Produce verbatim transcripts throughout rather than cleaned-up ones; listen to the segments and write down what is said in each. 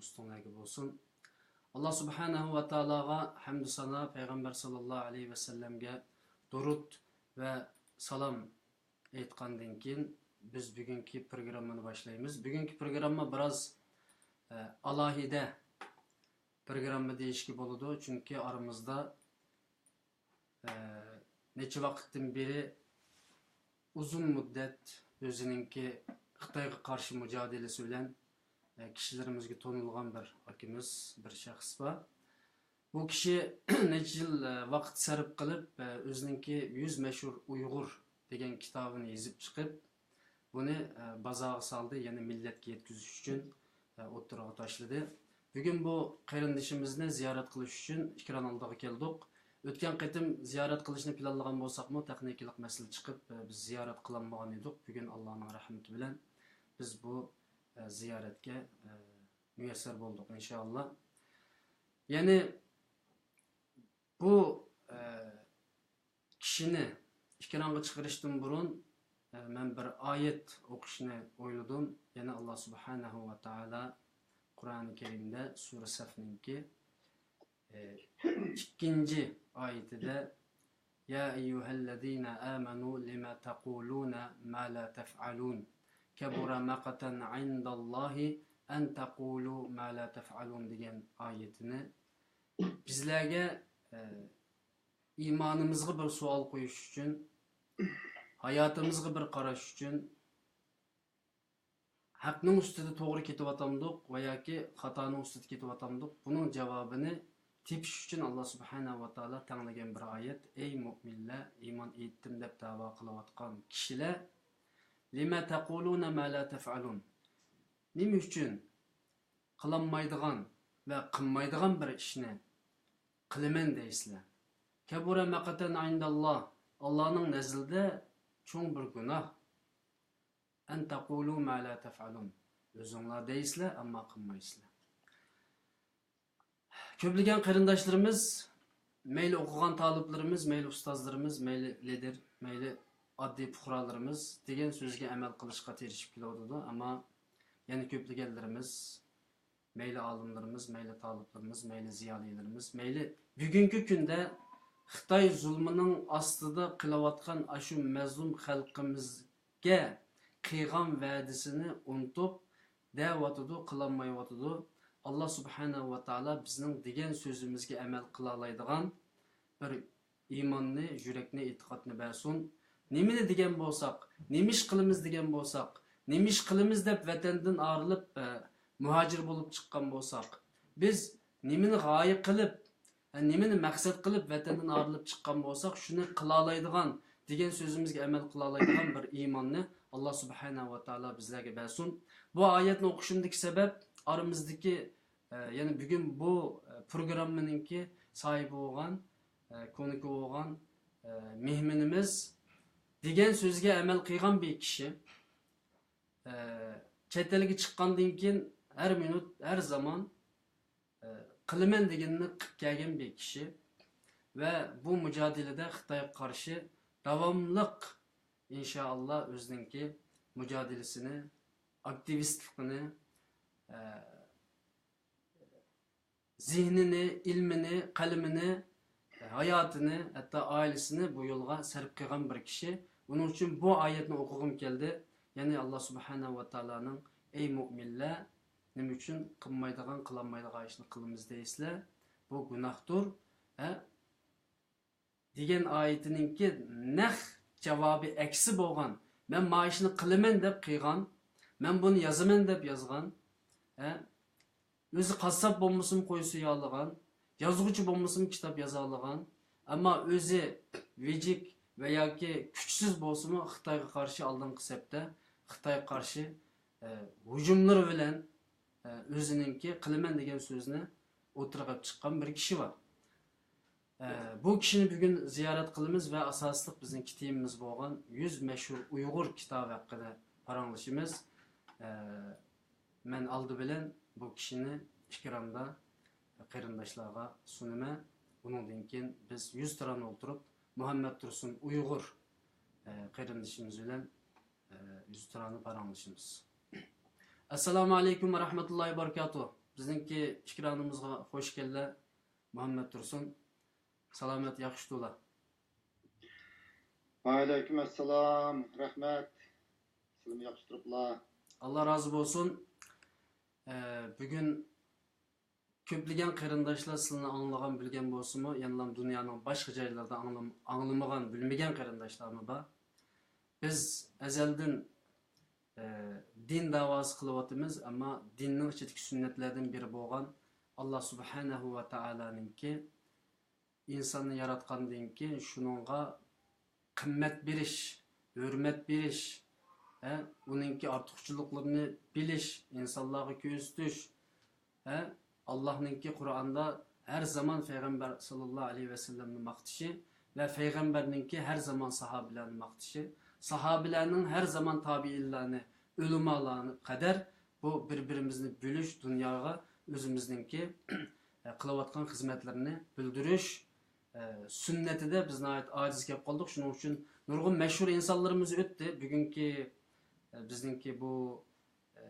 ئۈستۈڭلەرگە بولسۇن. ئاللا سۇبھانەھۇ ۋە تائالاغا ھەمدۇ سانا، پەيغەمبەر ساللاللاھۇ ئەلەيھى ۋەسەللەمگە دۇرۇت ۋە سالام ئېيتقاندىن كېيىن، بىز بۈگۈنكى پروگراممىنى باشلايمىز. بۈگۈنكى پروگرامما بىراز، ئە، ئالاھىدە پروگرامما دېيىشكە بولىدۇ، چۈنكى ئارىمىزدا، ئە، نەچچە ۋاقىتتىن بېرى ئۇزۇن مۇددەت ئۆزىنىڭكى خىتايغا قارشى مۇجادىلىسى بىلەن، ئە، كىشىلىرىمىزگە تونۇلغان بىر ئاكىمىز، بىر شەخس بار. بۇ كىشى نەچچە يىل، ئە، ۋاقىت سەرپ قىلىپ، ئە، ئۆزىنىڭكى يۈز مەشھۇر ئۇيغۇر دېگەن كىتابىنى يېزىپ چىقىپ، بۇنى، ئە، بازارغا سالدى، يەنى مىللەتكە يەتكۈزۈش ئۈچۈن، ئە، ئوتتۇرىغا تاشلىدى. بۈگۈن بۇ قېرىندىشىمىزنى زىيارەت قىلىش ئۈچۈن ئېكران ئالدىغا كەلدۇق. ئۆتكەن قېتىم زىيارەت قىلىشنى پىلانلىغان بولساقمۇ، تېخنىكىلىق مەسىلە چىقىپ، ئە، بىز زىيارەت قىلالمىغان ئىدۇق. بۈگۈن ئاللانىڭ رەھمىتى بىلەن بىز بۇ، ئە، زىيارەتكە، ئە، مۇيەسسەر بولدۇق، ئىنشائاللا. يەنى بۇ، ئە، كىشىنى ئېكرانغا چىقىرىشتىن بۇرۇن، ئە، مەن بىر ئايەت ئوقۇشنى ئويلىدىم. يەنى ئاللا سۇبھانەھۇ ۋە تائالا قۇرئانى كەرىمدە سۈرە سەفنىڭكى، ئە، ئىككىنچى ئايىتىدە، يا أيها الذين آمنوا لم تقولون ما لا تفعلون كبر مقتا عند الله أن تقولوا ما لا تفعلون دېگەن ئايىتىنى بىزلەرگە، ئە، ئىمانىمىزغا بىر سوئال قويۇش ئۈچۈن، ھاياتىمىزغا بىر قاراش ئۈچۈن، ھەقنىڭ ئۈستىدە توغرا كېتىۋاتامدۇق ۋە ياكى خاتانىڭ ئۈستىدە كېتىۋاتامدۇق، بۇنىڭ جاۋابىنى تېپىش ئۈچۈن ئاللا سۇبھانەھۇ ۋە تائالا تەڭلىگەن بىر ئايەت، ئەي مۆمىنلەر، ئىمان ئېيتتىم دەپ دەۋا قىلىۋاتقان كىشىلەر، لم تقولون ما لا تفعلون، نېمە ئۈچۈن قىلالمايدىغان ۋە قىلمايدىغان بىر ئىشنى قىلىمەن دەيسىلەر؟ كبر مقتا عند الله، ئاللانىڭ نەزىرىدە چوڭ بىر گۇناھ. أن تقولوا ما لا تفعلون، ئۆزۈڭلار دەيسىلەر، ئەمما قىلمايسىلەر. كۆپلىگەن قېرىنداشلىرىمىز، مەيلى ئوقۇغان تالىپلىرىمىز، مەيلى ئۇستازلىرىمىز، مەيلى لىدىر، مەيلى ئاددىي پۇقرالىرىمىز دېگەن سۆزگە ئەمەل قىلىشقا تىرىشىپ كېلىۋاتىدۇ. ئەمما يەنە كۆپلىگەنلىرىمىز، مەيلى ئالىملىرىمىز، مەيلى تالىپلىرىمىز، مەيلى زىيالىيلىرىمىز، مەيلى بۈگۈنكى كۈندە خىتاي زۇلمىنىڭ ئاستىدا قېلىۋاتقان ئاشۇ مەزلۇم خەلقىمىزگە قىلغان ۋەدىسىنى ئۇنتۇپ، دەۋاتىدۇ، قىلالمايۋاتىدۇ. ئاللا سۇبھانەھۇ ۋە تائالا بىزنىڭ دېگەن سۆزىمىزگە ئەمەل قىلالايدىغان بىر ئىماننى، يۈرەكنى، ئېتىقادنى بەرسۇن. نېمىنى دېگەن بولساق، نېمە ئىش قىلىمىز دېگەن بولساق، نېمە ئىش قىلىمىز دەپ ۋەتەندىن ئايرىلىپ، ئە، مۇھاجىر بولۇپ چىققان بولساق، بىز نېمىنى غايە قىلىپ، ئە، نېمىنى مەقسەت قىلىپ ۋەتەندىن ئايرىلىپ چىققان بولساق، شۇنى قىلالايدىغان، دېگەن سۆزىمىزگە ئەمەل قىلالايدىغان بىر ئىماننى ئاللا سۇبھانەھۇ ۋە تائالا بىزلەرگە بەرسۇن. بۇ ئايەتنى ئوقۇشۇمدىكى سەۋەب، ئارىمىزدىكى، ئە، يەنى بۈگۈن بۇ، ئە، پروگراممىنىڭكى ساھىبى بولغان، ئە، كونىكى بولغان، ئە، مېھمىنىمىز دېگەن سۆزگە ئەمەل قىلغان بىر كىشى. ئە، چەت ئەلگە چىققاندىن كېيىن ھەر مىنۇت، ھەر زامان، ئە، قىلىمەن دېگىنىنى قىلىپ كەلگەن بىر كىشى ۋە بۇ مۇجادىلىدە خىتايغا قارشى داۋاملىق، ئىنشائاللا، ئۆزىنىڭكى مۇجادىلىسىنى، ئاكتىۋىستلىقىنى، ئە، زېھنىنى، ئىلمىنى، قەلىمىنى، ھاياتىنى، ھەتتا ئائىلىسىنى بۇ يولغا سەرپ قىلغان بىر كىشى. ئۇنىڭ ئۈچۈن بۇ ئايەتنى ئوقۇغۇم كەلدى. يەنى ئاللا سۇبھانەھۇ ۋە تائالانىڭ، ئەي مۆمىنلەر، نېمە ئۈچۈن قىلمايدىغان، قىلالمايدىغان ئىشنى قىلىمىز دەيسىلەر؟ بۇ گۇناھتۇر. ھە؟ دېگەن ئايىتىنىڭكى نەق جاۋابى ئەكسى بولغان، مەن ما ئىشنى قىلىمەن دەپ قىلغان، مەن بۇنى يازىمەن دەپ يازغان، ھە؟ ئۆزى قاسساپ بولمىسىمۇ قوي سويالىغان، يازغۇچى بولمىسىمۇ كىتاب يازالىغان، ئەمما ئۆزى ۋىجىك ۋە ياكى كۈچسىز بولسىمۇ خىتايغا قارشى ئالدىنقى سەپتە، خىتايغا قارشى، ئە، ھۇجۇملىرى بىلەن، ئە، ئۆزىنىڭكى قىلىمەن دېگەن سۆزىنى ئوتتۇرىغا ئېلىپ چىققان بىر كىشى بار. ئە، بۇ كىشىنى بۈگۈن زىيارەت قىلىمىز ۋە ئاساسلىق بىزنىڭ تېمىمىز بولغان يۈز مەشھۇر ئۇيغۇر كىتابى ھەققىدە پاراڭلىشىمىز. ئە، مەن ئالدى بىلەن بۇ كىشىنى ئېكراندا قېرىنداشلارغا سۇنىمەن. ئۇنىڭدىن كېيىن بىز يۈزتۇرانە ئولتۇرۇپ، مۇھەممەد تۇرسۇن ئۇيغۇر، ئە، قېرىندىشىمىز بىلەن، ئە، يۈزتۇرانە پاراڭلىشىمىز. ئەسسالامۇ ئەلەيكۇم ۋە رەھمەتۇللاھى ۋە بەرىكاتۇھ. بىزنىڭكى ئېكرانىمىزغا خوش كەلدىلە، مۇھەممەد تۇرسۇن. سالامەت، ياخشى تۇرلا. ۋەئەلەيكۇم ئەسسالام، رەھمەت. سىلىمۇ ياخشى تۇرۇپلا؟ ئاللا رازى بولسۇن. ئە، بۈگۈن كۆپلىگەن قېرىنداشلار سىلىنى ئاڭلىغان، بىلگەن بولسىمۇ، يەنىلا دۇنيانىڭ باشقا جايلىرىدا ئاڭلىم-، ئاڭلىمىغان، بىلمىگەن قېرىنداشلارمۇ بار. بىز ئەزەلدىن، ئە، دىن داۋاسى قىلىۋاتىمىز، ئەمما دىننىڭ ئىچىدىكى سۈننەتلەردىن بىرى بولغان ئاللا سۇبھانەھۇ ۋە تائالانىڭكى ئىنساننى ياراتقاندىن كېيىن شۇنىڭغا قىممەت بېرىش، ھۆرمەت بېرىش، ھە، ئۇنىڭكى ئارتۇقچىلىقلىرىنى بىلىش، ئىنسانلارغا كۆرسىتىش، ھە، ئاللاھنىڭكى قۇرئاندا ھەر زامان پەيغەمبەر ساللاللاھۇ ئەلەيھى ۋەسەللەمنى ماختىشى ۋە پەيغەمبەرنىڭكى ھەر زامان ساھابىلەرنى ماختىشى، ساھابىلەرنىڭ ھەر زامان تابىئىنلارنى، ئۆلىمالارنى قەدەر بۇ بىر-بىرىمىزنى بۆلۈش، دۇنياغا ئۆزىمىزنىڭكى قىلىۋاتقان خىزمەتلىرىنى بىلدۈرۈش، ئە، سۈننىتىدە بىز ناھايىتى ئاجىز كەپ قالدۇق. شۇنىڭ ئۈچۈن نۇرغۇن مەشھۇر ئىنسانلىرىمىز ئۆتتى. بۈگۈنكى، ئە، بىزنىڭكى بۇ، ئە،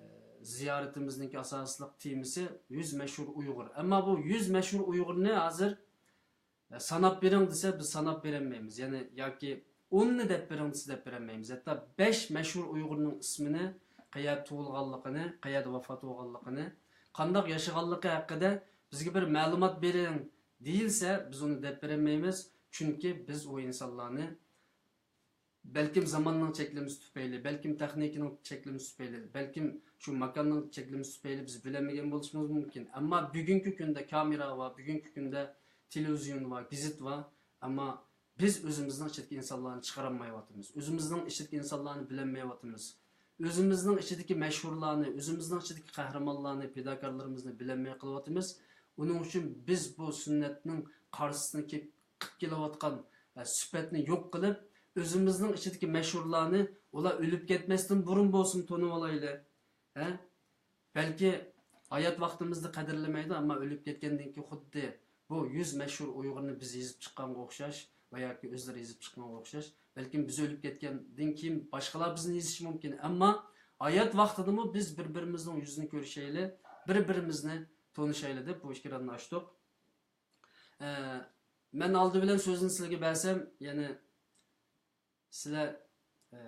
زىيارىتىمىزنىڭكى ئاساسلىق تېمىسى يۈز مەشھۇر ئۇيغۇر. ئەمما بۇ يۈز مەشھۇر ئۇيغۇرنى ھازىر، ئە، ساناپ بېرىڭ دېسە، بىز ساناپ بېرەلمەيمىز. يەنى ياكى ئوننى دەپ بېرىڭ دېسە، دەپ بېرەلمەيمىز. ھەتتا بەش مەشھۇر ئۇيغۇرنىڭ ئىسمىنى، قەيەردە تۇغۇلغانلىقىنى، قەيەردە ۋاپات بولغانلىقىنى، قانداق ياشىغانلىقى ھەققىدە بىزگە بىر مەلۇمات بېرىڭ دېيىلسە، بىز ئۇنى دەپ بېرەلمەيمىز. چۈنكى بىز ئۇ ئىنسانلارنى بەلكىم زاماننىڭ چەكلىمىسى تۈپەيلى، بەلكىم تېخنىكىنىڭ چەكلىمىسى تۈپەيلى، بەلكىم شۇ ماكاننىڭ چەكلىمىسى تۈپەيلى بىز بىلەلمىگەن بولۇشىمىز مۇمكىن. ئەمما بۈگۈنكى كۈندە كامېرا بار، بۈگۈنكى كۈندە تېلېۋىزىيون بار، گېزىت بار. ئەمما بىز ئۆزىمىزنىڭ ئىچىدىكى ئىنسانلارنى چىقىرالمايۋاتىمىز. ئۆزىمىزنىڭ ئىچىدىكى ئىنسانلارنى بىلەلمەيۋاتىمىز. ئۆزىمىزنىڭ ئىچىدىكى مەشھۇرلارنى، ئۆزىمىزنىڭ ئىچىدىكى قەھرىمانلارنى، پىداكارلىرىمىزنى بىلەلمەي قېلىۋاتىمىز. ئۇنىڭ ئۈچۈن بىز بۇ سۈننەتنىڭ قارشىسىنى كېلىپ، قىلىپ كېلىۋاتقان، ئە، سۈپەتنى يوق قىلىپ، ئۆزىمىزنىڭ ئىچىدىكى مەشھۇرلارنى، ئۇلار ئۆلۈپ كەتمەستىن بۇرۇن بولسىمۇ تونۇۋالايلى. ھە؟ بەلكى ھايات ۋاقتىمىزدا قەدىرلىمەيدۇ، ئەمما ئۆلۈپ كەتكەندىن كېيىن خۇددى بۇ يۈز مەشھۇر ئۇيغۇرنى بىز يېزىپ چىققانغا ئوخشاش ۋە ياكى ئۆزلىرى يېزىپ چىققانغا ئوخشاش، بەلكىم بىز ئۆلۈپ كەتكەندىن كېيىن باشقىلار بىزنى يېزىشى مۇمكىن، ئەمما ھايات ۋاقتىدىمۇ بىز بىر-بىرىمىزنىڭ يۈزىنى كۆرۈشەيلى، بىر-بىرىمىزنى تونۇشايلى دەپ بۇ ئېكراننى ئاچتۇق. ئە، مەن ئالدى بىلەن سۆزنى سىلەرگە بەرسەم، يەنى سىلەر، ئە،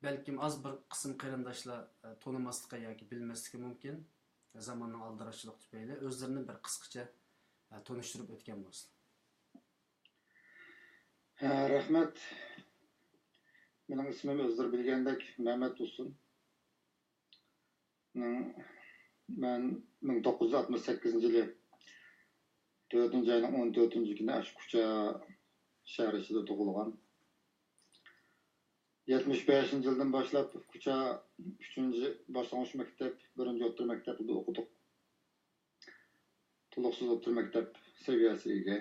بەلكىم ئاز بىر قىسىم قېرىنداشلار، ئە، تونۇماسلىقى ياكى بىلمەسلىكى مۇمكىن. زاماننىڭ ئالدىراشچىلىقى تۈپەيلى ئۆزلىرىنى بىر قىسقىچە، ئە، تونۇشتۇرۇپ ئۆتكەن بولسۇن. ھە، رەھمەت. مېنىڭ ئىسمىم ئۆزلىرى بىلگەندەك مەمەت تۇرسۇن. مەن مىڭ توققۇز يۈز ئاتمىش سەككىزىنچى يىلى تۆتىنچى ئاينىڭ ئون تۆتىنچى كۈنى ئاشۇ كۇچا شەھەر ئىچىدە تۇغۇلغان. يەتمىش بەشىنچى يىلدىن باشلاپ كۇچا ئۈچىنچى باشلانغۇچ مەكتەپ، بىرىنچى ئوتتۇرا مەكتەپتە ئوقۇدۇق. تولۇقسىز ئوتتۇرا مەكتەپ سەۋىيەسىگە ئىگە.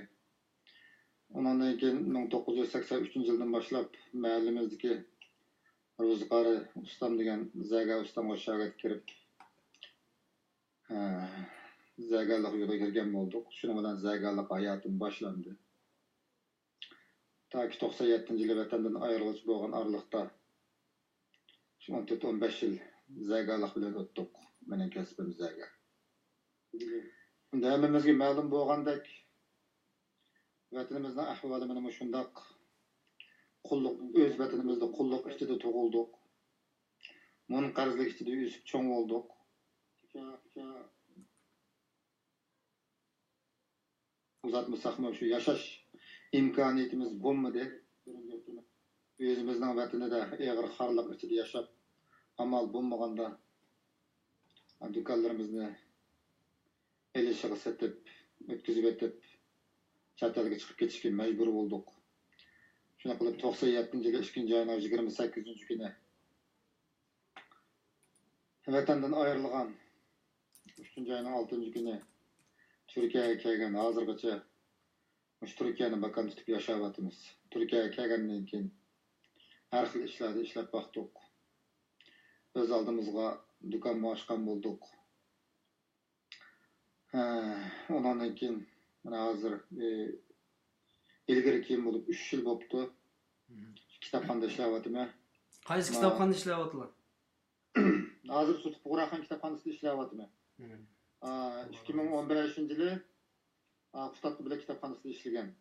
ئۇنىڭدىن كېيىن مىڭ توققۇز يۈز سەكسەن ئۈچىنچى يىلدىن باشلاپ مەھەللىمىزدىكى روزى قارى ئۇستام دېگەن زەگەر ئۇستامغا شاگىرت كىرىپ، ھە، زەگەرلىك يولىغا كىرگەن بولدۇق. شۇنىڭ بىلەن زەگەرلىك ھاياتىم باشلاندى. تاكى توقسان يەتتىنچى يىلى ۋەتەندىن ئايرىلغۇچە بولغان ئارىلىقتا، شۇ ئون تۆت، ئون بەش يىل زەگەرلىك بىلەن ئۆتتۇق. مېنىڭ كەسپىم زەگەر. ئەمدى ھەممىمىزگە مەلۇم بولغاندەك، ۋەتىنىمىزنىڭ ئەھۋالى مانا مۇشۇنداق. قۇللۇق، ئۆز ۋەتىنىمىزدە قۇللۇق ئىچىدە تۇغۇلدۇق. مۇنقەرزلىك ئىچىدە ئۆسۈپ چوڭ بولدۇق. ئۇزاتمىساقمۇ شۇ ياشاش ئىمكانىيىتىمىز بولمىدى. ئۆزىمىزنىڭ ۋەتىنىدە ئېغىر خارلىق ئىچىدە ياشاپ، ئامال بولمىغاندا دۇكانلىرىمىزنى ئېلىشىغا سېتىپ، ئۆتكۈزۈۋېتىپ، چەت ئەلگە چىقىپ كېتىشكە مەجبۇر بولدۇق. شۇنداق قىلىپ، توقسان يەتتىنچى يىلى ئىككىنچى ئاينىڭ يىگىرمە سەككىزىنچى كۈنى ۋەتەندىن ئايرىلغان، ئۈچىنچى ئاينىڭ ئالتىنچى كۈنى تۈركىيەگە كەلگەن، ھازىرغىچە مۇشۇ تۈركىيەنى ماكان تۇتۇپ ياشاۋاتىمىز. تۈركىيەگە كەلگەندىن كېيىن ھەر خىل ئىشلاردا ئىشلەپ باقتۇق. ئۆز ئالدىمىزغا دۇكانمۇ ئاچقان بولدۇق. ھە، ئۇنىڭدىن كېيىن مانا ھازىر، ئى، ئىلگىرى كېيىن بولۇپ ئۈچ يىل بوپتۇ. كىتابخانىدا ئىشلەۋاتىمەن. قايسى كىتابخانىدا ئىشلەۋاتىلە؟ ھازىر سۇتۇق بۇغراخان كىتابخانىسىدا ئىشلەۋاتىمەن. ئىككى مىڭ ئون بەشىنچى يىلى، ئا، قۇتادغۇ بىلەن كىتابخانىسىدا ئىشلىگەن.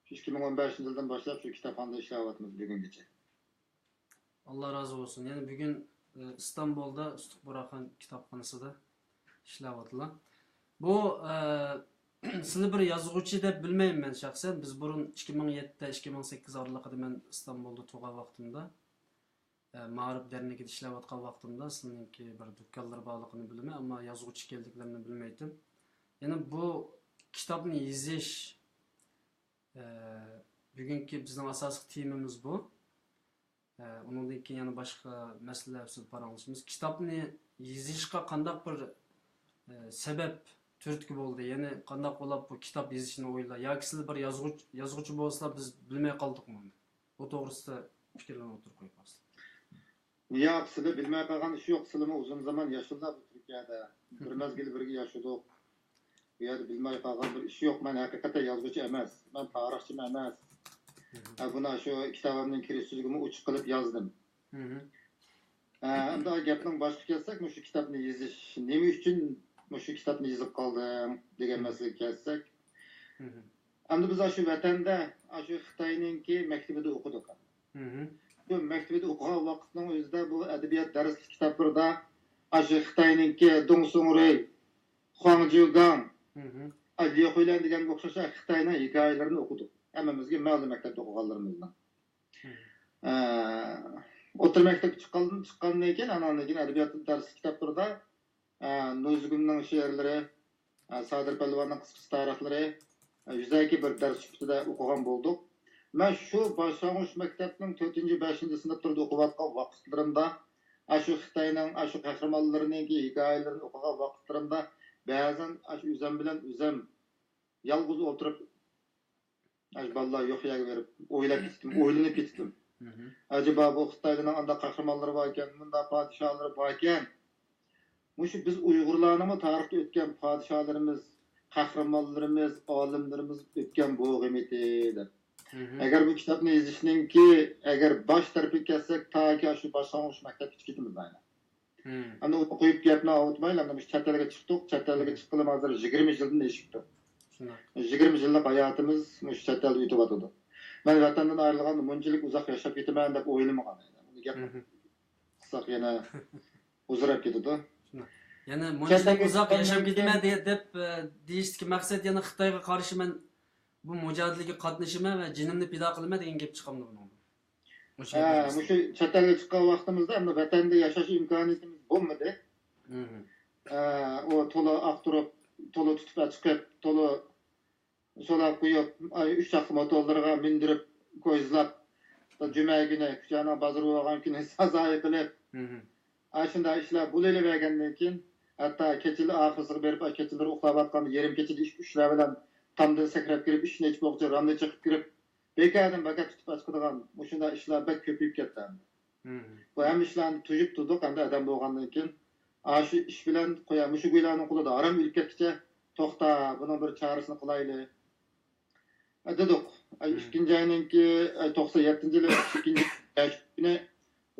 شۇ ئىككى مىڭ ئون بەشىنچى يىلدىن باشلاپ شۇ كىتابخانىدا ئىشلەۋاتىمىز بۈگۈنگىچە. ئاللا رازى بولسۇن. يەنە بۈگۈن، ئى، ئىستانبۇلدا ئۇستۇق بۇراخان كىتابخانىسىدا ئىشلەۋاتىلا. بۇ، ئى، سىلى بىر يازغۇچى دەپ بىلمەيمەن مەن شەخسەن. بىز بۇرۇن ئىككى مىڭ يەتتە، ئىككى مىڭ سەككىز ئارىلىقىدا مەن ئىستانبۇلدا تۇرغان ۋاقتىمدا، ئە، مائارىپ دەرنىكىدە ئىشلەۋاتقان ۋاقتىمدا سىلىنىڭكى بىر دۇكانلىرى بارلىقىنى بىلىمەن، ئەمما يازغۇچى ئىكەنلىكلىرىنى بىلمەيتتىم. يەنە بۇ كىتابنى يېزىش، ئە، بۈگۈنكى بىزنىڭ ئاساسلىق تېمىمىز بۇ. ئە، ئۇنىڭدىن كېيىن يەنە باشقا مەسىلىلەر ئۈستىدە پاراڭلىشىمىز. كىتابنى يېزىشقا قانداق بىر، ئە، سەۋەب تۈرتكە بولدى؟ يەنى قانداق بولۇپ بۇ كىتاب يېزىشنى ئويلا-، ياكى سىلى بىر يازغۇچ-، يازغۇچى بولسىلا بىز بىلمەي قالدۇقمۇ؟ بۇ توغرىسىدا پىكىرلىرىڭىزنى ئوتتۇرىغا قويۇپ بەرسىلە. ياق، سىلى بىلمەي قالغان ئىش يوق. سىلىمۇ ئۇزۇن زامان ياشىدىلا بۇ تۈركىيەدە. بىر مەزگىل بىرگە ياشىدۇق. بۇ يەردە بىلمەي قالغان بىر ئىش يوق. مەن ھەقىقەتەن يازغۇچى ئەمەس. مەن تارىخچىمۇ ئەمەس. ھە، بۇنى شۇ كىتابىمنىڭ كىرىش سۆزىگىمۇ ئوچۇق قىلىپ يازدىم. ھە، ئەمدى گەپنىڭ باشقا كەلسەك، مۇشۇ كىتابنى يېزىش، نېمە ئۈچۈن مۇشۇ كىتابنى يېزىپ قالدىڭ دېگەن مەسىلىگە كەلسەك، ئەمدى بىز ئاشۇ ۋەتەندە، ئاشۇ خىتاينىڭكى مەكتىۋىدە ئوقۇدۇق. شۇ مەكتىۋىدە ئوقۇغان ۋاقىتنىڭ ئۆزىدە بۇ ئەدەبىيات دەرسلىك كىتابلىرىدا ئاشۇ خىتاينىڭكى دۇڭسۇڭرۇي، خۇاڭجيۇگاڭ، ليۇخۇيلەن دېگەنگە ئوخشاش خىتاينىڭ ھېكايىلىرىنى ئوقۇدۇق. ھەممىمىزگە مەلۇم مەكتەپتە ئوقۇغانلىرىمىزنىڭ. ئە، ئوتتۇرا مەكتەپكە چىققاندىن، چىققاندىن كېيىن، ئانان كېيىن ئەدەبىيات دەرسلىك كىتابلىرىدا، ئە، نۇزۇگۇمنىڭ شېئىرلىرى، ئە، سادىر پەلۋاننىڭ قىسقىچە تارىخلىرى، ئە، يۈزەكى بىر دەرس سۈپىتىدە ئوقۇغان بولدۇق. مەن شۇ باشلانغۇچ مەكتەپنىڭ تۆتىنچى، بەشىنچى سىنىپلىرىدا ئوقۇۋاتقان ۋاقىتلىرىمدا، ئاشۇ خىتاينىڭ ئاشۇ قەھرىمانلىرىنىڭكى ھېكايىلىرىنى ئوقۇغان ۋاقىتلىرىمدا، بەزەن ئاشۇ ئۆزەم بىلەن ئۆزەم يالغۇز ئولتۇرۇپ، ئاشۇ بالىلار يوق يەرگە بېرىپ ئويلاپ كېتىتتىم، ئويلىنىپ كېتىتتىم. ئەجەبا بۇ خىتايلارنىڭ ئانداق قەھرىمانلىرى باركەن، مۇنداق پادىشاھلىرى باركەن. مۇشۇ بىز ئۇيغۇرلارنىڭمۇ تارىختا ئۆتكەن پادىشاھلىرىمىز، قەھرىمانلىرىمىز، ئالىملىرىمىز ئۆتكەن بوغىمىتى دەپ. ئەگەر بۇ كىتابنى يېزىشنىڭكى، ئەگەر باش تەرىپىگە كەلسەك، تاكى شۇ باشلانغۇچ مەكتەپكىچە كېتىمىز ئاينا. ئەمدى ئۇنى قويۇپ گەپنى ئاۋۇتمايلى، ئەمدى مۇشۇ چەت ئەلگە چىقتۇق، چەت ئەلگە چىققىلى ھازىر يىگىرمە يىلدىن ئېشىپتۇ. شۇنداق. يىگىرمە يىللىق ھاياتىمىز مۇشۇ چەت ئەلدە ئۆتۈۋاتىدۇ. مەن ۋەتەندىن ئايرىلغاندا مۇنچىلىك ئۇزاق ياشاپ كېتىمەن دەپ ئويلىمىغان. بۇنى گەپ قىلساق يەنە ئۇزىراپ كېتىدۇ. شۇنداق. يەنە مۇنچىلىك ئۇزاق ياشاپ كېتىمەن دە-، دەپ، ئە، دېيىشتىكى مەقسەت يەنە خىتايغا قارشى مەن بۇ مۇجادىلىگە قاتنىشىمەن ۋە جېنىمنى پىدا قىلىمەن دېگەن گەپ چىقامدۇ بۇنىڭدىن؟ مۇشۇ ھە، مۇشۇ چەت ئەلگە چىققان ۋاقتىمىزدا ئەمدى ۋەتەندە ياشاش ئىمكانىيىتىمىز بولمىدى. ھە، ئۇ تولا ئاختۇرۇپ، تولا تۇتۇپ چىقىپ، تولا سولاپ قويۇپ، ئاي، ئۈچ چاقلىق موتورلىرىغا مىندۈرۈپ، كويزىلاپ، جۈمە كۈنى، كۇچانىڭ بازىرى بولغان كۈنى سازايى قىلىپ، ئاشۇنداق ئىشلار بولۇۋېرىۋەرگەندىن كېيىن، ھەتتا كېچىلەر ئاخىرسىغا بېرىپ، كېچىلىرى ئۇخلاۋاتقاندا يېرىم كېچىدە ئىككى، ئۈچلەر بىلەن تامدىن سەكرەپ كىرىپ، ئىشىكنى ئېچىپ بولغۇچە رامنى چېقىپ كىرىپ، بىكاردىن بىكار تۇتۇپ ئاچىقىدىغان مۇشۇنداق ئىشلار بەك كۆپىيىپ كەتتى ئەمدى. بۇ ھەممە ئىشلارنى تۇيۇپ تۇردۇق، ئەمدى ئادەم بولغاندىن كېيىن، ئاشۇ ئىش بىلەن قويا، مۇشۇ گۇيلارنىڭ قولىدا ھارام ئۆلۈپ كەتكۈچە، توختا، بۇنىڭ بىر چارىسىنى قىلايلى. ئە، دېدۇق. ئە، ئىككىنچى ئاينىڭكى، ئە، توقسان يەتتىنچى يىلى ئىككىنچى ئاي كۈنى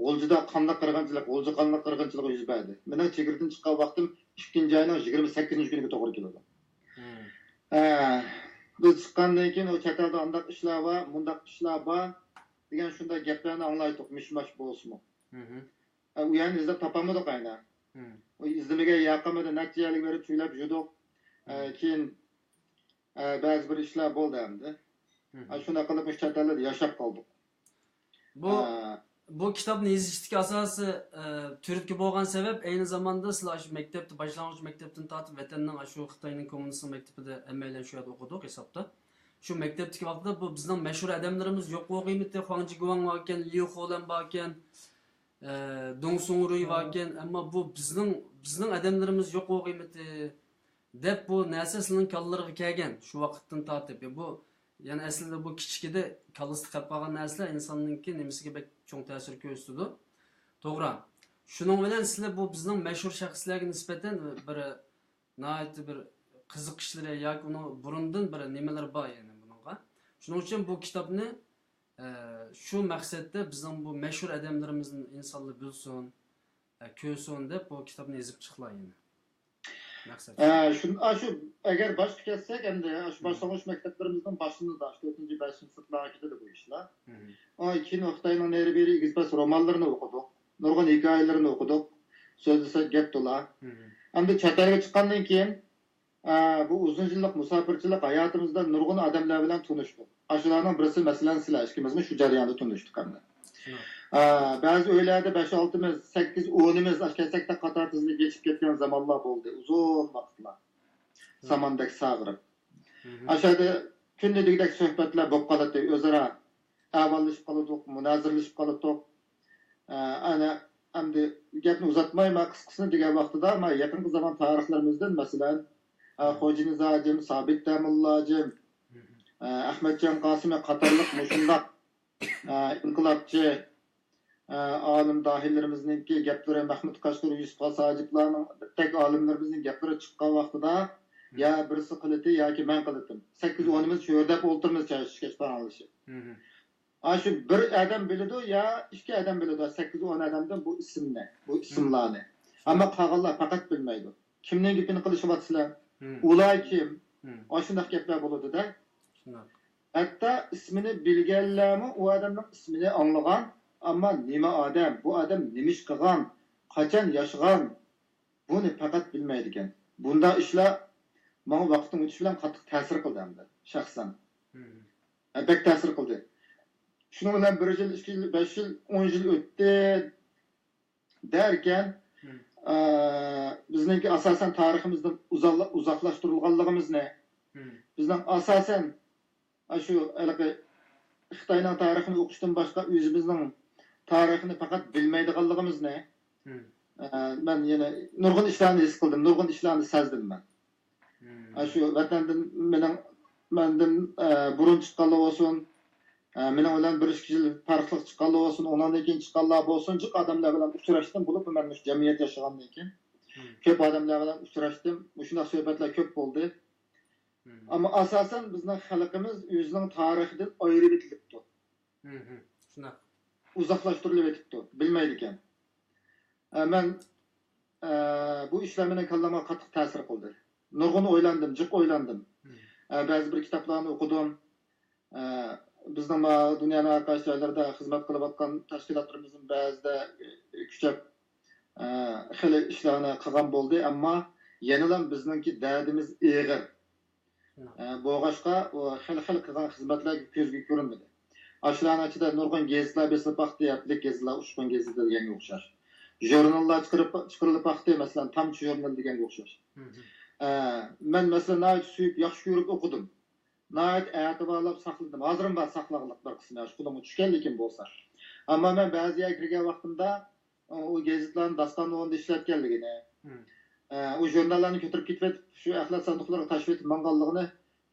غۇلجىدا قانلىق قىرغىنچىلىق، غۇلجا قانلىق قىرغىنچىلىقى يۈز بەردى. مېنىڭ چېگرىدىن چىققان ۋاقتىم ئىككىنچى ئاينىڭ يىگىرمە سەككىزىنچى كۈنىگە توغرا كېلىدۇ. ئە، بىز چىققاندىن كېيىن ئۇ چەت ئەلدە ئانداق ئىشلار بار، مۇنداق ئىشلار بار دېگەن شۇنداق گەپلەرنى ئاڭلايتتۇق، مىش-ماش بولسىمۇ. ئە، ئۇ يەرنى ئىزدەپ تاپالمىدۇق ئەينە. ئۇ ئىزدىمىگەن ياقىمىدى، نەچچە يەرگە بېرىپ سۈيلەپ يۈردۇق. ئە، كېيىن، ئە، بەزى بىر ئىشلار بولدى ئەمدى. ئە، شۇنداق قىلىپ مۇشۇ چەت ئەلدە ياشاپ قالدۇق. بۇ، ئە، بۇ كىتابنى يېزىشتىكى ئاساسىي، ئە، تۈرتكە بولغان سەۋەب، ئەينى زاماندا سىلەر ئاشۇ مەكتەپتە، باشلانغۇچ مەكتەپتىن تارتىپ ۋەتەننىڭ ئاشۇ خىتاينىڭ كوممۇنىستىك مەكتىپىدە ھەممەيلەن شۇ يەردە ئوقۇدۇق ھېسابتا. شۇ مەكتەپتىكى ۋاقىتتا بۇ بىزنىڭ مەشھۇر ئادەملىرىمىز يوق بولغىيمىتى، خۇاڭ جىگۇاڭ باركەن، ليۇ خولەن باركەن، ئە، دۇڭ سۇڭرۇي باركەن، ئەمما بۇ بىزنىڭ، بىزنىڭ ئادەملىرىمىز يوق بولغىيمىتى دەپ بۇ نەرسە سىلىنىڭ كاللىلىرىغا كەلگەن شۇ ۋاقىتتىن تارتىپ. بۇ، يەنى ئەسلىدە بۇ كىچىكىدە كاللىسىدا قېلىپ قالغان نەرسىلەر ئىنساننىڭكى نېمىسىگە بەك چوڭ تەسىر كۆرسىتىدۇ. توغرا. شۇنىڭ بىلەن سىلەر بۇ بىزنىڭ مەشھۇر شەخسلەرگە نىسبەتەن بىر ناھايىتى بىر قىزىقىشلىرى ياكى ئۇنىڭ بۇرۇندىن بىر نېمىلىرى بار يەنى بۇنىڭغا. شۇنىڭ ئۈچۈن بۇ كىتابنى، ئە، شۇ مەقسەتتە بىزنىڭ بۇ مەشھۇر ئادەملىرىمىزنى ئىنسانلار بىلسۇن، ئە، كۆرسۇن دەپ بۇ كىتابنى يېزىپ چىقتىلا يەنى. مەقسەت. ئە، شۇن-، ئا، شۇ، ئەگەر باشقا كەتسەك، ئەمدى شۇ باشلانغۇچ مەكتەپلىرىمىزنىڭ باشلىنىدۇ، شۇ تۆتىنچى، بەشىنچى سىنىپلارغا كېتىدۇ بۇ ئىشلار. ئا، كېيىن خىتاينىڭ نېرى بېرى ئېگىز پەس رومانلىرىنى ئوقۇدۇق، نۇرغۇن ھېكايىلىرىنى ئوقۇدۇق. سۆزلىسەك گەپ تولا. ئەمدى چەت ئەلگە چىققاندىن كېيىن، ئە، بۇ ئۇزۇن يىللىق مۇساپىرچىلىق ھاياتىمىزدا نۇرغۇن ئادەملەر بىلەن تونۇشتۇق. ئاشۇلارنىڭ بىرسى، مەسىلەن، سىلەر ئىككىمىزمۇ شۇ جەرياندا تونۇشتۇق ئەمدى. ئە، بەزى ئۆيلەردە بەش-ئالتىمىز، سەككىز-ئونىمىز، ئاشۇ كەلسەكتە قاتار تىزىلىپ يېتىپ كەتكەن زامانلار بولدى، ئۇزۇن ۋاقىتلار. زاماندەك ساغىرىپ. ئاشۇ يەردە كۈندە دېگۈدەك سۆھبەتلەر بولۇپ قالاتتى، ئۆزئارا ئەھۋاللىشىپ قالاتتۇق، مۇنازىرىلىشىپ قالاتتۇق. ئە، ئەنە، ئەمدى گەپنى ئۇزارتماي، مانا قىسقىسىنى دېگەن ۋاقتىدا، مانا يېقىنقى زامان تارىخلىرىمىزدىن، مەسىلەن، ئە، خوجىنىزا ھاجىم، سابىت تەمۇللا ھاجىم، ئە، ئەخمەتجان قاسىمى قاتارلىق مۇشۇنداق، ئە، ئىنقىلابچى، ئە، ئالىم داھىيلىرىمىزنىڭكى گەپلىرى، مەھمۇد قەشقىرى، يۈسۈپ خاس ھاجىپلارنىڭ، بەك ئالىملىرىمىزنىڭ گەپلىرى چىققان ۋاقتىدا، يا بىرسى قىلىتى ياكى مەن قىلىتىم. سەككىز-ئونىمىز شۆردەپ ئولتۇرىمىز چاي ئىچكەچ پاراڭلىشىپ. ئاشۇ بىر ئادەم بىلىدۇ يا ئىككى ئادەم بىلىدۇ، سەككىز-ئون ئادەمدىن بۇ ئىسىمنى، بۇ ئىسىملارنى. ئەمما قالغانلار پەقەت بىلمەيدۇ. كىمنىڭ گېپىنى قىلىشىۋاتىسىلەر؟ ئۇلار كىم؟ ئاشۇنداق گەپلەر بولىدۇ-دە. ھەتتا ئىسمىنى بىلگەنلەرمۇ ئۇ ئادەمنىڭ ئىسمىنى ئاڭلىغان، ئەمما نېمە ئادەم، بۇ ئادەم نېمە ئىش قىلغان، قاچان ياشىغان، بۇنى پەقەت بىلمەيدىكەن. بۇنداق ئىشلار ماڭا ۋاقىتنىڭ ئۆتۈشى بىلەن قاتتىق تەسىر قىلدى ئەمدى، شەخسەن. ھە، بەك تەسىر قىلدى. شۇنىڭ بىلەن بىر يىل، ئىككى يىل، بەش يىل، ئون يىل ئۆتتى دەركەن، ئە، بىزنىڭكى ئاساسەن تارىخىمىزدىن ئۇزاقلا-، ئۇزاقلاشتۇرۇلغانلىقىمىزنى، بىزنىڭ ئاساسەن ئاشۇ ھېلىقى خىتاينىڭ تارىخىنى ئوقۇشتىن باشقا ئۆزىمىزنىڭ تارىخىنى پەقەت بىلمەيدىغانلىقىمىزنى، ئە، مەن يەنە نۇرغۇن ئىشلارنى ھېس قىلدىم، نۇرغۇن ئىشلارنى سەزدىم مەن. ئاشۇ ۋەتەندىن مېنىڭ، مەندىن، ئە، بۇرۇن چىققانلار بولسۇن، ئە، مېنىڭ بىلەن بىر ئىككى يىل پەرقلىق چىققانلار بولسۇن، ئۇنىڭدىن كېيىن چىققانلار بولسۇن، جىق ئادەملەر بىلەن ئۇچراشتىم، بولۇپمۇ مەن مۇشۇ جەمئىيەت ياشىغاندىن كېيىن كۆپ ئادەملەر بىلەن ئۇچراشتىم، مۇشۇنداق سۆھبەتلەر كۆپ بولدى. ئەمما ئاساسەن بىزنىڭ خەلقىمىز ئۆزىنىڭ تارىخىدىن ئايرىۋېتىلىپتۇ. شۇنداق. ئۇزاقلاشتۇرۇلۇۋېتىپتۇ، بىلمەيدىكەن. ئە، مەن، ئە، بۇ ئىشلار مېنىڭ كاللامغا قاتتىق تەسىر قىلدى. نۇرغۇن ئويلاندىم، جىق ئويلاندىم. ئە، بەزى بىر كىتابلارنى ئوقۇدۇم. ئە، بىزنىڭ ما دۇنيانىڭ ھەر قايسى جايلىرىدا خىزمەت قىلىۋاتقان تەشكىلاتلىرىمىزنىڭ بەزىدە، ئە، كۈچەپ، ئە، خېلى ئىشلارنى قىلغان بولدى، ئەمما يەنىلا بىزنىڭكى دەردىمىز ئېغىر. ئە، بولغاچقا، ئۇ خېلى-خېلى قىلغان خىزمەتلەر كۆزگە كۆرۈنمىدى. ئاشۇلارنىڭ ئىچىدە نۇرغۇن گېزىتلەر بېسىلىپ باقتى، ھەپتىلىك گېزىتلەر، ئۇچقۇن گېزىتى دېگەنگە ئوخشاش. ژۇرناللار چىقىرىپ، چىقىرىلىپ باقتى، مەسىلەن، تامچە ژۇرنىلى دېگەنگە ئوخشاش. ئە، مەن، مەسىلەن، ناھايىتى سۆيۈپ، ياخشى كۆرۈپ ئوقۇدۇم. ناھايىتى ئەتىۋارلاپ ساقلىدىم. ھازىرمۇ بار ساقلىغلىق بىر قىسمى، شۇ قولۇمغا چۈشكەنلىكىم بولسا. ئەمما مەن بەزى يەرگە كىرگەن ۋاقتىمدا، ئۇ گېزىتلارنى داستان ئورنىدا ئىشلەتكەنلىكىنى، ئە، ئۇ ژۇرناللارنى كۆتۈرۈپ كېتىۋېتىپ، شۇ ئەخلەت ساندۇقلىرىغا تاشلىۋېتىپ ماڭغانلىقىنى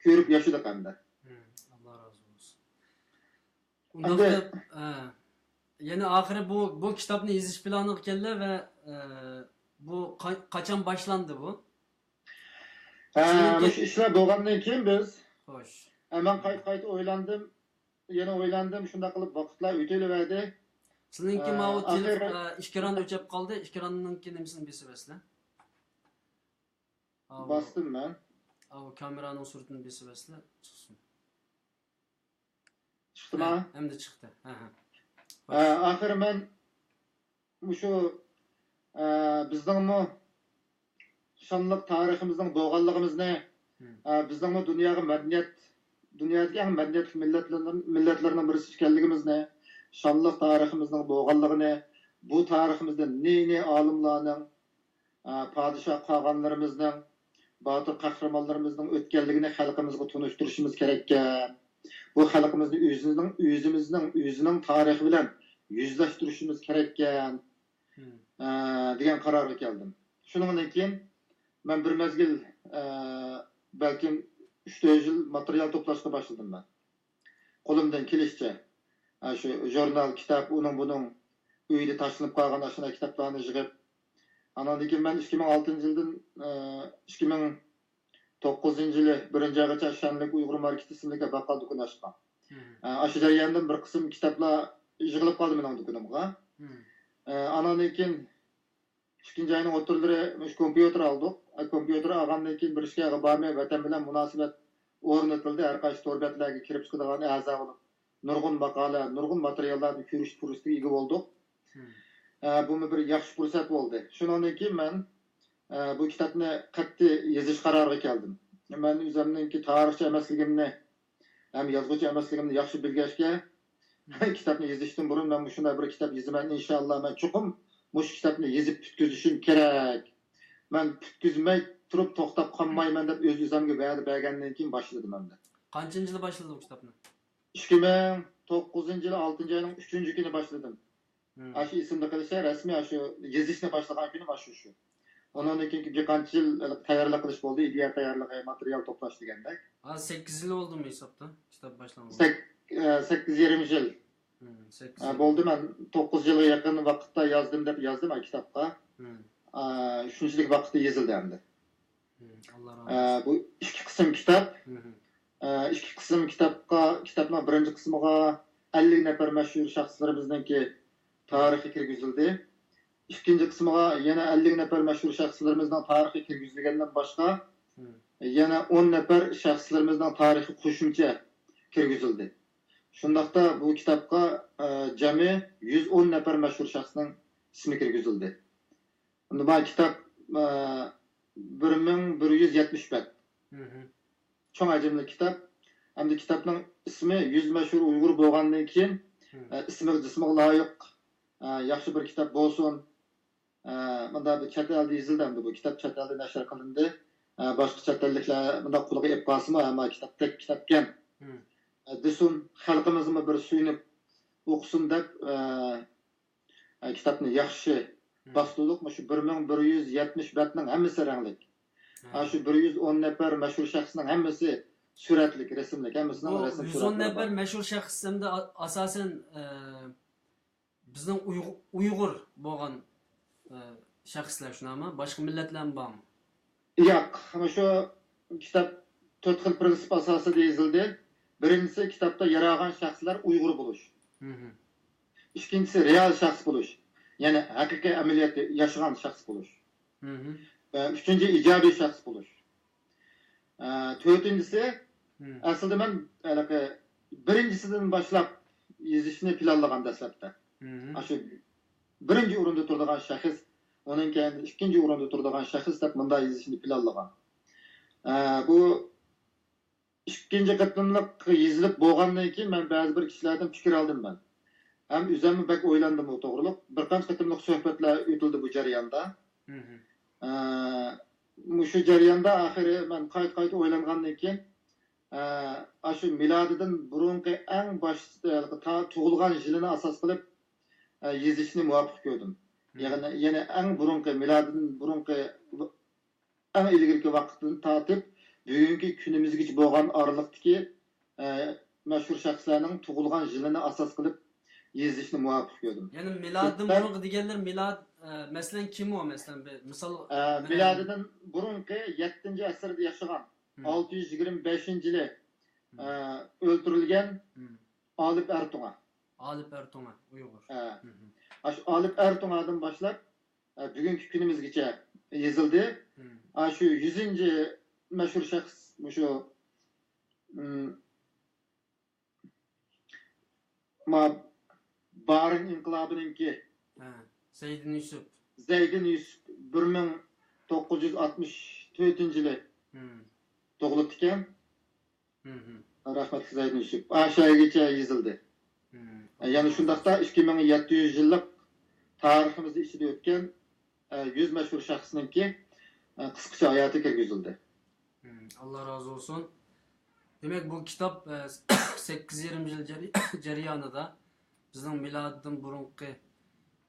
كۆرۈپ ياشىدۇق ئەمدى. ئاللا رازى بولسۇن. ئۇنداقتا، ئە، يەنە ئاخىرى بۇ، بۇ كىتابنى يېزىش پىلانىغا كەلدى ۋە، ئە، بۇ قا-، قاچان باشلاندى بۇ؟ ئە، مۇشۇ ئىشلار بولغاندىن كېيىن بىز، خوش. ئە، مەن قايتا-قايتا ئويلاندىم، يەنە ئويلاندىم، شۇنداق قىلىپ ۋاقىتلار ئۆتۈۋېرىۋەردى. سىزنىڭكى ئە، ماۋۇ ئاخىرى تېلېف-، ئە، ئېكران ئۆچۈپ قالدى، ئېكراننىڭكى نېمىسىنى بېسىۋەرسىلەر. ئاۋۇ، باستىم مەن. ئاۋۇ كامېرانىڭ سۈرىتىنى بېسىۋەرسىلەر، چىقسۇن. چىقتىما؟ ھە، ئەمدى چىقتى. ھە، ھە. ئە، ئاخىرى مەن مۇشۇ، ئە، بىزنىڭمۇ شانلىق تارىخىمىزنىڭ بولغانلىقىمىزنى، ئە، بىزنىڭمۇ دۇنياغا مەدەنىيەت، دۇنيادىكى ئەڭ مەدەنىيەتلىك مىللەتلەرنىڭ، مىللەتلەرنىڭ بىرسى ئىكەنلىكىمىزنى، شانلىق تارىخىمىزنىڭ بولغانلىقىنى، بۇ تارىخىمىزدا نى-نى ئالىملارنىڭ، ئە، پادىشاھ قاغانلىرىمىزنىڭ، باتۇر قەھرىمانلىرىمىزنىڭ ئۆتكەنلىكىنى خەلقىمىزغا تونۇشتۇرۇشىمىز كېرەككەن. بۇ خەلقىمىزنى ئۆزىنىڭ، ئۆزىمىزنىڭ، ئۆزىنىڭ تارىخى بىلەن يۈزلەشتۈرۈشىمىز كېرەككەن، ئە، دېگەن قارارغا كەلدىم. شۇنىڭدىن كېيىن مەن بىر مەزگىل، ئە، بەلكىم ئۈچ تۆت يىل ماتېرىيال توپلاشقا باشلىدىم مەن. قولۇمدىن كېلىشىچە، ئە، شۇ ژۇرنال، كىتاب، ئۇنىڭ بۇنىڭ ئۆيدە تاشلىنىپ قالغان ئاشۇنداق كىتابلارنى يىغىپ، ئاناندىن كېيىن مەن ئىككى مىڭ ئالتىنچى يىلدىن، ئە، ئىككى مىڭ توققۇزىنچى يىلى بىرىنچى ئايغىچە شەنلىك ئۇيغۇر ماركېتى ئىسىملىك باققان دۇكان ئاچقان. ئە، ئاشۇ جەرياندىن بىر قىسىم كىتابلار يىغىلىپ قالدى مېنىڭ دۇكىنىمغا. ئە، ئاناندىن كېيىن ئىككىنچى ئاينىڭ ئوتتۇرىلىرى مۇشۇ كومپيۇتېر ئالدۇق. كومپيۇتېر ئالغاندىن كېيىن بىر ئىككى ئايغا بارماي، ۋەتەن بىلەن مۇناسىۋەت ئورنىتىلدى. ھەر قايسى تور بەتلەرگە كىرىپ چىقىدىغان ئەزا بولۇپ، نۇرغۇن ماقالە، نۇرغۇن ماتېرىياللاردىن كۆرۈش پۇرسىتىگە ئىگە بولدۇق. ئە، بۇمۇ بىر ياخشى پۇرسەت بولدى. شۇنىڭدىن كېيىن مەن، ئە، بۇ كىتابنى قەتئىي يېزىش قارارىغا كەلدىم. مەن ئۆزۈمنىڭكى تارىخچى ئەمەسلىكىمنى ھەم يازغۇچى ئەمەسلىكىمنى ياخشى بىلگەچكە، كىتابنى يېزىشتىن بۇرۇن مەن مۇشۇنداق بىر كىتاب يېزىمەن، ئىنشاللا مەن چوقۇم مۇشۇ كىتابنى يېزىپ پۈتكۈزۈشۈم كېرەك. مەن پۈتكۈزمەي تۇرۇپ توختاپ قالمايمەن دەپ ئۆز-ئۆزۈمگە ۋەدە بەرگەندىن كېيىن باشلىدىم ئەمدى. قانچىنچى يىلى باشلىدىڭ بۇ كىتابنى؟ ئىككى مىڭ توققۇزىنچى يىلى ئالتىنچى ئاينىڭ ئۈچىنچى كۈنى باشلىدىم. مم. ئاشۇ ئېسىمدە قېلىشى رەسمىي ئاشۇ يېزىشنى باشلىغان كۈنۈم ئاشۇ شۇ. ئۇنىڭدىن كېيىنكى بىر قانچە يىل تەييارلىق قىلىش بولدى، ئىدىيە تەييارلىقى، ماتېرىيال توپلاش دېگەندەك. ھازىر سەككىز يىل بولدىمۇ ھېسابتا كىتاب باشلانغىلى؟ سەك-، ئە، سەككىز يېرىم يىل. مم، سەككىز ئە، يىل. بولدى، مەن توققۇز يىلغا يېقىن ۋاقىتتا يازدىم دەپ يازدىم، ئە، كىتابقا. مم. ئە، شۇنچىلىك ۋاقىتتا يېزىلدى ئەمدى. مم، ئاللا رازى ئە، بولسۇن. بۇ ئىككى قىسىم كىتاب. مم. ئە، ئىككى قىسىم كىتابقا، كىتابنىڭ بىرىنچى قىسمىغا ئەللىك نەپەر مەشھۇر شەخسلىرىمىزنىڭكى تارىخى كىرگۈزۈلدى. ئىككىنچى قىسمىغا يەنە ئەللىك نەپەر مەشھۇر شەخسلىرىمىزنىڭ تارىخى كىرگۈزۈلگەندىن باشقا، مم. يەنە ئون نەپەر شەخسلىرىمىزنىڭ تارىخى قوشۇمچە كىرگۈزۈلدى. شۇنداقتا بۇ كىتابقا، ئە، جەمئىي يۈز ئون نەپەر مەشھۇر شەخسنىڭ ئىسمى كىرگۈزۈلدى. ئەمدى بۇ كىتاب، ئە، بىر مىڭ بىر يۈز يەتمىش بەت. مم. چوڭ ھەجىملىك كىتاب. ئەمدى كىتابنىڭ ئىسمى يۈز مەشھۇر ئۇيغۇر بولغاندىن كېيىن، مم. ئە، ئىسمىغا، جىسمىغا لايىق، ئە، ياخشى بىر كىتاب بولسۇن. ئە، مۇنداق بىر چەت ئەلدە يېزىلدى ئەمدى بۇ كىتاب، چەت ئەلدە نەشر قىلىندى. ئە، باشقا چەت ئەللىكلەر مۇنداق قولىغا ئېلىپ قالسىمۇ، ئەمما كىتابتەك كىتابكەن. مم. ئە، دېسۇن، خەلقىمىزمۇ بىر سۆيۈنۈپ ئوقۇسۇن دەپ، ئە، ئە، كىتابنى ياخشى مم. باستۇردۇق. مۇشۇ بىر مىڭ بىر يۈز يەتمىش بەتنىڭ ھەممىسى رەڭلىك. ھە. ئاشۇ بىر يۈز ئون نەپەر مەشھۇر شەخسنىڭ ھەممىسى سۈرەتلىك، رەسىملىك، ھەممىسىنىڭ بۇ رەسىم يۈز ئون سۈرەتلىرى نەپەر بار. مەشھۇر شەخس ئەمدى ئا-، ئاساسەن، ئە، بىزنىڭ ئۇيغۇ-، ئۇيغۇر بولغان، ئە، شەخسلەر شۇنداقمۇ؟ باشقا مىللەتلەرمۇ بارمۇ؟ ياق، مۇشۇ كىتاب تۆت خىل پىرىنسىپ ئاساسىدا يېزىلدى. بىرىنچىسى، كىتابتا يەر ئالغان شەخسلەر ئۇيغۇر بولۇش. مم. ئىككىنچىسى، رېئال شەخس بولۇش، يەنى ھەقىقىي ئەمەلىيەتتە ياشىغان شەخس بولۇش. مم. ۋە ئۈچىنچى، ئىجابىي شەخس بولۇش. ئە، تۆتىنچىسى، مم. ئەسلىدە مەن ھېلىقى بىرىنچىسىدىن باشلاپ يېزىشنى پىلانلىغان دەسلەپتە. مم. ئاشۇ بىرىنچى ئورۇندا تۇرىدىغان شەخس، ئۇنىڭ كەينىدىن ئىككىنچى ئورۇندا تۇرىدىغان شەخس دەپ مۇنداق يېزىشنى پىلانلىغان. ئە، بۇ ئىككىنچى قېتىملىق يېزىلىپ بولغاندىن كېيىن، مەن بەزى بىر كىشىلەردىن پىكىر ئالدىم مەن. ھەم ئۆزۈممۇ بەك ئويلاندىم بۇ توغرۇلۇق. بىر قانچە قېتىملىق سۆھبەتلەر ئۆتۈلدى بۇ جەرياندا. مم. ئە، مۇشۇ جەرياندا ئاخىرى مەن قايتا-قايتا ئويلانغاندىن كېيىن، ئە، ئاشۇ مىلادىدىن بۇرۇنقى ئەڭ باش، تا تۇغۇلغان يىلىنى ئاساس قىلىپ، ئە، يېزىشنى مۇۋاپىق كۆردۈم. مم. يەنى، يەنى ئەڭ بۇرۇنقى، مىلادىدىن بۇرۇنقى ئەڭ ئىلگىرىكى ۋاقىتتىن تارتىپ بۈگۈنكى كۈنىمىزگىچە بولغان ئارىلىقتىكى، ئە، مەشھۇر شەخسلەرنىڭ تۇغۇلغان يىلىنى ئاساس قىلىپ يېزىشنى مۇۋاپىق كۆردۈم. يەنى مىلادىدىن بۇرۇنقى دېگەنلەر مىلاد، ئە، مەسىلەن، كىم ئۇ؟ مەسىلەن، بىر مىسال، ئە، بىلەن. مىلادىدىن بۇرۇنقى يەتتىنچى ئەسىردە ياشىغان، مم. ئالتە يۈز يىگىرمە بەشىنچى يىلى، مم. ئە، ئۆلتۈرۈلگەن مم. ئالىپ ئەرتۇڭا. ئالىپ ئەرتۇڭا، ئۇيغۇر. ئە، مم. ئاشۇ ئالىپ ئەرتۇڭادىن باشلاپ، ئە، بۈگۈنكى كۈنىمىزگىچە يېزىلدى. مم. ئاشۇ يۈزىنچى مەشھۇر شەخس مۇشۇ، مم، ما بارىن ئىنقىلابىنىڭكى ھە، زەيدىن يۈسۈپ. زەيدىن يۈسۈپ بىر مىڭ توققۇز يۈز ئاتمىش تۆتىنچى يىلى مم. تۇغۇلۇپتىكەن. مم. رەھمەتلىك زەيدىن يۈسۈپ. ئاشۇ يەرگىچە يېزىلدى. مم. يەنە شۇنداقتا ئىككى مىڭ يەتتە يۈز يىللىق تارىخىمىزنىڭ ئىچىدە ئۆتكەن، ئە، يۈز مەشھۇر شەخسنىڭكى، ئە، قىسقىچە ھاياتى كىرگۈزۈلدى. مم. ئاللا رازى بولسۇن. دېمەك، بۇ كىتاب، ئە، سەككىز يېرىم يىل جەري-، جەريانىدا بىزنىڭ مىلادىدىن بۇرۇنقى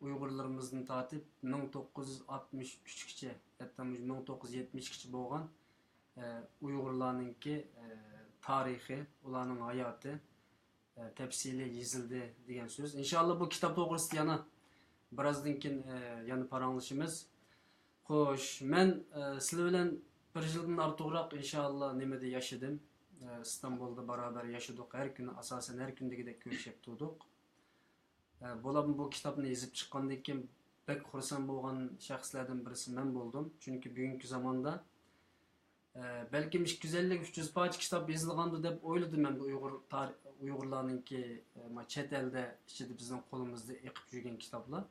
ئۇيغۇرلىرىمىزدىن تارتىپ مىڭ توققۇز يۈز ئاتمىش ئۈچكىچە، ھەتتا مۇشۇ مىڭ توققۇز يۈز يەتمىشكىچە بولغان، ئە، ئۇيغۇرلارنىڭكى، ئە، تارىخى، ئۇلارنىڭ ھاياتى، ئە، تەپسىلىي يېزىلدى دېگەن سۆز. ئىنشاللا بۇ كىتاب توغرىسىدا يەنە بىرازدىن كېيىن، ئە، يەنە پاراڭلىشىمىز. خوش، مەن، ئە، سىلەر بىلەن بىر يىلدىن ئارتۇقراق ئىنشاللا نېمىدە ياشىدىم. ئە، ئىستانبۇلدا بارابەر ياشىدۇق. ھەر كۈنى، ئاساسەن ھەر كۈندىكىدەك كۆرۈشۈپ تۇردۇق. ئە، بولۇپمۇ بۇ كىتابنى يېزىپ چىققاندىن كېيىن بەك خۇرسەن بولغان شەخسلەردىن بىرسى مەن بولدۇم. چۈنكى بۈگۈنكى زاماندا، ئە، بەلكىم ئىككى يۈز ئەللىك، ئۈچ يۈز پارچە كىتاب يېزىلغاندۇ دەپ ئويلىدىم مەن بۇ ئۇيغۇر تار-، ئۇيغۇرلارنىڭكى، ئە، ما چەت ئەلدە ئىچىدە بىزنىڭ قولىمىزدا ئېقىپ يۈرگەن كىتابلار.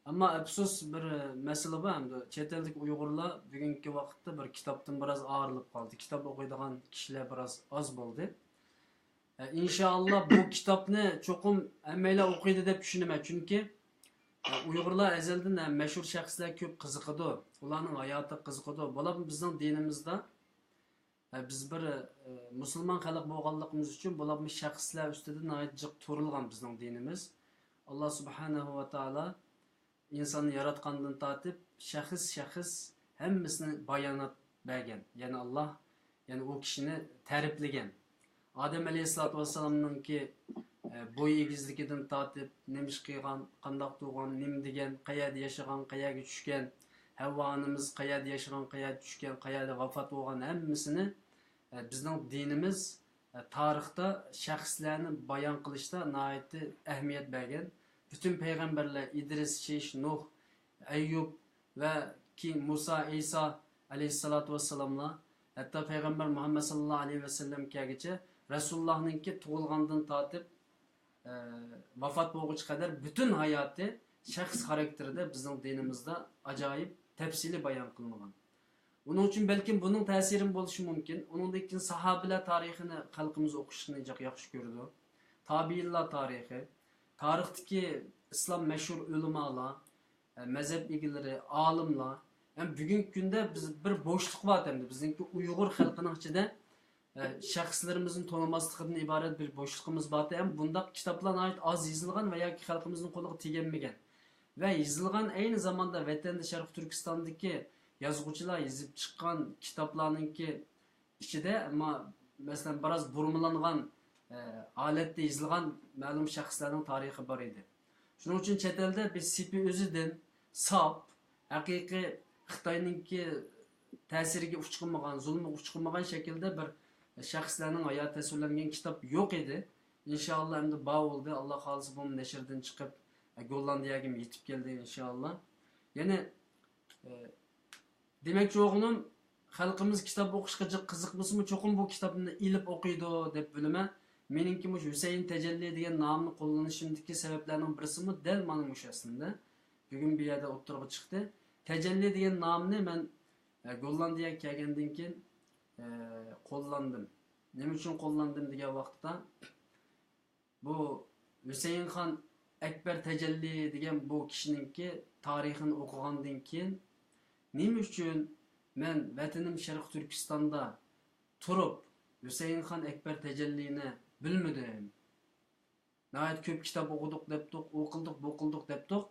ئەمما ئەپسۇس، بىر، ئە، مەسىلە بار ئەمدى. چەت ئەلدىكى ئۇيغۇرلار بۈگۈنكى ۋاقىتتا بىر كىتابتىن بىراز ئايرىلىپ قالدى. كىتاب ئوقۇيدىغان كىشىلەر بىراز ئاز بولدى. ئە، ئىنشائاللا بۇ كىتابنى چوقۇم ھەممەيلەن ئوقۇيدۇ دەپ چۈشىنىمەن. چۈنكى، ئە، ئۇيغۇرلار ئەزەلدىن، ئە، مەشھۇر شەخسلەر كۆپ قىزىقىدۇ. ئۇلارنىڭ ھاياتى قىزىقىدۇ. بولۇپمۇ بىزنىڭ دىنىمىزدا، ئە، بىز بىر، ئە، مۇسۇلمان خەلق بولغانلىقىمىز ئۈچۈن بولۇپمۇ شەخسلەر ئۈستىدە ناھايىتى جىق تۇرۇلغان بىزنىڭ دىنىمىز. ئاللا سۇبھانەھۇ ۋە تائالا ئىنساننى ياراتقاندىن تارتىپ شەخس-شەخس ھەممىسىنى بايانات بەرگەن. يەنى ئاللا، يەنى ئۇ كىشىنى تەرىپلىگەن. ئادەم ئەلەيھىسسالاتۇ ۋەسسالامنىڭكى، ئە، بوي ئېگىزلىكىدىن تارتىپ، نېمە ئىش قىلغان، قانداق تۇغان، نېمە دېگەن، قەيەردە ياشىغان، قەيەرگە چۈشكەن، ھەۋۋا ئانىمىز قەيەردە ياشىغان، قەيەردە چۈشكەن، قەيەردە ۋاپات بولغان، ھەممىسىنى، ئە، بىزنىڭ دىنىمىز، ئە، تارىختا شەخسلەرنى بايان قىلىشتا ناھايىتى ئەھمىيەت بەرگەن. پۈتۈن پەيغەمبەرلەر، ئىدرىس، شىش، نۇھ، ئەييۇب ۋە كېيىن مۇسا، ئەيسا ئەلەيھىسسالاتۇ ۋەسسالاملار، ھەتتا پەيغەمبەر مۇھەممەد ساللاللاھۇ ئەلەيھى ۋەسەللەمگىچە رەسۇلۇللاھنىڭكى تۇغۇلغاندىن تارتىپ، ئە، ۋاپات بولغۇچە قەدەر پۈتۈن ھاياتى شەخس خاراكتېرىدە بىزنىڭ دىنىمىزدا ئاجايىپ تەپسىلىي بايان قىلىنغان. ئۇنىڭ ئۈچۈن بەلكىم بۇنىڭ تەسىرىمۇ بولۇشى مۇمكىن. ئۇنىڭدىن كېيىن ساھابىلەر تارىخىنى خەلقىمىز ئوقۇشنى جىق ياخشى كۆرىدۇ. تابىئىنلار تارىخى، تارىختىكى ئىسلام مەشھۇر ئۆلىمالار، ئە، مەزھەپ ئىگىلىرى، ئالىملار. ھەم بۈگۈنكى كۈندە بىز بىر بوشلۇق بار ئەمدى. بىزنىڭكى ئۇيغۇر خەلقىنىڭ ئىچىدە، ئە، شەخسلىرىمىزنى تونۇماسلىقىدىن ئىبارەت بىر بوشلۇقىمىز بار. ھەم بۇنداق كىتابلار ناھايىتى ئاز يېزىلغان ۋە ياكى خەلقىمىزنىڭ قولىغا تېگەلمىگەن. ۋە يېزىلغان ئەينى زاماندا ۋەتەندە شەرقىي تۈركىستاندىكى يازغۇچىلار يېزىپ چىققان كىتابلارنىڭكى ئىچىدە، ئەمما، مەسىلەن، بىراز بۇرمىلانغان، ئە، ھالەتتە يېزىلغان مەلۇم شەخسلەرنىڭ تارىخى بار ئىدى. شۇنىڭ ئۈچۈن چەت ئەلدە بىز سېپى ئۆزىدىن ساپ، ھەقىقىي خىتاينىڭكى تەسىرىگە ئۇچرىمىغان، زۇلۇمغا ئۇچرىمىغان شەكىلدە بىر شەخسلەرنىڭ ھاياتى تەسۋىرلەنگەن كىتاب يوق ئىدى. ئىنشائاللا، ئەمدى بار بولدى. ئاللا خالىسا، بۇمۇ نەشردىن چىقىپ، ئە، گوللاندىيەگىمۇ يېتىپ كەلدى، ئىنشائاللا. يەنى، ئە، دېمەكچى بولغىنىم، خەلقىمىز كىتاب ئوقۇشقا جىق قىزىقمىسىمۇ، چوقۇم بۇ كىتابنى ئېلىپ ئوقۇيدۇ دەپ بىلىمەن. مېنىڭكى مۇشۇ ھۈسەيىن تەجەللى دېگەن نامنى قوللىنىشىمدىكى سەۋەبلەرنىڭ بىرسىمۇ دەل مانا مۇشۇ ئەسلىندە. بۈگۈن بۇ يەردە ئوتتۇرىغا چىقتى. تەجەللى دېگەن نامنى مەن، ئە، گوللاندىيەگە كەلگەندىن كېيىن، ئە، قوللاندىم. نېمە ئۈچۈن قوللاندىم دېگەن ۋاقىتتا، بۇ ھۈسەيىنخان ئەكبەر تەجەللى دېگەن بۇ كىشىنىڭكى تارىخىنى ئوقۇغاندىن كېيىن، نېمە ئۈچۈن مەن ۋەتىنىم شەرقىي تۈركىستاندا تۇرۇپ، ھۈسەيىنخان ئەكبەر تەجەللىنى بىلمىدىم؟ ناھايىتى كۆپ كىتاب ئوقۇدۇق دەپتۇق، ئۇ قىلدۇق، بۇ قىلدۇق دەپتۇق.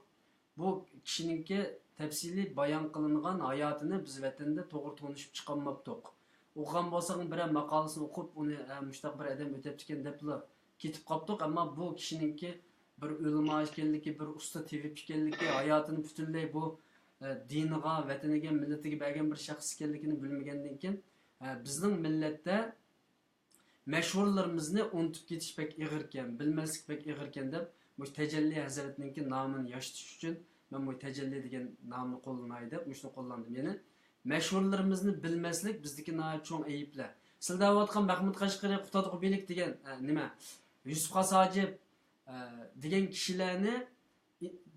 بۇ كىشىنىڭكى تەپسىلىي بايان قىلىنغان ھاياتىنى بىز ۋەتەندە توغرا تونۇشۇپ چىقالماپتۇق. ئوقۇغان بولساق، بىرەر ماقالىسىنى ئوقۇپ، ئۇنى، ھە، مۇشۇنداق بىر ئادەم ئۆتەپتىكەن دەپلا كېتىپ قاپتۇق. ئەمما بۇ كىشىنىڭكى بىر ئۆلىما ئىكەنلىكى، بىر ئۇستا تېۋىپ ئىكەنلىكى، ھاياتىنى پۈتۈنلەي بۇ، ئە، دىنىغا، ۋەتىنىگە، مىللىتىگە بەرگەن بىر شەخس ئىكەنلىكىنى بىلمىگەندىن كېيىن، ئە، بىزنىڭ مىللەتتە مەشھۇرلىرىمىزنى ئۇنتۇپ كېتىش بەك ئېغىركەن، بىلمەسلىك بەك ئېغىركەن دەپ، مۇشۇ تەجەللى ھەزرىتىنىڭكى نامىنى ياشىتىش ئۈچۈن مەن مۇشۇ تەجەللى دېگەن نامنى قوللىناي دەپ مۇشۇنى قوللاندىم. يەنى مەشھۇرلىرىمىزنى بىلمەسلىك بىزدىكى ناھايىتى چوڭ ئەيىبلەر. سىلەر دەۋاتقان مەخمۇت قەشقىرى، قۇتادغۇ بىلىك دېگەن، ئە، نېمە، يۈسۈپ خاس ھاجىپ، ئە، دېگەن كىشىلەرنى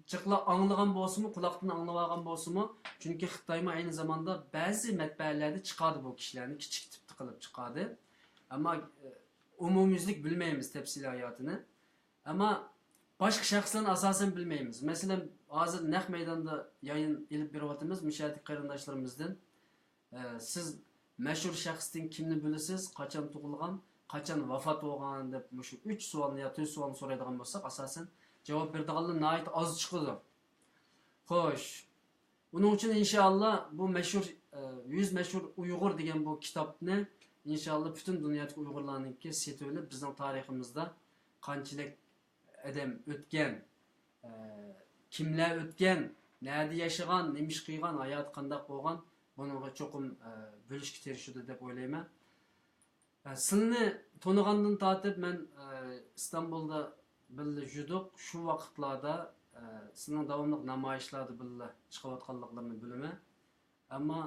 جىقلا ئاڭلىغان بولسىمۇ، قۇلاقتىن ئاڭلىۋالغان بولسىمۇ، چۈنكى خىتايمۇ ئەينى زاماندا بەزى مەتبەئەلەردە چىقاردى بۇ كىشىلەرنى، كىچىك تىپتا قىلىپ چىقاردى. ئەمما، ئە، ئومۇميۈزلۈك بىلمەيمىز تەپسىلىي ھاياتىنى. ئەمما باشقا شەخسلەرنى ئاساسەن بىلمەيمىز. مەسىلەن، ھازىر نەق مەيداندا يايىن ئېلىپ بېرىۋاتىمىز، مۇشۇ يەردىكى قېرىنداشلىرىمىزدىن. ئە، سىز مەشھۇر شەخستىن كىمنى بىلىسىز، قاچان تۇغۇلغان، قاچان ۋاپات بولغان دەپ مۇشۇ ئۈچ سوئالنى يا تۆت سوئالنى سورايدىغان بولساق، ئاساسەن جاۋاب بېرىدىغانلار ناھايىتى ئاز چىقىدۇ. خوش. ئۇنىڭ ئۈچۈن ئىنشائاللا بۇ مەشھۇر، ئە، يۈز مەشھۇر ئۇيغۇر دېگەن بۇ كىتابنى ئىنشائاللا پۈتۈن دۇنيادىكى ئۇيغۇرلارنىڭكى سېتىۋېلىپ، بىزنىڭ تارىخىمىزدا قانچىلىك ئادەم ئۆتكەن، ئە، كىملەر ئۆتكەن، نەدە ياشىغان، نېمە ئىش قىلغان، ھاياتى قانداق بولغان، بۇنىڭغا چوقۇم، ئە، بۆلۈشكە تىرىشىدۇ دەپ ئويلايمەن. ئە، سىلىنى تونۇغاندىن تارتىپ مەن، ئە، ئىستانبۇلدا بىللە يۈردۇق. شۇ ۋاقىتلاردا، ئە، سىلىنىڭ داۋاملىق نامايىشلاردا بىللە چىقىۋاتقانلىقلىرىنى بىلىمەن. ئەمما،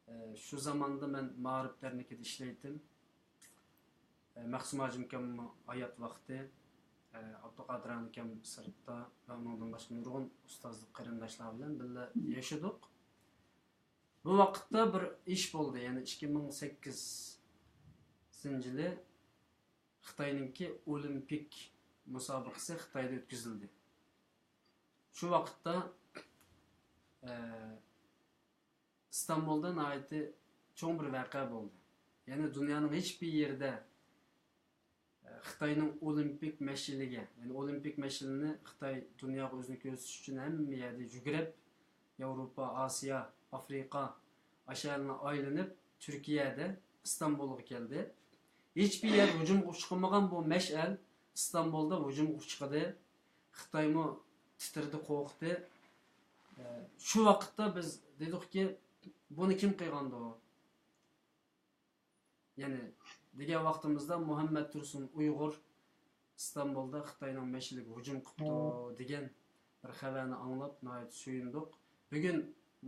ئە، شۇ زاماندا مەن مائارىپ دەرنىكىدە ئىشلەيتتىم. ئە، مەخسۇم ھاجىمكاممۇ ھايات ۋاقتى، ئە، ئابدۇقادىر ئاكام سىرتتا ۋە ئۇنىڭدىن باشقا نۇرغۇن ئۇستازلىق قېرىنداشلار بىلەن بىللە ياشىدۇق. بۇ ۋاقىتتا بىر ئىش بولدى، يەنى ئىككى مىڭ سەككىزىنچى يىلى خىتاينىڭكى ئولىمپىك مۇسابىقىسى خىتايدا ئۆتكۈزۈلدى. شۇ ۋاقىتتا، ئە، ئىستانبۇلدا ناھايىتى چوڭ بىر ۋەقە بولدى. يەنى دۇنيانىڭ ھېچبىر يېرىدە، ئە، خىتاينىڭ ئولىمپىك مەشئىلىگە، يەنى ئولىمپىك مەشئىلىنى خىتاي دۇنياغا ئۆزىنى كۆرسىتىش ئۈچۈن ھەممە يەردە يۈگۈرۈپ، ياۋروپا، ئاسىيا، ئافرىقا، ئاشۇ يەرلەرنى ئايلىنىپ، تۈركىيەدە، ئىستانبۇلغا كەلدى. ھېچبىر يەر ھۇجۇمغا ئۇچرىمىغان بۇ مەشئەل ئىستانبۇلدا ھۇجۇمغا ئۇچرىدى. خىتايمۇ تىترىدى، قورقتى. ئە، شۇ ۋاقىتتا بىز دېدۇقكى، بۇنى كىم قىلغاندۇ؟ يەنى دېگەن ۋاقتىمىزدا مۇھەممەد تۇرسۇن ئۇيغۇر ئىستانبۇلدا خىتاينىڭ مەشئىلىگە ھۇجۇم قىپتۇ دېگەن بىر خەۋەرنى ئاڭلاپ ناھايىتى سۆيۈندۇق. بۈگۈن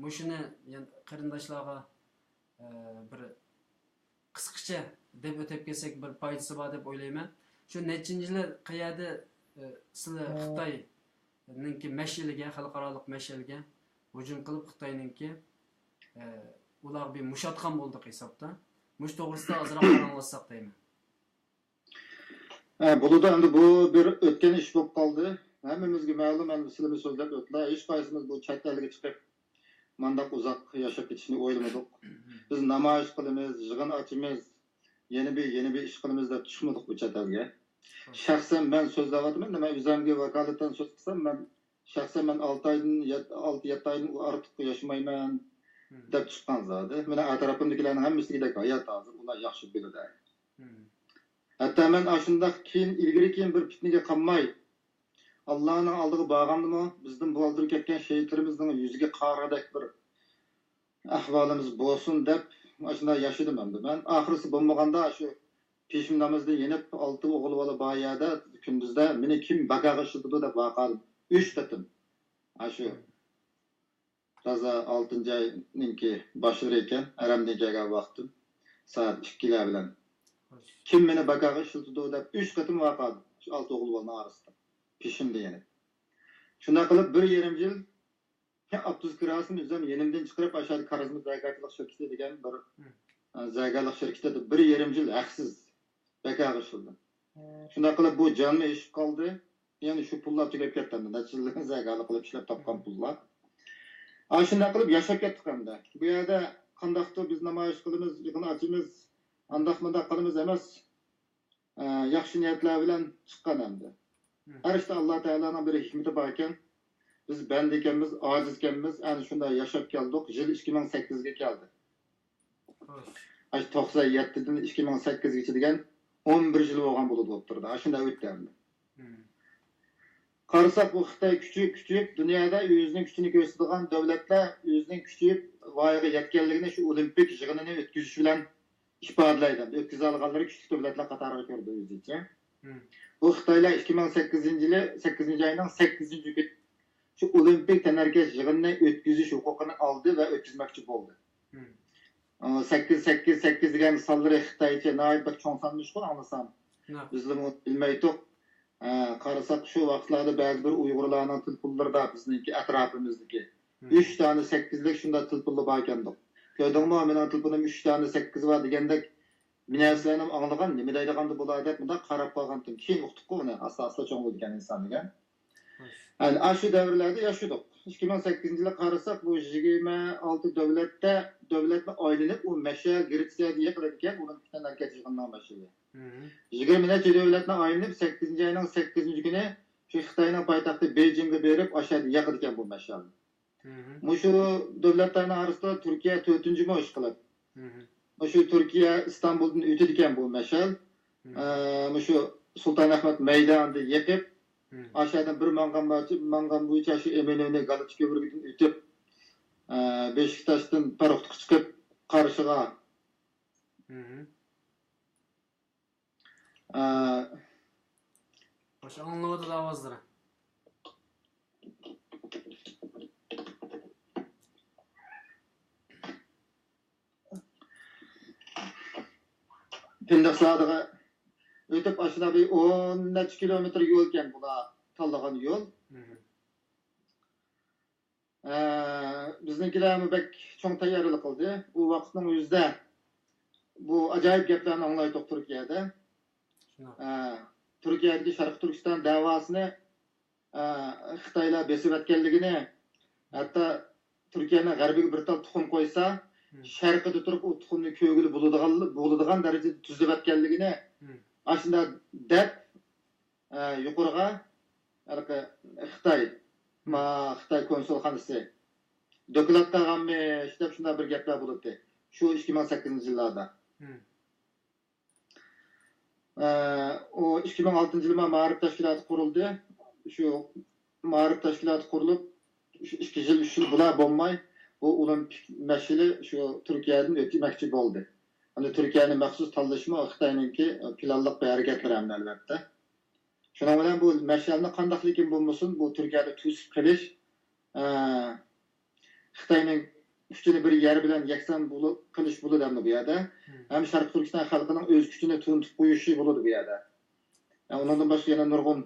مۇشۇنى يەنە قېرىنداشلارغا، ئە، بىر قىسقىچە دەپ ئۆتۈپ كەتسەك بىر پايدىسى بار دەپ ئويلايمەن. شۇ نەچچىنچى يىلى قەيەردە، ئە، سىلى خىتاينىڭكى مەشئىلىگە، خەلقئارالىق مەشئەلگە ھۇجۇم قىلىپ خىتاينىڭكى، ئە، ئۇلارغا بىر مۇشاتخان بولدۇق ھېسابتا. مۇشۇ توغرىسىدا ئازراق پاراڭلاشساق دەيمەن. ھە، بولىدۇ، ئەمدى بۇ بىر ئۆتكەن ئىش بولۇپ قالدى. ھەممىمىزگە مەلۇم، ئەمدى سىلىمۇ سۆزلەپ ئۆتتىلە. ھېچقايسىمىز بۇ چەت ئەلگە چىقىپ، مانداق ئۇزاق ياشاپ كېتىشنى ئويلىمىدۇق. بىز نامايىش قىلىمىز، يىغىن ئاچىمىز، يەنە بىر، يەنە بىر ئىش قىلىمىز دەپ چىقمىدۇق بۇ چەت ئەلگە. شەخسەن مەن سۆزلەۋاتىمەن، مەن ئۆزۈمگە ۋاكالىتەن سۆز قىلسام، مەن شەخسەن مەن ئالتە ئايدىن، يەت-، ئالتە، يەتتە ئايدىن ئارتۇق ياشىمايمەن دەپ چىققان زادى. مېنىڭ ئەتراپىمدىكىلەرنىڭ ھەممىسى دېگۈدەك ھايات ھازىر، ئۇلار ياخشى بىلىدۇ. ھەتتا مەن ئاشۇنداق كېيىن، ئىلگىرى كېيىن بىر پىتنىگە قالماي، ئاللانىڭ ئالدىغا بارغاندىمۇ، بىزدىن بۇ ئالدىرى كەتكەن شېھىتلىرىمىزنىڭ يۈزىگە قارىغۇدەك بىر ئەھۋالىمىز بولسۇن دەپ، ئاشۇنداق ياشىدىم ئەمدى مەن. ئاخىرسى بولمىغاندا، شۇ پېشىم نامىزىدا يېنىپ، ئالتە ئوغۇل بالا بار يەردە كۈندۈزدە مېنى كىم باكاغا ئىشلىتىدۇ دەپ ۋارقىرىدىم. ئۈچ قېتىم. ئاشۇ تازا ئالتىنچى ئاينىڭكى باشلىرى ئىكەن، ھەرەمدىن كەلگەن ۋاقتىم سائەت ئىككىلەر بىلەن. كىم مېنى باكاغا ئىشلىتىدۇ دەپ ئۈچ قېتىم ۋارقىرىدىم. شۇ ئالتە ئوغۇل بالىنىڭ ئارىسىدا. پېشىمدە يېنىپ. شۇنداق قىلىپ بىر يېرىم يىل ئاپتوبۇس كىراسىنى ئۆزۈم يېنىمدىن چىقىرىپ، ئاشۇ يەردە كارىزما زەرگەرچىلىك شىركىتى دېگەن بىر، ئە، زەرگەرلىك شىركىتىدە بىر يېرىم يىل ھەقسىز بەكارغا ئىشلىدىم. شۇنداق قىلىپ بۇ جانمۇ ئېشىپ قالدى. يەنى شۇ پۇللار تۈگەپ كەتتى ئەمدى. نەچچە يىلدىن زەرگەرلىك قىلىپ ئىشلەپ تاپقان پۇللار. ئاشۇنداق قىلىپ ياشاپ كەتتۇق ئەمدى. بۇ يەردە قانداقتۇر بىز نامايىش قىلىمىز، يىغىن ئاچىمىز، ئانداق مۇنداق قىلىمىز ئەمەس. ئە، ياخشى نىيەتلەر بىلەن چىققان ئەمدى. ھەر ئىشتا ئاللا تائالانىڭ بىر ھېكمىتى بار ئىكەن. بىز بەندە ئىكەنمىز، ئاجىز ئىكەنمىز، ئەنە شۇنداق ياشاپ كەلدۇق. يىل ئىككى مىڭ سەككىزگە كەلدى. ئاشۇ توقسان يەتتىدىن ئىككى مىڭ سەككىزگىچە دېگەن ئون بىر يىل بولغان بولىدۇ ئوتتۇرىدا. ئاشۇنداق ئۆتتى ئەمدى. قارىساق، بۇ خىتاي كۈچىيىپ، كۈچىيىپ، دۇنيادا ئۆزىنىڭ كۈچىنى كۆرسىتىدىغان دۆلەتلەر ئۆزىنىڭ كۈچىيىپ، ۋايىغا يەتكەنلىكىنى شۇ ئولىمپىك يىغىنىنى ئۆتكۈزۈش بىلەن ئىپادىلەيدۇ. ئۆتكۈزەلىغانلىرى كۈچلۈك دۆلەتلەر قاتارىغا كىرىدۇ ئۆزىچە. بۇ خىتايلار ئىككى مىڭ سەككىزىنچى يىلى، سەككىزىنچى ئاينىڭ سەككىزىنچى كۈنى شۇ ئولىمپىك تەنھەرىكەت يىغىنىنى ئۆتكۈزۈش ھوقۇقىنى ئالدى ۋە ئۆتكۈزمەكچى بولدى. ئا، سەككىز سەككىز سەككىز دېگەن سانلىرى خىتايچە ناھايىتى بەك چوڭ سانمىشقۇ ئاڭلىسام. بىزلىمۇ بىلمەيتتۇق. ئە، قارىساق، شۇ ۋاقىتلاردا بەزى بىر ئۇيغۇرلارنىڭ تېلېفونلىرىدا بىزنىڭكى ئەتراپىمىزدىكى ئۈچ دانە سەككىزلىك شۇنداق تېلېفونلار بار ئىكەندۇق. كۆردۈڭمۇ، مېنىڭ تېلېفونۇم ئۈچ دانە سەككىز بار دېگەندەك، مەن نەرسىلەرنى ئاڭلىغان، نېمە دەيدىغاندۇ بۇلار دەپ مۇنداق قاراپ قالغانتىم. كېيىن ئۇقتۇققۇ ئۇنى، ئاستا-ئاستا چوڭ بولىدىكەن ئىنسان دېگەن. ئەنە ئاشۇ دەۋرلەردە ياشىدۇق. ئىككى مىڭ سەككىزىنچى يىلى قارىساق، بۇ يىگىرمە ئالتە دۆلەتتە، دۆلەتنى ئايلىنىپ، ئۇ مەشەل گرېتسىيەگە يېقىلىدىكەن، ئۇنىڭ پۈتۈن ھەرىكەت يىغىنىنىڭ مەشىلى. يىگىرمە نەچچە دۆلەتنى ئايلىنىپ، سەككىزىنچى ئاينىڭ سەككىزىنچى كۈنى شۇ خىتاينىڭ پايتەختى بېيجىڭغا بېرىپ، ئاشۇ يەردە ياقىدىكەن بۇ مەشەلنى. مۇشۇ دۆلەتلەرنىڭ ئئارىسىدا تۈركىيە تۆتىنچىمۇ ئىشقىلىپ. مۇشۇ تۈركىيە ئىستانبۇلدىن ئۆتىدىكەن بۇ مەشەل. ئە، مۇشۇ سۇلتان ئەخمەت مەيدانىدا يېقىپ، ئاشۇ يەردىن بىر ماڭغان بار-، ماڭغان بويىچە شۇ ئېمىنۆنى گالىچ كۆۋرۈكىدىن ئۆتۈپ، ئە، بېشىكتاشتىن پاراخوتقا چىقىپ، قارىشىغا. ئە، ئاشۇ ئاڭلىنىۋاتىدۇ ئاۋازلىرى. پىندىق سادىغا ئۆتۈپ، ئاشۇنداق بىر ئون نەچچە كىلومېتىر يول ئىكەن بۇلار تاللىغان يول. ئە، بىزنىڭكىلەرمۇ بەك چوڭ تەييارلىق قىلدى. ئۇ ۋاقىتنىڭ ئۆزىدە بۇ ئاجايىپ گەپلەرنى ئاڭلايتتۇق تۈركىيەدە. ئە، تۈركىيەدىكى شەرقىي تۈركىستان دەۋاسىنى، ئە، خىتايلار بېسىۋەتكەنلىكىنى، ھەتتا تۈركىيەنىڭ غەربىگە بىر تال تۇخۇم قويسا، شەرقىدە تۇرۇپ ئۇ تۇخۇمنى كۆرگىلى بولىدىغان، بولىدىغان دەرىجىدە تۈزۈۋەتكەنلىكىنى، ئاشۇنداق دەپ، ئە، يۇقىرىغا ھېلىقى خىتاي، ما، خىتاي كونسۇلخانىسى دوكلات قىلغانمىش دەپ شۇنداق بىر گەپلەر بولاتتى. شۇ ئىككى مىڭ سەككىزىنچى يىللاردا. ئە، ئۇ ئىككى مىڭ ئالتىنچى يىلى ما-، مائارىپ تەشكىلاتى قۇرۇلدى. شۇ مائارىپ تەشكىلاتى قۇرۇلۇپ، شۇ ئىككى يىل، ئۈچ يىل بۇلار بولماي، بۇ ئولىمپىك مەشئىلى شۇ تۈركىيەدىن ئۆتمەكچى بولدى. ئەمدى تۈركىيەنى مەخسۇس تاللىشىمۇ خىتاينىڭكى پىلانلىق بىر ھەرىكەتلىرى ئەمدى، ئەلۋەتتە. شۇنىڭ بىلەن بۇ مەشئەلنى قانداقلىكىن بولمىسۇن، بۇ تۈركىيەدە توسۇپ قېلىش، ئە، خىتاينىڭ كۈچىنى بىر يەر بىلەن يەكسان بولۇ-، قىلىش بولىدۇ ئەمدى بۇ يەردە. ھەم شەرقىي تۈركىستان خەلقىنىڭ ئۆز كۈچىنى تونۇتۇپ قويۇشى بولىدۇ بۇ يەردە. ئە، ئۇنىڭدىن باشقا يەنە نۇرغۇن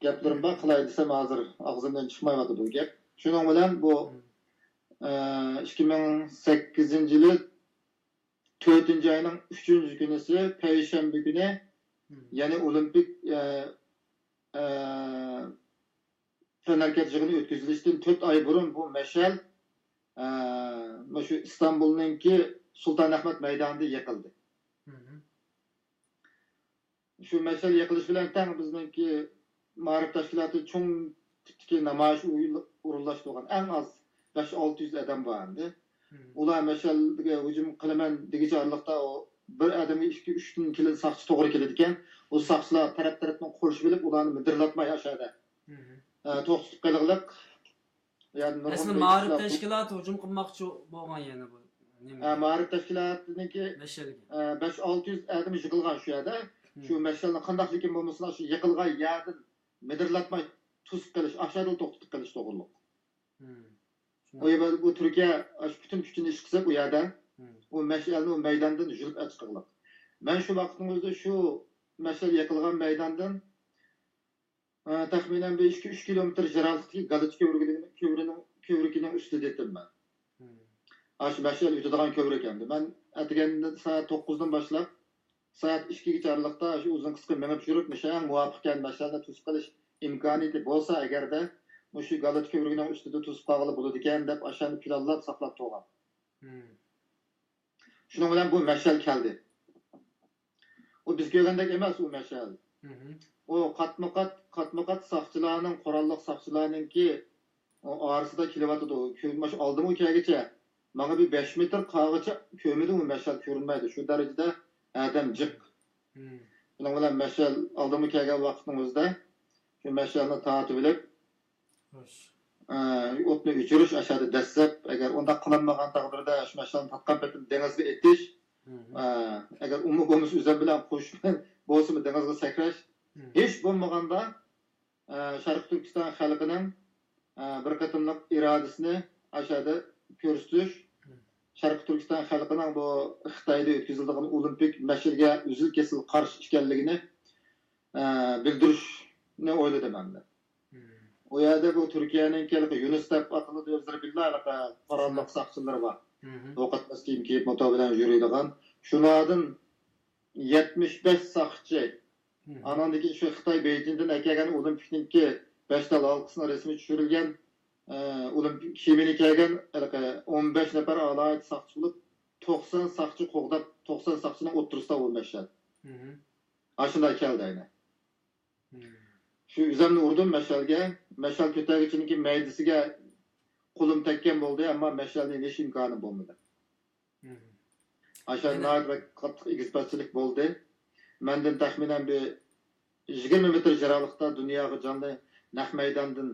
گەپلىرىم بار، قىلاي دېسەم ھازىر ئاغزىمدىن چىقمايۋاتىدۇ بۇ گەپ. شۇنىڭ بىلەن بۇ، ئە، ئىككى مىڭ سەككىزىنچى يىلى تۆتىنچى ئاينىڭ ئۈچىنچى كۈنىسى، پەيشەنبە كۈنى، يەنى ئولىمپىك، ئە، ئە، تەنھەرىكەت يىغىنى ئۆتكۈزۈلۈشتىن تۆت ئاي بۇرۇن بۇ مەشئەل، ئە، مۇشۇ ئىستانبۇلنىڭكى سۇلتان ئەھمەد مەيدانىدا يېقىلدى. شۇ مەشئەل يېقىلىش بىلەن تەڭ بىزنىڭكى مائارىپ تەشكىلاتى چوڭ تىپتىكى نامايىش ئورۇنلاشتۇرغان، ئەڭ ئاز بەش ئالتە يۈز ئادەم بار ئەمدى. ئۇلار مەشئەلگە ھۇجۇم قىلىمەن دېگۈچە ئارىلىقتا ئۇ بىر ئادەمگە ئىككى ئۈچتىن كېلىدىغان ساقچى توغرا كېلىدىكەن. ئۇ ساقچىلار تەرەپ-تەرەپتىن قورشىۋېلىپ، ئۇلارنى مىدىرلاتماي ئاشۇ يەردە، ئە، توختىتىپ قېلىغلىق. يەنى نۇرغۇن ئەسلى مائارىپ تەشكىلاتى ھۇجۇم قىلماقچى بولغان يەنە بۇ. ئە، مائارىپ تەشكىلاتىنىڭكى، ئە، بەش ئالتە يۈز ئادەم يىغىلغان شۇ يەردە. شۇ مەشئەلنى قانداقلىكىن بولمىسۇن، شۇ يىغىلغان يەردىن مىدىرلاتماي توسۇپ قېلىش، ئاشۇ يەردىلا توختىتىپ قېلىش توغرۇلۇق. ئۇ يەردە بۇ تۈركىيە ئاشۇ پۈتۈن كۈچىنى ئىشقا سېلىپ ئۇ يەردە ئۇ مەشئەلنى ئۇ مەيداندىن يۇلۇپ ئەچىقىغلىق. مەن شۇ ۋاقىتنىڭ ئۆزىدە شۇ مەشئەل يېقىلغان مەيداندىن، ئە، تەخمىنەن بىر ئىككى ئۈچ كىلومېتىر يىراقلىقتىكى گالىچ كۆۋرۈكىنىڭ، كۆۋرۈكىنىڭ ئۈستىدە ئىدىم مەن. ئاشۇ مەشئەل ئۆتىدىغان كۆۋرۈك ئەمدى. مەن ئەتىگەندىن سائەت توققۇزدىن باشلاپ، سائەت ئىككىگىچە ئارىلىقتا شۇ ئۇزۇن قىسقا مېڭىپ يۈرۈپ، مۇشۇ ئەڭ مۇۋاپىق ئىكەن، مەشئەلنى توسۇپ قېلىش ئىمكانىيىتى بولسا ئەگەردە، مۇشۇ گالىچ كۆۋرۈكىنىڭ ئۈستىدە توسۇپ قالغىلى بولىدىكەن دەپ، ئاشۇنى پىلانلاپ ساقلاپ تۇرغان. شۇنىڭ بىلەن بۇ مەشئەل كەلدى. ئۇ بىز كۆرگەندەك ئەمەس ئۇ مەشئەل. ئۇ قاتمۇ قات، قاتمۇ قات ساقچىلارنىڭ، قوراللىق ساقچىلارنىڭكى ئۇ ئارىسىدا كېلىۋاتىدۇ. كۆ-، مانا شۇ ئالدىمغا كەلگىچە، ماڭا بىر بەش مېتىر قاغىچە كۆرمىدىم، ئۇ مەشئەل كۆرۈنمەيدۇ. شۇ دەرىجىدە ئادەم جىق. شۇنىڭ بىلەن مەشئەل ئالدىمغا كەلگەن ۋاقىتنىڭ ئۆزىدە شۇ مەشئەلنى تارتىۋېلىپ، ئە، ئوتنى ئۆچۈرۈش، ئاشۇ يەردە دەسسەپ، ئەگەر ئۇنداق قىلالمىغان تەقدىردە، شۇ مەشئەلنى تارتقان پېتىم دېڭىزغا ئېتىش، ئە، ئەگەر ئۇمۇ بولمىسا ئۆزۈم بىلەن قوشۇپ بولسىمۇ دېڭىزغا سەكرەش، ھېچ بولمىغاندا، ئە، شەرقىي تۈركىستان خەلقىنىڭ، ئە، بىر قېتىملىق ئىرادىسىنى ئاشۇ يەردە كۆرسىتىش، شەرقىي تۈركىستان خەلقىنىڭ بۇ خىتايدا ئۆتكۈزۈلىدىغان ئولىمپىك مەشئەلگە ئۈزۈل-كېسىل قارشى ئىكەنلىكىنى، ئە، بىلدۈرۈشنى ئويلىدىم ئەمدى. ئۇ يەردە بۇ تۈركىيەنىڭكى ھېلىقى يۇنۇس دەپ ئاتىلىدۇ، ئۆزلىرى بىللا ھېلىقى قوراللىق ساقچىلىرى بار. ئوق ئاتماس كىيىم كىيىپ، موتور بىلەن يۈرىدىغان. شۇلاردىن يەتمىش بەش ساقچى، ئانىڭدىن كېيىن شۇ خىتاي بېيجىڭدىن ئەكەلگەن ئولىمپىكنىڭكى بەش تال ھالقىسىنىڭ رەسىمى چۈشۈرۈلگەن، ئە، ئولىمپىك كىيىمىنى كىيگەن ھېلىقى ئون بەش نەپەر ئالاھىدە ساقچى بولۇپ، توقسان ساقچى قوغداپ، توقسان ساقچىنىڭ ئوتتۇرىسىدا ئۇ مەشئەل. ئاشۇنداق كەلدى ئەينەن. شۇ ئۆزۈمنى ئۇردۇم مەشئەلگە. مەشئەل كۆتەرگۈچىنىڭكى مەيدىسىگە قولۇم تەگكەن بولدى، ئەمما مەشئەلنى ئېلىش ئىمكانىم بولمىدى. ئاشۇ ناھايىتى بەك قاتتىق ئېگىز-پەسچىلىك بولدى. مەندىن تەخمىنەن بىر يىگىرمە مېتىر يىراقلىقتا دۇنياغا جانلى نەق مەيداندىن،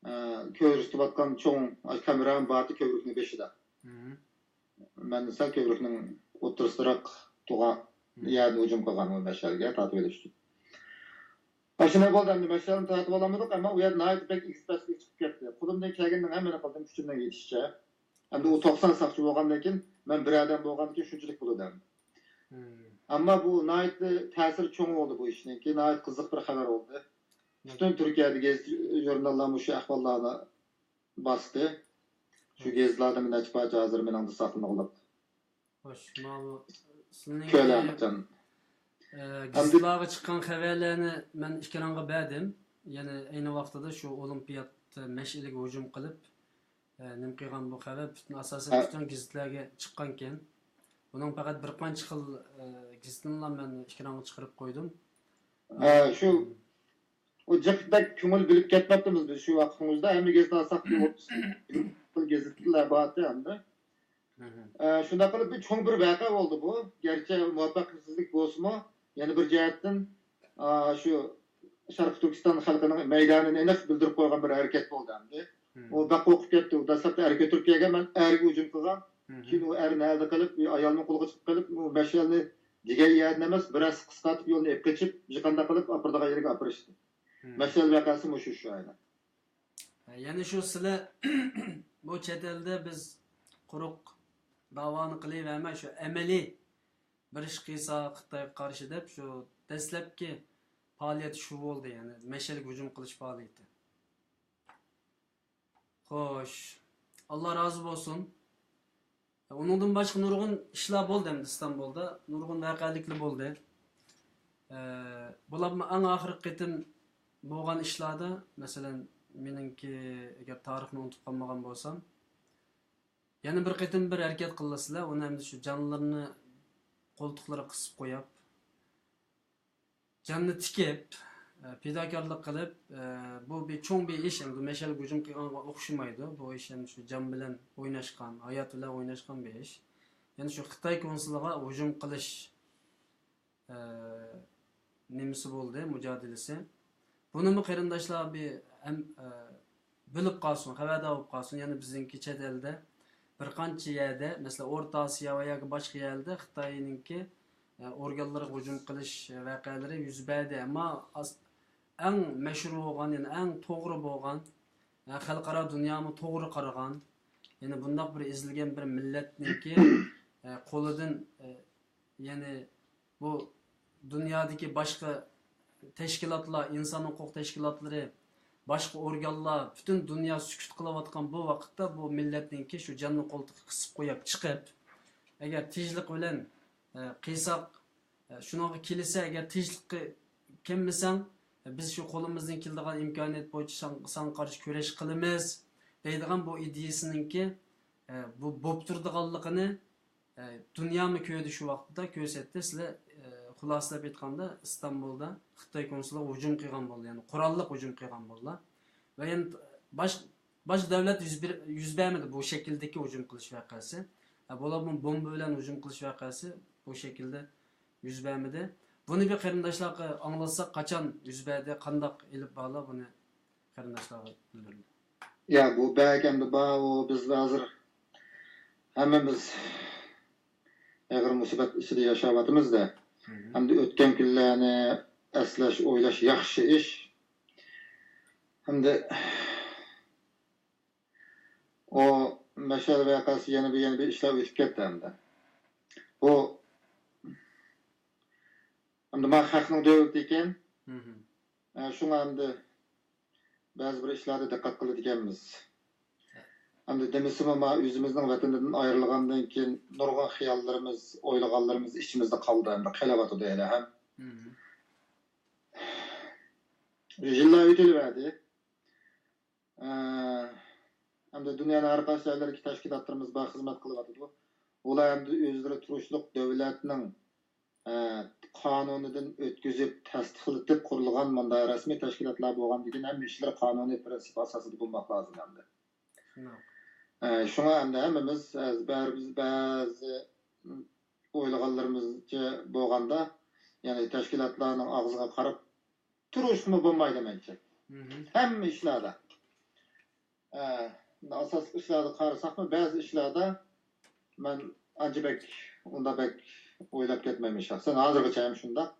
ئە، كۆرسىتىۋاتقان چوڭ كامېرام بارتى كۆۋرۈكنىڭ بېشىدا. مەن سەل كۆۋرۈكنىڭ ئوتتۇرىسىدىراق تۇرغان يەردىن ھۇجۇم قىلغان ئۇ مەشئەلگە تارتىۋېلىش ئۈچۈن. ئاشۇنداق بولدى، ئەمدى مەشئەلنى تارتىپ ئالالمىدۇق، ئەمما ئۇ يەردە ناھايىتى بەك ئېگىز پەسلىككە چىقىپ كەتتى. قولۇمدىن كەلگىنىنىڭ ھەممىنى قىلدىم، كۈچۈمنىڭ يېتىشىچە. ئەمدى ئۇ توقسان ساقچى بولغاندىن كېيىن، مەن بىر ئادەم بولغاندىن كېيىن شۇنچىلىك بولىدۇ ئەمدى. ئەمما بۇ ناھايىتى تەسىرى چوڭ بولدى بۇ ئىشنىڭكى، ناھايىتى قىزىق بىر خەۋەر بولدى. پۈتۈن تۈركىيەدە گېزىت ژۇرناللار مۇشۇ ئەھۋاللارنى باستى. شۇ گېزىتلاردىن نەچچە پارچە ھازىر مېنىڭدە ساقلىنىۋالىپتۇ. خوش، ماۋۇ سىزنىڭكى، كۆلەمجان. ئە، گېزىتلارغا چىققان خەۋەرلەرنى مەن ئېكرانغا بەردىم. يەنى ئەينى ۋاقتىدا شۇ ئولىمپىيات مەشئىلىگە ھۇجۇم قىلىپ، ئە، نېمە قىلغان بۇ خەۋەر پۈتۈن، ئاساسەن، ھە. پۈتۈن گېزىتلەرگە چىققانكەن. بۇنىڭ پەقەت بىر قانچە خىل، ئە، گېزىتىنىلا مەن ئېكرانغا چىقىرىپ قويدۇم. ھە، شۇ، ئۇ جىق بەك كۆڭۈل بۆلۈپ كەتمەپتىمىز بىز شۇ ۋاقتىمىزدا. ھەممە گېزىت ئالساق، خىل گېزىتلەر بارتى ئەمدى. ئە، شۇنداق قىلىپ بىر چوڭ بىر ۋەقە بولدى بۇ. گەرچە مۇۋەپپەقىيەتسىزلىك بولسىمۇ، يەنە بىر جەھەتتىن، ئا، شۇ شەرقىي تۈركىستان خەلقىنىڭ مەيدانىنى ئېنىق بىلدۈرۈپ قويغان بىر ھەرىكەت بولدى ئەمدى. ئۇ بەك قورقۇپ كەتتى. ئۇ دەسلەپتە ئەر كۆتۈرۈپ كەلگەن، مەن ئەرگە ھۇجۇم قىلغان. كېيىن ئۇ ئەر نەدە قېلىپ، ئايالنىڭ قولىغا چىقىپ قېلىپ، ئۇ مەشئەلنى دېگەن يەردىن ئەمەس، بىر ھەسسە قىسقارتىپ يولنى ئېلىپ قېچىپ، ھېچقانداق قىلىپ ئاپىرىدىغان يەرگە ئاپىرىشتى. مەشئەل ۋەقەسى مۇشۇ شۇ ئايدا. يەنى شۇ سىلەر بۇ چەت ئەلدە بىز قۇرۇق داۋانى قىلىۋەرمەي، شۇ ئەمەلىي بىر ئىش قىلسا خىتايغا قارشى دەپ، شۇ دەسلەپكى پائالىيەت شۇ بولدى، يەنى مەشئەلگە ھۇجۇم قىلىش پائالىيىتى. خوش، ئاللا رازى بولسۇن. ئۇنىڭدىن باشقا نۇرغۇن ئىشلار بولدى ئەمدى ئىستانبۇلدا. نۇرغۇن ۋەقەلىكلەر بولدى. ئە، بولۇپمۇ ئەڭ ئاخىرقى قېتىم بولغان ئىشلاردا، مەسىلەن، مېنىڭكى، ئەگەر تارىخنى ئۇنتۇپ قالمىغان بولسام، يەنە بىر قېتىم بىر ھەرىكەت قىلىسىلەر، ئۇنى ئەمدى شۇ جانلىرىنى قولتۇقلىرىغا قىسىپ قويۇپ، جاننى تىكىپ، ئە، پىداكارلىق قىلىپ، ئە، بۇ بىر چوڭ بىر ئىش، ئەمدى مەشئەلگە ھۇجۇم قىلغانغا ئوخشىمايدۇ. بۇ ئىش ئەمدى شۇ جان بىلەن ئويناشقان، ھايات بىلەن ئويناشقان بىر ئىش. يەنى شۇ خىتاي كونسۇلىغا ھۇجۇم قىلىش، ئە، نېمىسى بولدى، مۇجادىلىسى. بۇنىمۇ قېرىنداشلار بىر ھەم، ئە، بىلىپ قالسۇن، خەۋەردار بولۇپ قالسۇن. يەنە بىزنىڭكى چەت ئەلدە بىر قانچە يەردە، مەسىلەن، ئورتا ئاسىيا ۋە ياكى باشقا يەردە خىتاينىڭكى، ئە، ئورگانلىرىغا ھۇجۇم قىلىش ۋەقەلىرى يۈز بەردى. ئەمما ئاس-، ئەڭ مەشھۇر بولغان، يەنى ئەڭ توغرا بولغان، ئە، خەلقئارا دۇنيامۇ توغرا قارىغان، يەنى بۇنداق بىر ئېزىلگەن بىر مىللەتنىڭكى، ئە، قولىدىن، ئە، يەنى بۇ دۇنيادىكى باشقا تەشكىلاتلار، ئىنسان ھوقۇق تەشكىلاتلىرى، باشقا ئورگانلار، پۈتۈن دۇنيا سۈكۈت قىلىۋاتقان بۇ ۋاقىتتا بۇ مىللەتنىڭكى شۇ جاننى قولتۇقى قىسىپ قويۇپ چىقىپ، ئەگەر تىنچلىق بىلەن، ئە، قىلساق، ئە، شۇنىڭغا كېلىسە، ئەگەر تىنچلىققا كەلمىسەڭ، ئە، بىز شۇ قولىمىزدىن كېلىدىغان ئىمكانىيەت بويىچە ساڭ-، ساڭا قارشى كۈرەش قىلىمىز دەيدىغان بۇ ئىدىيىسىنىڭكى، ئە، بۇ بولۇپ تۇرىدىغانلىقىنى ئە، دۇنيامۇ كۆردى شۇ ۋاقىتتا، كۆرسەتتى. سىلەر، ئە، خۇلاسىلەپ ئېيتقاندا، ئىستانبۇلدا خىتاي كونسۇلىغا ھۇجۇم قىلغان بولدى، يەنى قوراللىق ھۇجۇم قىلغان بولدى. ۋە يەنە باش-، باشقا دۆلەت يۈز بېر-، يۈز بەرمىدى بۇ شەكىلدىكى ھۇجۇم قىلىش ۋەقەسى. ھە، بولۇپمۇ بومبا بىلەن ھۇجۇم قىلىش ۋەقەسى بۇ شەكىلدە يۈز بەرمىدى. بۇنى بىر قېرىنداشلارغا ئاڭلاتساق، قاچان يۈز بەردى، قانداق ئېلىپ بارىلار، بۇنى قېرىنداشلارغا بىلدۈرىمەن. يا، بۇ بەك ئەمدى بار، ئۇ بىز ھازىر ھەممىمىز ئېغىر مۇسىبەت ئىچىدە ياشاۋاتىمىز-دە. ئەمدى ئۆتكەن كۈنلەرنى ئەسلەش، ئويلاش ياخشى ئىش. ئەمدى ئۇ مەشئەل ۋەقەسى يەنە بىر، يەنە بىر ئىشلار ئۆتۈپ كەتتى ئەمدى. بۇ ئەمدى ما خەقنىڭ دۆلىتى ئىكەن. ئە، شۇڭا ئەمدى بەزى بىر ئىشلاردا دىققەت قىلىدىكەنمىز. ئەمدى دېمىسىمۇ، ما ئۆزىمىزنىڭ ۋەتىنىدىن ئايرىلغاندىن كېيىن نۇرغۇن خىياللىرىمىز، ئويلىغانلىرىمىز ئىچىمىزدە قالدى، ئەمدى قېلىۋاتىدۇ ھېلىھەم. يىللار ئۆتۈلۈۋەردى. ئە، ئەمدى دۇنيانىڭ ھەر قايسى جايلىرىدىكى تەشكىلاتلىرىمىز بار، خىزمەت قىلىۋاتىدۇ. ئۇلار ئەمدى ئۆزلىرى تۇرۇشلۇق دۆلەتنىڭ، ئە، قانۇنىدىن ئۆتكۈزۈپ، تەستىقلىتىپ قۇرۇلغان مۇنداق رەسمىي تەشكىلاتلار بولغاندىكىن، ھەممە ئىشلىرى قانۇنىي پىرىنسىپ ئاساسىدا بولماق لازىم ئەمدى. شۇڭا، ئە، شۇڭا ئەمدى ھەممىمىز، ئە، بەزى، بەزى ئويلىغانلىرىمىزچە بولغاندا، يەنى تەشكىلاتلارنىڭ ئاغزىغا قاراپ تۇرۇشقىمۇ بولمايدۇ مەنچە. ھەممە ئىشلاردا. ئە، ئاساسلىق ئىشلاردا قارىساقمۇ، بەزى ئىشلاردا مەن ئانچە بەك، ئۇنداق بەك ئويلاپ كەتمەيمەن شەخسەن. ھازىرغىچە ھەم شۇنداق.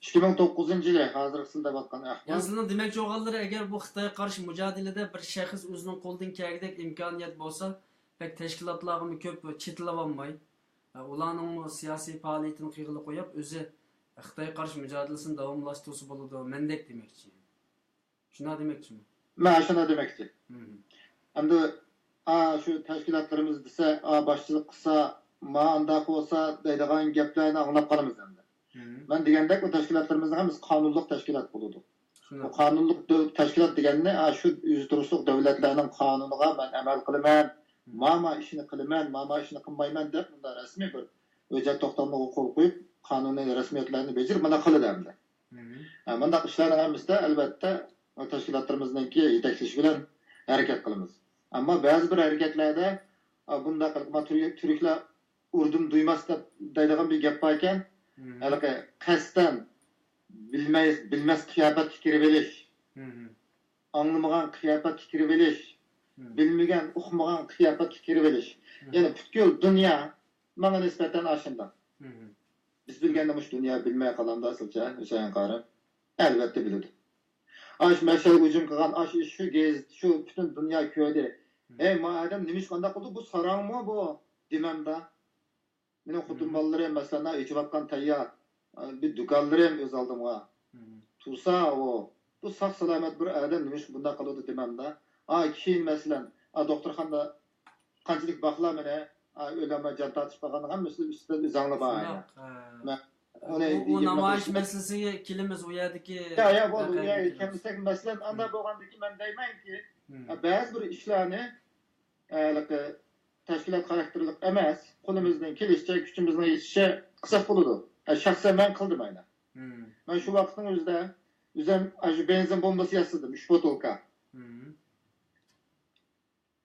ئىككى مىڭ توققۇزىنچى يىلى ھازىرقى سىز دەۋاتقان ئەھۋال. يەنى سىلىنىڭ دېمەكچى بولغانلىرى، ئەگەر بۇ خىتايغا قارشى مۇجادىلىدە بىر شەخس ئۆزىنىڭ قولىدىن كەلگۈدەك ئىمكانىيەت بولسا، بەك تەشكىلاتلارغىمۇ كۆپ چېتىلىۋالماي، ئۇلارنىڭمۇ سىياسىي پائالىيىتىنى قىيغىلى قويۇپ، ئۆزى خىتايغا قارشى مۇجادىلىسىنى داۋاملاشتۇرسا بولىدۇ، مەندەك دېمەكچى. شۇنداق دېمەكچىمۇ؟ مەن شۇنداق دېمەكچى. ئەمدى ئا شۇ تەشكىلاتلىرىمىز دېسە، ئا باشچىلىق قىلسا، ما ئانداق بولسا دەيدىغان گەپلەرنى ئاڭلاپ قالىمىز ئەمدى. مەن دېگەندەك، ئۇ تەشكىلاتلىرىمىزنىڭ ھەممىسى قانۇنلۇق تەشكىلات بولىدۇ. ئۇ قانۇنلۇق دۆ- تەشكىلات دېگەننى، ئا شۇ ئۆزى تۇرۇشلۇق دۆلەتلەرنىڭ قانۇنىغا مەن ئەمەل قىلىمەن، ما ما ئىشنى قىلىمەن، ما ما ئىشنى قىلمايمەن دەپ، مۇنداق رەسمىي بىر ھۆججەت توختاملىرىغا قول قويۇپ، قانۇنىي رەسمىيەتلەرنى بېجىرىپ، مانا قىلىدۇ ئەمدى. ھە، مۇنداق ئىشلارنىڭ ھەممىسىدە، ئەلۋەتتە، تەشكىلاتلىرىمىزنىڭكى يېتەكلىشى بىلەن ھەرىكەت قىلىمىز. ئەمما بەزى بىر ھەرىكەتلەردە، ئا، بۇنداق قىلىپ، ما تۈرك- تۈركلەر ئۇردۇم دۇيماس دەپ دەيدىغان بىر گەپ بار ئىكەن. ھېلىقى قەستەن بىلمەي، بىلمەس قىياپەتكە كىرىۋېلىش، ئاڭلىمىغان قىياپەتكە كىرىۋېلىش، بىلمىگەن، ئۇقمىغان قىياپەتكە كىرىۋېلىش. يەنى پۈتكۈل دۇنيا ماڭا نىسبەتەن ئاشۇنداق. بىز بىلگەندە مۇشۇ دۇنيا بىلمەي قالامدا ئەسلىچە، ھۈسەيىن قارى. ئەلۋەتتە بىلىدۇ. ئاش مەشەل ھۇجۇم قىلغان، ئاش شۇ گېزىت، شۇ پۈتۈن دۇنيا كۆردى. ھەي، ما ئادەم نېمىشقا ئانداق قىلدى؟ بۇ ساراڭمۇ بۇ؟ دېمەمدا. مېنىڭ خوتۇن بالىلىرىم، مەسىلەن، ئېچىۋاتقان تەييار، بىر دۇكانلىرىم ئۆز ئالدىمغا. تۇرسا ئۇ، بۇ ساق سالامەت بىر ئادەم نېمىشقا بۇنداق قىلىدۇ دېمەمدا. ئا، كېيىن، مەسىلەن، ئا، دوختۇرخانىدا قانچىلىك باقلا مېنى، ئا، ئۆلەمە جان تارتىشىپ قالغاننىڭ ھەممىسى ئۈستىدىن ئۆزەڭلار بار. ئۇنى ئۇ نامايىش مەسىلىسىگە كېلىمىز، ئۇ يەردىكى. يا، يا، بولدى، ئۇ يەرگە كەلمىسەك، مەسىلەن، ئانداق بولغاندىكىن مەن دەيمەنكى، بەزى بىر ئىشلارنى ھېلىقى تەشكىلات خاراكتېرلىق ئەمەس، قولىمىزدىن كېلىشىچە، كۈچىمىزنىڭ يېتىشىچە قىلساق بولىدۇ. شەخسەن مەن قىلدىم ئەينەن. مەن شۇ ۋاقىتنىڭ ئۆزىدە ئۆزۈم ئاشۇ بېنزىن بومبىسى ياسىدىم، ئۈچ بوتۇلكا.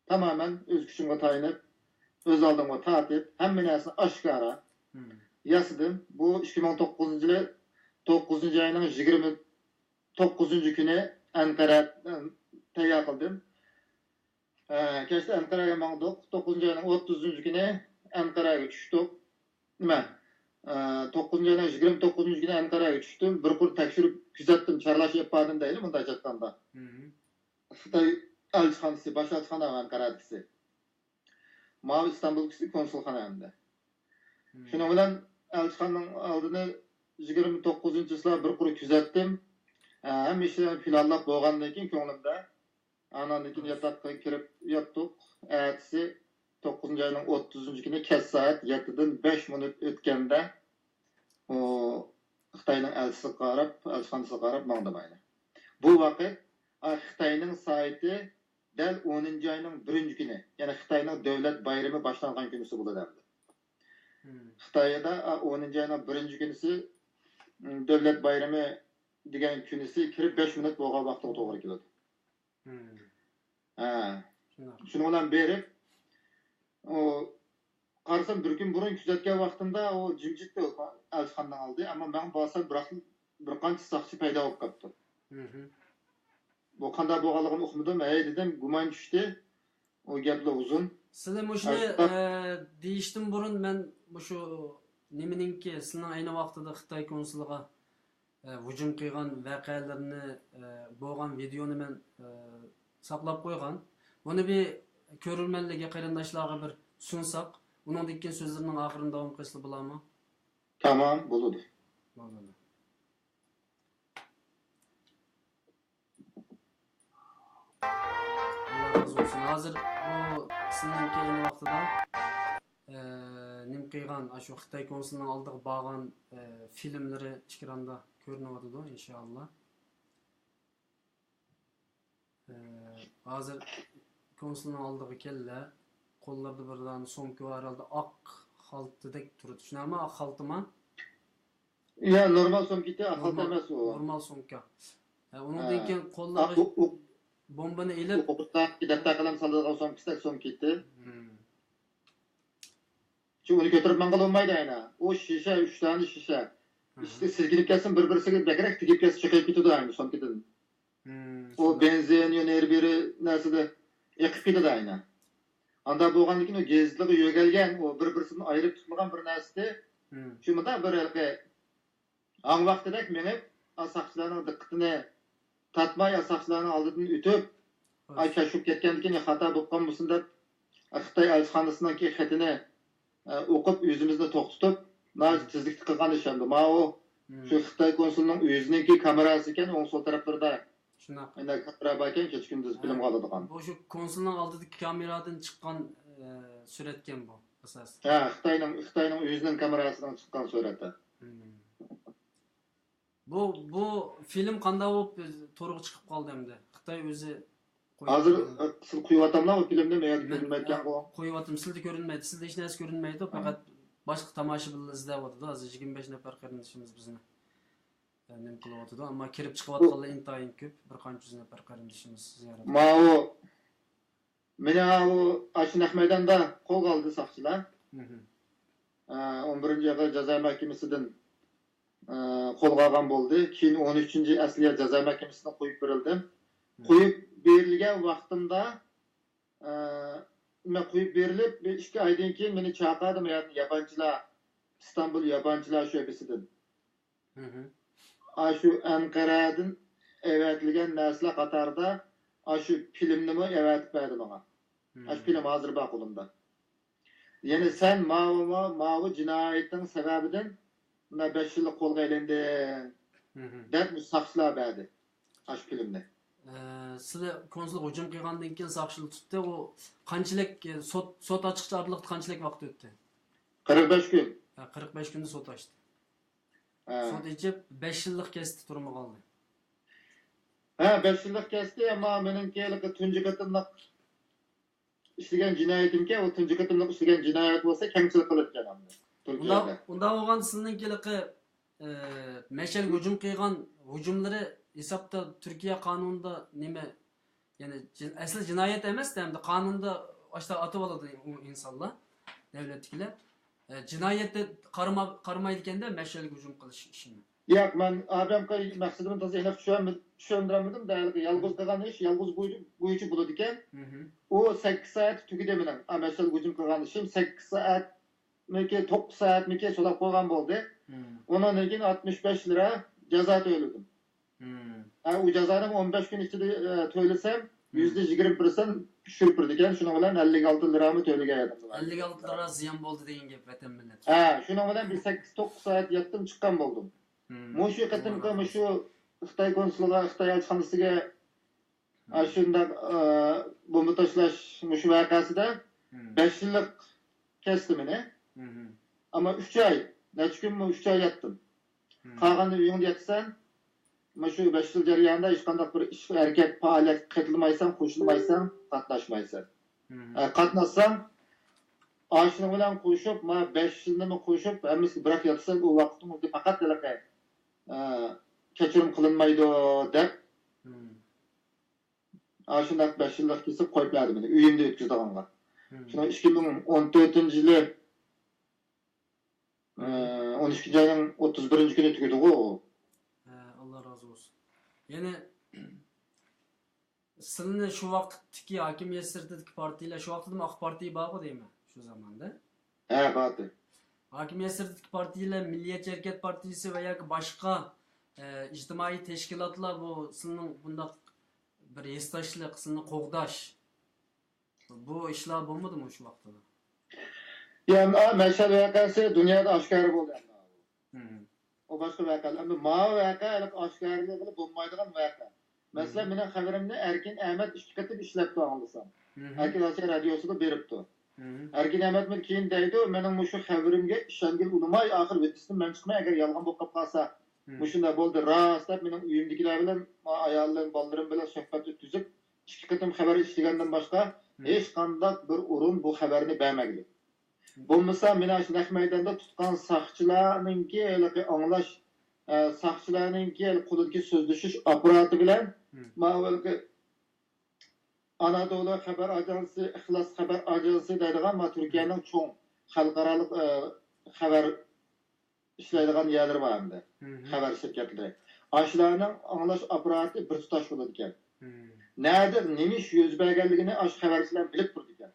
تامامەن ئۆز كۈچۈمگە تايىنىپ، ئۆز ئالدىمغا تارتىپ، ھەممە نەرسىنى ئاشكارا ياسىدىم. بۇ ئىككى مىڭ توققۇزىنچى يىلى توققۇزىنچى ئاينىڭ يىگىرمە توققۇزىنچى كۈنى ئەنقەرە تەييار قىلدىم. ئە، كەچتە ئەنقەرەگە ماڭدۇق. توققۇزىنچى ئاينىڭ ئوتتۇزىنچى كۈنى ئەنقەرەگە چۈشتۇق. نېمە؟ ئە، توققۇزىنچى ئاينىڭ يىگىرمە توققۇزىنچى كۈنى ئەنقەرەگە چۈشتۈم. بىر قۇر تەكشۈرۈپ كۆزەتتىم، چارلاش ئېلىپ باردىم دەيلى، مۇنداق ئېيتقاندا. خىتاي ئەلچىخانىسى، باش ئەلچىخانا ئەنقەرەدىكىسى. ماۋۇ ئىستانبۇلدىكىسى كونسۇلخانا ئەمدى. شۇنىڭ بىلەن ئەلچىخانىنىڭ ئالدىنى يىگىرمە توققۇزىنچى چىسلا بىر قۇر كۆزەتتىم. ئە، ھەممە ئىشلارنى پىلانلاپ بولغاندىن كېيىن كۆڭلۈمدە، ئاناندىن كېيىن ياتاققا كىرىپ ياتتۇق. ئەتىسى توققۇزىنچى ئاينىڭ ئوتتۇزىنچى كۈنى كەچ سائەت يەتتىدىن بەش مىنۇت ئۆتكەندە، ئۇ خىتاينىڭ ئەلچىسىگە قاراپ، ئەلچىخانىسىغا قاراپ ماڭدىم ئەينەن. بۇ ۋاقىت، ئا، خىتاينىڭ سائىتى دەل ئونىنچى ئاينىڭ بىرىنچى كۈنى، يەنى خىتاينىڭ دۆلەت بايرىمى باشلانغان كۈنىسى بولىدۇ ئەمدى. خىتايدا، ئا، ئونىنچى ئاينىڭ بىرىنچى كۈنىسى، م، دۆلەت بايرىمى دېگەن كۈنىسى كىرىپ بەش مىنۇت بولغان ۋاقتىغا توغرا كېلىدۇ. ھە. شۇنىڭ بىلەن بېرىپ، ئۇ، قارىسام، بىر كۈن بۇرۇن كۆزەتكەن ۋاقتىمدا ئۇ جىمجىتتى ئەلچىخانىنىڭ ئالدى، ئەمما مەن بارسام بىراقلا بىر قانچە ساقچى پەيدا بولۇپ قاپتۇ. بۇ قانداق بولغانلىقىنى ئۇقمىدىم. ھەي دېدىم، گۇمان چۈشتى. ئۇ گەپلا ئۇزۇن. سىلى مۇشۇنى، ئە، دېيىشتىن بۇرۇن مەن مۇشۇ نېمىنىڭكى، سىلىنىڭ ئەينى ۋاقتىدا خىتاي كونسۇلىغا، ئە، ھۇجۇم قىلغان ۋەقەلىرىنى، ئە، بولغان ۋىدېئونى مەن، ئە، ساقلاپ قويغان. بۇنى بىر كۆرۈرمەنلەرگە، قېرىنداشلارغا بىر سۇنساق، ئۇنىڭدىن كېيىن سۆزلىرىنىڭ ئاخىرىنى داۋام قىلسىلا بولامۇ؟ تامام، بولىدۇ. بولىدۇ. ئاللا رازى بولسۇن. ھازىر بۇ سىلىنىڭكى ئەينى ۋاقتىدا، ئە، نېمە قىلغان، ئاشۇ خىتاي كونسۇلىنىڭ ئالدىغا بارغان، ئە، فىلىملىرى ئېكراندا كۆرۈنۈۋاتىدۇ، ئىنشائاللا. ئە، ھازىر كونسۇلنىڭ ئالدىغا كەلدى. قوللىرىدا بىر دانە سومكا بار ھالدا، ئاق خالتىدەك تۇرىدۇ. شۇنداقمۇ؟ ئاق خالتىما؟ يا، نورمال سومكا ئىدى، خالتا ئەمەس ئۇ. نورمال سومكا. ھە، ئۇنىڭدىن كېيىن قوللىرىغا بومبىنى ئېلىپ، ئوقۇتتا دەپتەر قەلەم سالىدىغان سومكىسىدەك سومكا ئىدى. چۈنكى ئۇنى كۆتۈرۈپ ماڭغىلى بولمايدۇ ئەنە. ئۇ شىشە، ئۈچ دانە شىشە. ئىچىدە سىلكىنىپ كەتسۇن، بىر-بىرسىگە بەكرەك تېگىپ كەتسە، چىقىپ كېتىدۇ ئەنە سومكىدىن. ئۇ بېنزىن، يا نېرى بېرى نەرسىدە ئېقىپ كېتىدۇ ئەنە. ئاندا بولغاندىن كېيىن ئۇ گېزىتلىقى يۆگەلگەن، ئۇ بىر-بىرسىدىن ئايرىپ تۇتمىغان بىر نەرسىدى. شۇ مۇنداق بىر ھېلىقى ھاڭ ۋاقتىدەك مېڭىپ، ساقچىلارنىڭ دىققىتىنى تارتماي، ساقچىلارنىڭ ئالدىدىن ئۆتۈپ، ئاي، كەچۈگۈپ كەتكەندىكىن خاتا بولۇپ قالمىسۇن دەپ، خىتاي ئەلچىخانىسىنىڭكى خېتىنى ئوقۇپ، ئۆزىمىزنى توختىتىپ، ناھايىتى تېزلىكتە قىلغان ئىش ئەمدى. ماۋۇ شۇ خىتاي كونسۇلىنىڭ ئۆزىنىڭكى كامېراسى ئىكەن، ئوڭ سول تەرەپلىرىدە شۇنداق. ئەنە كامېرا باركەن، كېچە كۈندۈز فىلىمغا ئالىدىغان. بۇ شۇ كونسۇلنىڭ ئالدىدىكى كامېرادىن چىققان، ئە، سۈرەتكەن بۇ ئاساسەن. ھە، خىتاينىڭ، خىتاينىڭ ئۆزىنىڭ كامېراسىدىن چىققان سۈرەت. بۇ، بۇ فىلىم قانداق بولۇپ تورغا چىقىپ قالدى ئەمدى؟ خىتاي ئۆزى قويۇپ ھازىر، قويدى. ئە، سىز قويۇۋاتاملا ئۇ فىلىمنى، مەن يەردە مەن، كۆرۈنمەيدىكەنغۇ. قويۇۋاتىمەن، سىلىدە كۆرۈنمەيدۇ، سىلىدە ھېچ نەرسە كۆرۈنمەيدۇ، پەقەت باشقا تاماشىبىنلار ئىزدەۋاتىدۇ. ھازىر يىگىرمە بەش نەپەر قېرىندىشىمىز بىزنى، ئە، نېمە قىلىۋاتىدۇ، ئەمما كىرىپ چىقىۋاتقانلار ئىنتايىن كۆپ، بىر قانچە يۈز نەپەر قېرىندىشىمىز زىيارەت. ماۋۇ مېنى ئاۋۇ ئاشۇ نەق مەيداندا قولغا ئالدى ساقچىلار. ئون بىرىنچى ئايغا جازا مەھكىمىسىدىن، ئە، قولغا ئالغان بولدى. كېيىن ئون ئۈچىنچى ئەسلىيە جازا مەھكىمىسىدىن قويۇپ بېرىلدىم. قويۇپ بېرىلگەن ۋاقتىمدا، ئە، مەن قويۇپ بېرىلىپ، بىر ئىككى ئايدىن كېيىن مېنى چاقىردى يا-، ياپونچىلار، ئىستانبۇل ياپونچىلار شۆبىسىدىن. ئاشۇ ئەنقەرەدىن ئەۋەتىلگەن نەرسىلەر قاتارىدا ئاشۇ فىلىمنىمۇ ئەۋەتىپ بەردى ماڭا. ئاشۇ فىلىم ھازىر بار قولۇمدا. يەنى سەن ماۋۇ، ماۋۇ جىنايىتىڭ سەۋەبىدىن مۇنداق بەش يىللىق قولغا ئېلىندىڭ، دەپ ساقچىلار بەردى ئاشۇ فىلىمنى. ئە، سىلى كونسۇلغا ھۇجۇم قىلغاندىن كېيىن ساقچىلار تۇتتى. ئۇ قانچىلىك، ئە، سوت، سوت ئاچقىچە ئارىلىقتا قانچىلىك ۋاقىت ئۆتتى؟ قىرىق بەش كۈن. ھە، قىرىق بەش كۈندە سوت ئاچتى. ھە. سوت ئېچىپ، بەش يىللىق كەستى تۈرمىگە ئالدى. ھە، بەش يىللىق كەستى، ئەمما مېنىڭكى ھېلىقى تۇنجى قېتىملىق ئىشلىگەن جىنايىتىمكەن، ئۇ تۇنجى قېتىملىق ئىشلىگەن جىنايەت بولسا كەڭچىلىك قىلىدىكەن ئەمدى. ئۇنداق، تۈركىيەدە. ئۇنداق بولغاندا سىلىنىڭكى ھېلىقى، ئە، مەشەلگە ھۇجۇم قىلغان ھۇجۇملىرى ھېسابتا تۈركىيە قانۇنىدا نېمە، يەنى جىن-، ئەسلى جىنايەت ئەمەس-دە، ئەمدى قانۇندا ئاشتا ئاتىۋالىدۇ ئۇ ئىنسانلار، دۆلەتتىكىلەر. ئە، جىنايەتتە قارىما-، قارىمايدىكەن-دە مەشەلگە ھۇجۇم قىلىش ئىشىنى. ياق، مەن ئادەمگە مەقسىتىمنى تازا ئېنىق چۈشەنمە-، چۈشەندۈرەلمىدىم-دە، ھېلىقى يالغۇز قىلغان ئىش يالغۇز بوي-، بويىچە بولىدىكەن. ئۇ سەككىز سائەت تۈگىدى مېنىڭ. ئا، مەشەلگە ھۇجۇم قىلغان ئىشىم سەككىز سائەت مىكى، توققۇز سائەتمىكى سولاپ قويغان بولدى. ئۇنىڭدىن كېيىن ئاتمىش بەش لىرا جازا تۆلىدىم. ھە، ئۇ جازانى ئون بەش كۈن ئىچىدە، ئە، تۆلىسەم، يۈزدە يىگىرمە پىرسەنت چۈشۈرۈپ بېرىدىكەن. شۇنىڭ بىلەن ئەللىك ئالتە لىرامۇ تۆلىگەن ئىدىم. ئەللىك ئالتە لىرا زىيان بولدى دېگەن گەپ ۋەتەن مىللەت. ھە، شۇنىڭ بىلەن بىر سەككىز، توققۇز سائەت ياتتىم، چىققان بولدۇم. مۇشۇ قېتىمقى مۇشۇ خىتاي كونسۇلىغا، خىتاي ئەلچىخانىسىگە ئاشۇنداق، ئە، بومبا تاشلاش مۇشۇ ۋەقەسىدە بەش يىللىق كەستى مېنى. ئەمما ئۈچ ئاي، نەچچە كۈنمۇ ئۈچ ئاي ياتتىم. قالغاندا ئۆيۈڭدە ياتىسەن، مۇشۇ بەش يىل جەريانىدا ھېچقانداق بىر ئىش، ھەرىكەت، پائالىيەتكە قېتىلمايسەن، قوشۇلمايسەن، قاتناشمايسەن. ئە، قاتناشساڭ، ئاشۇنىڭ بىلەن قوشۇپ، ما بەش يىلنىمۇ قوشۇپ، ھەممىسىنى بىراق ياتىسەن، ئۇ ۋاقىتنىڭ ئۆزىدە پەقەت ھېلىقى، ئە، كەچۈرۈم قىلىنمايدۇ دەپ، ئاشۇنداق بەش يىللىق كېسىپ قويۇپ بەردى مېنى ئۆيۈمدە ئۆتكۈزىدىغانغا. شۇنىڭ ئىككى مىڭ ئون تۆتىنچى يىلى، ئە، ئون ئىككىنچى ئاينىڭ ئوتتۇز بىرىنچى كۈنى تۈگىدىغۇ ئۇ. ھە، ئاللا رازى بولسۇن. يەنى سىلىنى شۇ ۋاقىتتىكى ھاكىمىيەت سىرتىدىكى پارتىيىلەر، شۇ ۋاقىتتىمۇ ئاق پارتىيە بارغۇ دەيمەن، شۇ زاماندا. ھە، باردى. ھاكىمىيەت سىرتىدىكى پارتىيىلەر، مىللىيەتچى ھەرىكەت پارتىيىسى ۋە ياكى باشقا، ئە، ئىجتىمائىي تەشكىلاتلار بۇ سىلىنىڭ بۇنداق بىر ھېسداشلىق، سىلىنى قوغداش، بۇ ئىشلار بولمىدىمۇ شۇ ۋاقىتتا؟ يا، مەشەل ۋەقەسى دۇنيادا ئاشكارا بولدى ئەمدى. ئۇ باشقا ۋەقە. ئەمدى ماۋۇ ۋەقە ھېلىقى ئاشكارىلىقى بولمايدىغان ۋەقە. مەسىلەن، مېنىڭ خەۋىرىمنى ئەركىن ئەمەت ئىككى قېتىم ئىشلەپتۇ، ئاڭلىسام. ئەركىن ئاسىيا رادىيوسىغا بېرىپتۇ. ئەركىن ئەمەتمۇ كېيىن دەيدۇ، مېنىڭ مۇشۇ خەۋىرىمگە ئىشەنگىلى ئۇنىماي، ئاخىر ۋىدىسىنى مەن چىقىمەن، ئەگەر يالغان بولۇپ قاپقالسا. مۇشۇنداق بولدى، راست دەپ، مېنىڭ ئۆيۈمدىكىلەر بىلەن، ئايالىم، بالىلىرىم بىلەن سۆھبەت ئۆتكۈزۈپ، ئىككى قېتىم خەۋەر ئىشلىگەندىن باشقا، ھېچقانداق بىر ئورۇن بۇ خەۋەرنى بەرمىگىلى. بولمىسا، مېنى ئاشۇ نەق مەيداندا تۇتقان ساقچىلارنىڭكى ھېلىقى ئاڭلاش، ئە، ساقچىلارنىڭكى ھېلىقى قولىدىكى سۆزلىشىش ئاپپاراتى بىلەن ماۋۇ ھېلىقى ئانادولۇ خەۋەر ئاژانسى، ئىخلاس خەۋەر ئاژانسى دەيدىغان، مانا، تۈركىيەنىڭ چوڭ خەلقئارالىق، ئە، خەۋەر ئىشلەيدىغان يەرلىرى بار ئەمدى. خەۋەر شىركەتلىرى. ئاشۇلارنىڭ ئاڭلاش ئاپپاراتى بىر تۇتاش بولىدىكەن. نەدە نېمە ئىش يۈز بەرگەنلىكىنى ئاشۇ خەۋەرچىلەر بىلىپ تۇرىدىكەن.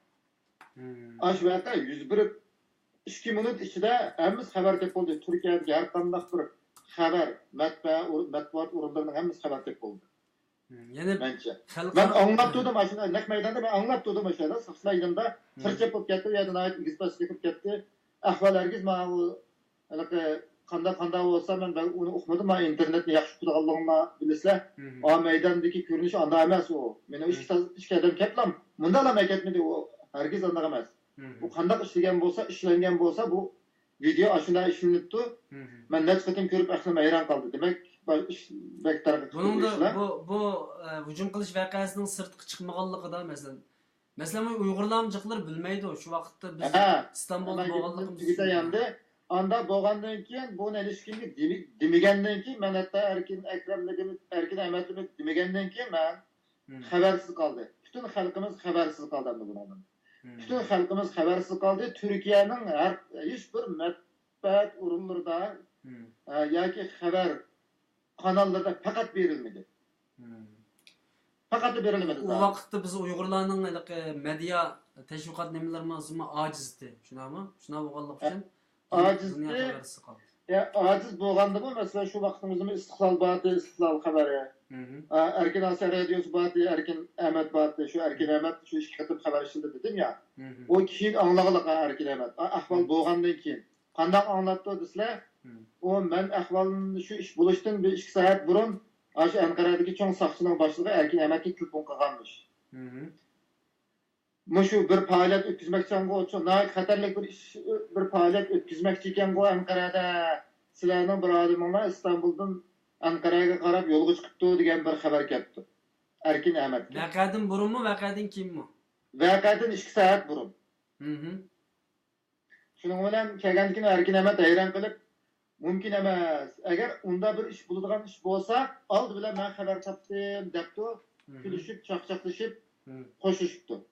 ئاشۇ ۋەقە يۈز بېرىپ، ئىككى مىنۇت ئىچىدە ھەممىسى خەۋەر تېپىلدى. تۈركىيەدىكى ھەر قانداق بىر خەۋەر، مەتبەئە، مەتبۇئات ئورۇنلىرىنىڭ ھەممىسى خەۋەر تېپىپ بولدى. مم، يەنە مەنچە. خەلقئارا مەن ئاڭلاپ تۇردۇم ئاشۇنى، نەق مەيداندا مەن ئاڭلاپ تۇردۇم ئاشۇ يەردە، ساقچىلار يېنىمدا مم. قىرچەپ بولۇپ كەتتى، ئۇ يەردە ناھايىتى ئېگىز پەسكە كىرىپ كەتتى. ئەھۋال ھەرگىز ماۋۇ ھېلىقى قانداق، قانداق بولسا، مەن بەك ئۇنى ئۇقمىدىم. مانا ئىنتېرنېتنى ياخشى ئۇقىدىغانلىقىڭلار بىلىسىلەر. مم. ئا مەيداندىكى كۆرۈنۈش ئانداق ئەمەس ئۇ. مېنى ئىككى، مم. تاز-، ئىككى ئادەم كەپلام مۇنداقلا مەكەتمىدى ئۇ. ھەرگىز ئانداق ئەمەس. مم. ئۇ قانداق ئىشلىگەن بولسا، ئىشلەنگەن بولسا، بۇ ۋىدېئو ئاشۇنداق ئىشلىنىپتۇ. مم. مەن نەچچە قېتىم كۆرۈپ ئەقلىم ھەيران قالدى. دېمەك، بار ئىش بەك تەرەققىي قىلدى بۇنىڭدا ئىشلار. بۇ، بۇ، ئە، ھۇجۇم قىلىش ۋەقەسىنىڭ سىرتقا چىقمىغانلىقىدا، مەسىلەن، مەسىلەن، ئۇ ئۇيغۇرلارمۇ جىقلىرى بىلمەيدۇ. شۇ ۋاقىتتا بىز ھە، ئىستانبۇلدا مەن بولغانلىقىمىزنى گېپىمنى تۈگىتەي ئەمدى. ئاندا بولغاندىن كېيىن، بۇنى ھېچكىمگە دېمە-، دېمىگەندىن كېيىن، مەن ھەتتا ئەركىن ئەكرەملىكىمىز، ئەركىن ئەمەتلىكىمىز دېمىگەندىن كېيىن، مەن مم. خەۋەرسىز قالدى. پۈتۈن خەلقىمىز خەۋەرسىز قالدى ئەمدى بۇنىڭدىن. مم. پۈتۈن خەلقىمىز خەۋەرسىز قالدى. تۈركىيەنىڭ ھەر، ھېچ بىر مەتبۇئات ئورۇنلىرىدا، مم. ئە، ياكى خەۋەر قاناللىرىدا پەقەت بېرىلمىدى. مم. پەقەت بېرىلمىدى ئۇ زادى. ۋاقىتتا بىز ئۇيغۇرلارنىڭ ھېلىقى مېدىيا تەشۋىقات نېمىلىرىمىزمۇ ئاجىزدى. شۇنداقمۇ؟ شۇنداق بولغانلىقى ئە، ئۈچۈن دۇنيا ئاجىزدى. خەۋەرسىز قالدى. ئە، ئاجىز بولغاندىمۇ، مەسىلەن، شۇ ۋاقىتنىڭ ئۆزىمۇ ئىستىقلال بارتى، ئىستىقلال خەۋىرى. مم. ئە، ئەركىن ئاسىيا رادىيوسى بارتى، ئەركىن ئەمەت بارتى. شۇ ئەركىن مم. ئەمەت شۇ ئىككى قېتىم خەۋەر ئىشلىدى دېدىم يا. مم. ئۇ كېيىن ئاڭلىغانلىقى ئەركىن ئەمەت. ئە، ئەھۋال مم. بولغاندىن كېيىن. قانداق ئاڭلاپتۇ دېسىلە، مم. ئۇ مەن ئەھۋالنى شۇ ئىش بولۇشتىن بىر ئىككى سائەت بۇرۇن ئاشۇ ئەنقەرەدىكى چوڭ ساقچىنىڭ باشلىقى ئەركىن ئەمەتكە تېلېفون قىلغانمىش. مم. مۇشۇ بىر پائالىيەت ئۆتكۈزمەكچىڭغۇ، شۇ ناھايىتى خەتەرلىك بىر ئىش، بىر پائالىيەت ئۆتكۈزمەكچى ئىكەنغۇ ئەنقەرەدە، سىلەرنىڭ بىر ئادىمىڭلار ئىستانبۇلدىن ئەنقەرەگە قاراپ يولغا چىقىپتۇ دېگەن بىر خەۋەر كەپتۇ ئەركىن ئەمەتكە. ۋەقەدىن بۇرۇنمۇ، ۋەقەدىن كېيىنمۇ؟ ۋەقەدىن ئىككى سائەت بۇرۇن. مم. شۇنىڭ بىلەن كەلگەندىكىن ئەركىن ئەمەت ھەيران قېلىپ، مۇمكىن ئەمەس. ئەگەر ئۇنداق بىر ئىش بولىدىغان ئىش بولسا، ئالدى بىلەن مەن خەۋەر تاپتىم دەپتۇ، مم. كۈلۈشۈپ، چاقچاقلىشىپ، مم. خوشلىشىپتۇ.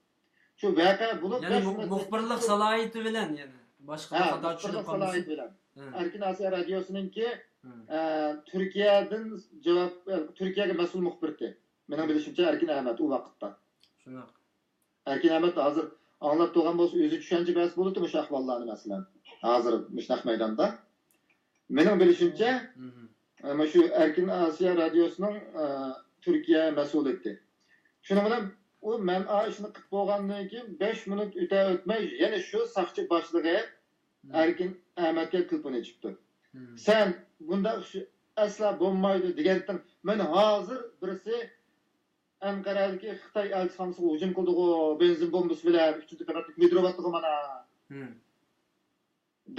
شۇ ۋەقە بولۇپ، يەنى بەش مۇ-، مۇنۇتتىن مۇخبىرلىق كېيىن سالاھىيىتى بىلەن يەنى باشقىلار ھە، خاتا چۈشىنىپ مۇخبىرلىق قالمىسۇن. سالاھىيىتى بىلەن. ھە. ئەركىن ئاسىيا رادىيوسىنىڭكى، مم. ئە، تۈركىيەدىن جاۋاب، ئە، تۈركىيەگە مەسئۇل مۇخبىرتى. مېنىڭ مم. بىلىشىمچە ئەركىن ئەمەت ئۇ ۋاقىتتا. شۇنداق. ئەركىن ئەمەت ھازىر ئاڭلاپ تۇرغان بولسا، ئۆزى چۈشەنچە بەرسە بولىدۇ مۇشۇ ئەھۋاللارنى، مەسىلەن. ھازىر مۇشۇنداق مەيداندا. مېنىڭ بىلىشىمچە، مم. ئە، مۇشۇ ئەركىن ئاسىيا رادىيوسىنىڭ، ئە، تۈركىيە مەسئۇلىيىتى. شۇنىڭ بىلەن ئۇ مەن ئا ئىشنى قىلىپ بولغاندىن كېيىن بەش مىنۇت ئۆتە ئۆتمەي يەنە شۇ ساقچى باشلىقى مم. ئەركىن ئەمەتكە تېلېفون ئېچىپتۇ. مم. سەن بۇنداق ئىش ئەسلا بولمايدۇ دېگەنتىڭ، مەن ھازىر بىرسى ئەنقەرەدىكى خىتاي ئەلچىخانىسىغا ھۇجۇم قىلدىغۇ، بېنزىن بومبىسى بىلەن ئۈچىنچى قەۋەتنى كۆيدۈرۈۋاتتىغۇ مانا. مم.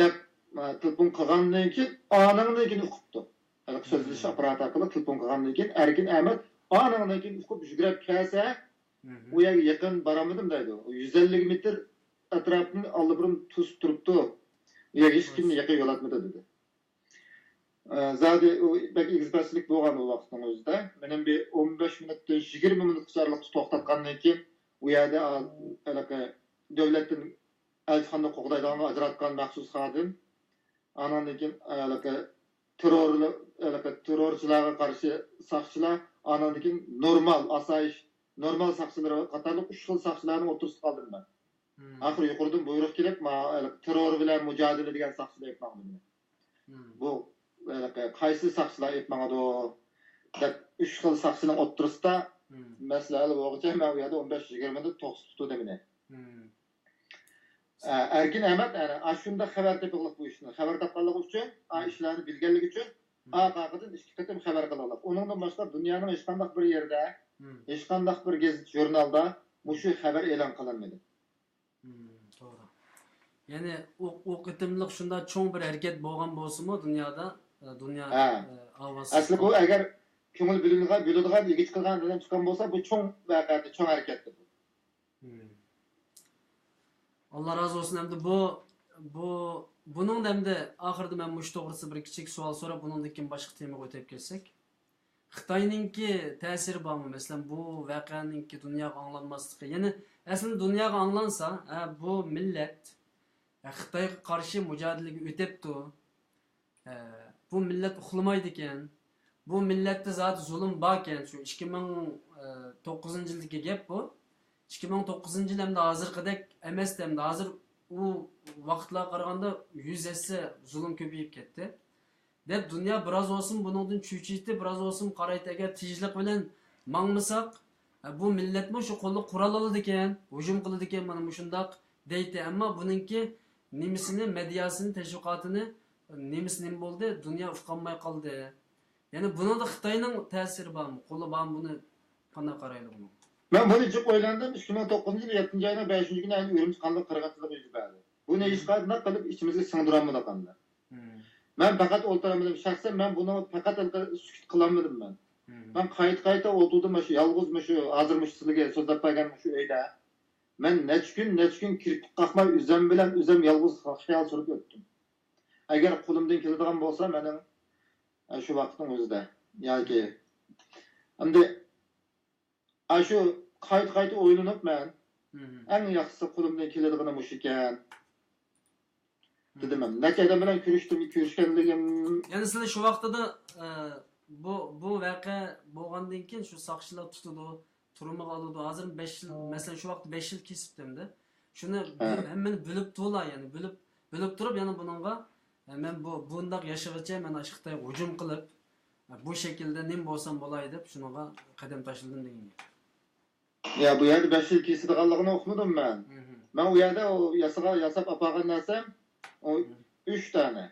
دەپ، ئە، تېلېفون قىلغاندىن كېيىن، ئانىڭدىن كېيىن ئۇقۇپتۇ. ھېلىقى سۆزلىشىش مم. ئاپپاراتى ئارقىلىق تېلېفون قىلغاندىن كېيىن، ئەركىن ئەمەت ئانىڭدىن كېيىن ئۇقۇپ يۈگۈرۈپ كەلسە، مم. ئۇ يەرگە يېقىن بارالمىدىم دەيدۇ. يۈز ئەللىك مېتىر ئەتراپنى ئاللىبۇرۇن توسۇپ تۇرۇپتۇ. ئۇ يەرگە ھېچ كىمنى يېقىن يولاتمىدى دېدى. ئە، زادى ئۇ بەك ئېگىز پەسلىك بولغان ئۇ ۋاقىتنىڭ ئۆزىدە. مېنىڭ بىر ئون بەش مىنۇتتىن يىگىرمە مىنۇتقىچە ئارىلىقتا توختاتقاندىن كېيىن، ئۇ يەردە، ئا، ھېلىقى دۆلەتتىن ئەلچىخانىنى قوغدايدىغانغا ئاجراتقان مەخسۇس خادىم، ئاناندىن كېيىن، ئە، ھېلىقى تېررورلۇ-، ھېلىقى تېررورچىلارغا قارشى ساقچىلار، ئاناندىن كېيىن نورمال، ئاسايىش، نورمال ساقچىلىرى قاتارلىق ئۈچ خىل ساقچىلارنىڭ ئوتتۇرىسىدا قالدىم مەن. مم. ئاخىرى يۇقىرىدىن بۇيرۇق كېلىپ، ما-، تېررور بىلەن مۇجادىلە دېگەن ساقچىلار ئېلىپ ماڭدى مېنى. مم. بۇ، ھېلىقى، قايسى ساقچىلار ئېلىپ ماڭىدۇ؟ دەپ، ئۈچ خىل ساقچىنىڭ ئوتتۇرىسىدا مم. مەسىلە ھەل بولغۇچە مەن ئۇ يەردە ئون بەش يىگىرمە مىنۇت توختىتىپ تۇردى مېنى. مم. ئە، ئەركىن ئەمەت، ئەنە، ئاشۇنداق خەۋەر تېپىغلىق بۇ ئىشنى. خەۋەر تاپقانلىقى ئۈچۈن، ئا، مم. ئىشلارنى بىلگەنلىكى ئۈچۈن، مم. ئارقا-ئارقىدىن ئىككى قېتىم خەۋەر قىلغانلىق. ئۇنىڭدىن باشقا دۇنيانىڭ ھېچقانداق بىر يېرىدە، مم. ھېچقانداق بىر گېزىت، ژۇرنالدا مۇشۇ خەۋەر ئېلان قىلىنمىدى. مم، توغرا. يەنى ئۇ، ئۇ قېتىملىق شۇنداق چوڭ بىر ھەرىكەت بولغان بولسىمۇ دۇنيادا، ئە، دۇنيا، ھە. ئە، ئاۋازسىز ئەسلى بۇ قالدى. ئەگەر كۆڭۈل بۆلىدىغان، بۆلىدىغان، ئىگە چىقىدىغان ئادەم چىققان بولسا، بۇ چوڭ ۋەقەدە، چوڭ ھەرىكەتتە بۇ. مم. ئاللا رازى بولسۇن. ئەمدى بۇ، بۇ، بۇنىڭدا ئەمدى ئاخىرىدا مەن مۇشۇ توغرىسىدا بىر كىچىك سوئال سوراپ، بۇنىڭدىن كېيىن باشقا تېمىغا ئۆتۈپ كەتسەك. خىتاينىڭكى تەسىرى بارمۇ؟ مەسىلەن، بۇ ۋەقەنىڭكى دۇنياغا ئاڭلانماسلىقى. يەنى ئەسلىدە دۇنياغا ئاڭلانسا، ھە، بۇ مىللەت، ھە، خىتايغا قارشى مۇجادىلىگە ئۆتەپتۇ. ئە، بۇ مىللەت ئۇخلىمايدىكەن. بۇ مىللەتتە زادى زۇلۇم باركەن. شۇ ئىككى مىڭ توققۇزىنچى يىلدىكى گەپ بۇ. ئىككى مىڭ توققۇزىنچى يىل ئەمدى ھازىرقىدەك ئەمەستى ئەمدى. ھازىر ئۇ ۋاقىتلارغا قارىغاندا يۈز ھەسسە زۇلۇم كۆپىيىپ كەتتى. دەپ، دۇنيا بىراز بولسىمۇ بۇنىڭدىن چۆچۈيتتى، بىراز بولسىمۇ قارايتتى. ئەگەر تىنچلىق بىلەن ماڭمىساق، ئە، بۇ مىللەتمۇ شۇ قولىغا قورال ئالىدىكەن، ھۇجۇم قىلىدىكەن، مانا مۇشۇنداق دەيتتى. ئەمما بۇنىڭكى نېمىسىنى، مېدىياسىنى، تەشۋىقاتىنى، نېمىسى نېمە بولدى، دۇنيا ئۇقالماي قالدى. يەنى بۇنىڭدا خىتاينىڭ تەسىرى بارمۇ، قولى بارمۇ، بۇنى قانداق قارايلى بۇنىڭغا؟ مەن بۇنى جىق ئويلاندىم. ئىككى مىڭ توققۇزىنچى يىل يەتتىنچى ئاينىڭ بەشىنچى كۈنى ئەنە ئۈرۈمچى قانلىق قىرغىنچىلىقى يۈز بەردى. بۇنى ھېچقانداق قىلىپ ئىچىمىزگە سىڭدۈرالمىدۇق ئەمدى. مەن پەقەت ئولتۇرالمىدىم. شەخسەن مەن بۇنى پەقەت ھېلىقى سۈكۈت قىلالمىدىم مەن. مەن قايتا-قايتا ئولتۇردۇم مۇشۇ يالغۇز، مۇشۇ ھازىر مۇشۇ سىلىگە سۆزلەپ بەرگەن مۇشۇ ئۆيدە. مەن نەچچە كۈن، نەچچە كۈن كىرپىك قاقماي ئۆزۈم بىلەن ئۆزۈم يالغۇز خىيال سۈرۈپ ئۆتتۈم. ئەگەر قولۇمدىن كېلىدىغان بولسا مېنىڭ، ئە، شۇ ۋاقىتنىڭ ئۆزىدە ياكى ئەمدى ئاشۇ قايتا-قايتا ئويلىنىپ مەن، ئەڭ ياخشىسى قولۇمدىن كېلىدىغىنى مۇشۇكەن، دېدىم مەن. نەچچە ئادەم بىلەن كۆرۈشتۈم، كۆرۈشكەنلىكىم. يەنى سىلەر شۇ ۋاقتىدا، ئە، بۇ، بۇ ۋەقە بولغاندىن كېيىن شۇ ساقچىلار تۇتىدۇ، تۈرمىگە ئالىدۇ. ھازىر بەش يىل، مەسىلەن، شۇ ۋاقىتتا بەش يىل كېسىپتۇ ئەمدى. شۇنى بۆ-، ھەممىنى بۆلۈپ تۇرلا، يەنى بۆلۈپ، بۆلۈپ تۇرۇپ يەنە بۇنىڭغا، ئە، مەن بۇ، بۇنداق ياشىغىچە مەن ئاشۇ خىتايغا ھۇجۇم قىلىپ، ئە، بۇ شەكىلدە نېمە بولسام بولاي دەپ شۇنىڭغا قەدەم تاشلىدىم دېگەن گەپ. يا، بۇ يەردە بەش يىل كېسىدىغانلىقىنى ئۇقمىدىم مەن. مەن ئۇ يەردە ئۇ ياسىغا-، ياساپ ئاپارغان نەرسەم ئۇ ئۈچ دانە.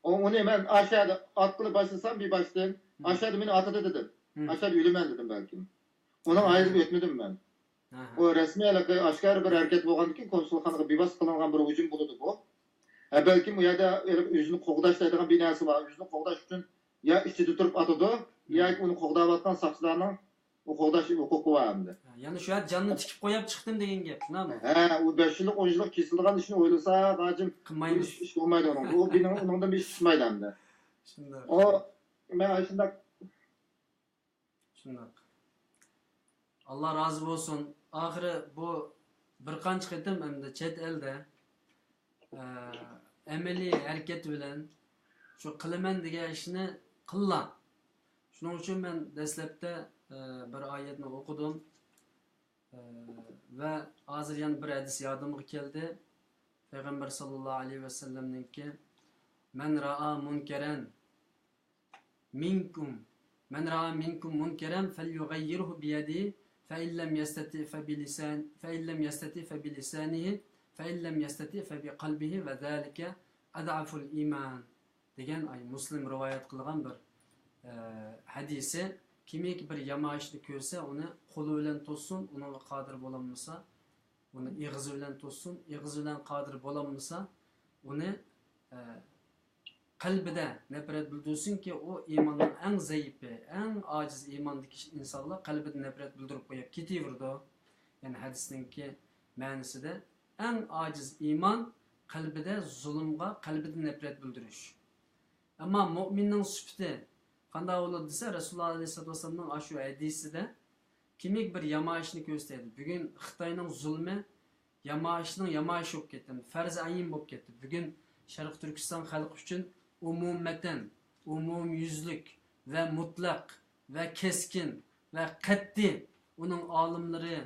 ئۇ، ئۇنى مەن ئاشۇ يەردە ئاتقىلى باشلىسام بىر باشتىن، ئاشۇ يەردە مېنى ئاتىدۇ دېدىم. ئاشۇ يەردە ئۆلىمەن دېدىم بەلكىم. ئۇنىڭ ھايىجىغا ئۆتمىدىم مەن. ئۇ رەسمىي ھېلىقى ئاشكارا بىر ھەرىكەت بولغاندىكىن، كونسۇلخانىغا بىۋاسىتە قىلىنغان بىر ھۇجۇم بولىدۇ بۇ. ھە، بەلكىم ئۇ يەردە ھېلىقى ئۆزىنى قوغداش دەيدىغان بىر نەرسە بار. ئۆزىنى قوغداش ئۈچۈن يا ئىچىدە تۇرۇپ ئاتىدۇ، ياكى ئۇنى قوغداۋاتقان ساقچىلارنىڭ ئۇ قوغداش ھوقۇقى بار ئەمدى. ھە، يەنى شۇ يەردە جاننى تىكىپ قويۇپ چىقتىم دېگەن گەپ، شۇنداقمۇ؟ ھە، ئۇ بەش يىللىق، ئون يىللىق كېسىلىدىغان ئىشنى ئويلىسا، ھاجىم، قىلمايمىز. ئىش، ئىش بولمايدۇ ئۇنىڭ. ئۇ بىنىڭ، ئۇنىڭدىن بىر ئىش چىقمايدۇ ئەمدى. شۇنداق. ئۇ، مەن ئاشۇنداق. شۇنداق. ئاللا رازى بولسۇن. ئاخىرى بۇ بىر قانچە قېتىم ئەمدى چەت ئەلدە، ئە، ئەمەلىي ھەرىكەت بىلەن شۇ قىلىمەن دېگەن ئىشنى قىللا. شۇنىڭ ئۈچۈن مەن دەسلەپتە، ئە، بىر ئايەتنى ئوقۇدۇم. ئە، ۋە ھازىر يەنە بىر ھەدىس يادىمغا كەلدى. پەيغەمبەر ساللاللاھۇ ئەلەيھى ۋەسەللەمنىڭكى، مەن رائا مۇنكەرەن مىنكۇم، مەن رائا مىنكۇم مۇنكەرەن فەليۇغەييىرھۇ بىيەدىھى، فەئىن لەم يەستەتىئ فەبىلىسان-، فەئىن لەم يەستەتىئ فەبىلىسانىھى، فەئىن لەم يەستەتىئ فەبىقەلبىھى ۋە زالىكە ئەزئەفۇل ئىمان دېگەن، ئاي، مۇسلىم رىۋايەت قىلغان بىر، ئە، ھەدىسى. كىمكى بىر يامان ئىشنى كۆرسە، ئۇنى قولى بىلەن توسسۇن، ئۇنىڭغا قادىر بولالمىسا، ئۇنى ئېغىزى بىلەن توسسۇن، ئېغىزى بىلەن قادىر بولالمىسا، ئۇنى، ئە، قەلبىدە نەپرەت بىلدۈرسۇنكى، ئۇ ئىماننىڭ ئەڭ زەئىپى، ئەڭ ئاجىز ئىماندىكى ئىنسانلار قەلبىدە نەپرەت بىلدۈرۈپ قويۇپ كېتىۋېرىدۇ. يەنى ھەدىسنىڭكى مەنىسىدە، ئەڭ ئاجىز ئىمان قەلبىدە زۇلۇمغا، قەلبىدە نەپرەت بىلدۈرۈش. ئەمما مۆمىننىڭ سۈپىتى قانداق بولىدۇ دېسە، رەسۇلۇللا ئەلەيھىسسالاتۇ ۋەسسالامنىڭ ئاشۇ ھەدىسىدە، كىمكى بىر يامان ئىشنى كۆرسىتەيلى. بۈگۈن خىتاينىڭ زۇلمى يامان ئىشنىڭ يامان ئىشى بولۇپ كەتتى، پەرزى ئەين بولۇپ كەتتى. بۈگۈن شەرقىي تۈركىستان خەلقى ئۈچۈن ئومۇمەتەن، ئومۇميۈزلۈك ۋە مۇتلەق ۋە كەسكىن ۋە قەتئىي ئۇنىڭ ئالىملىرى،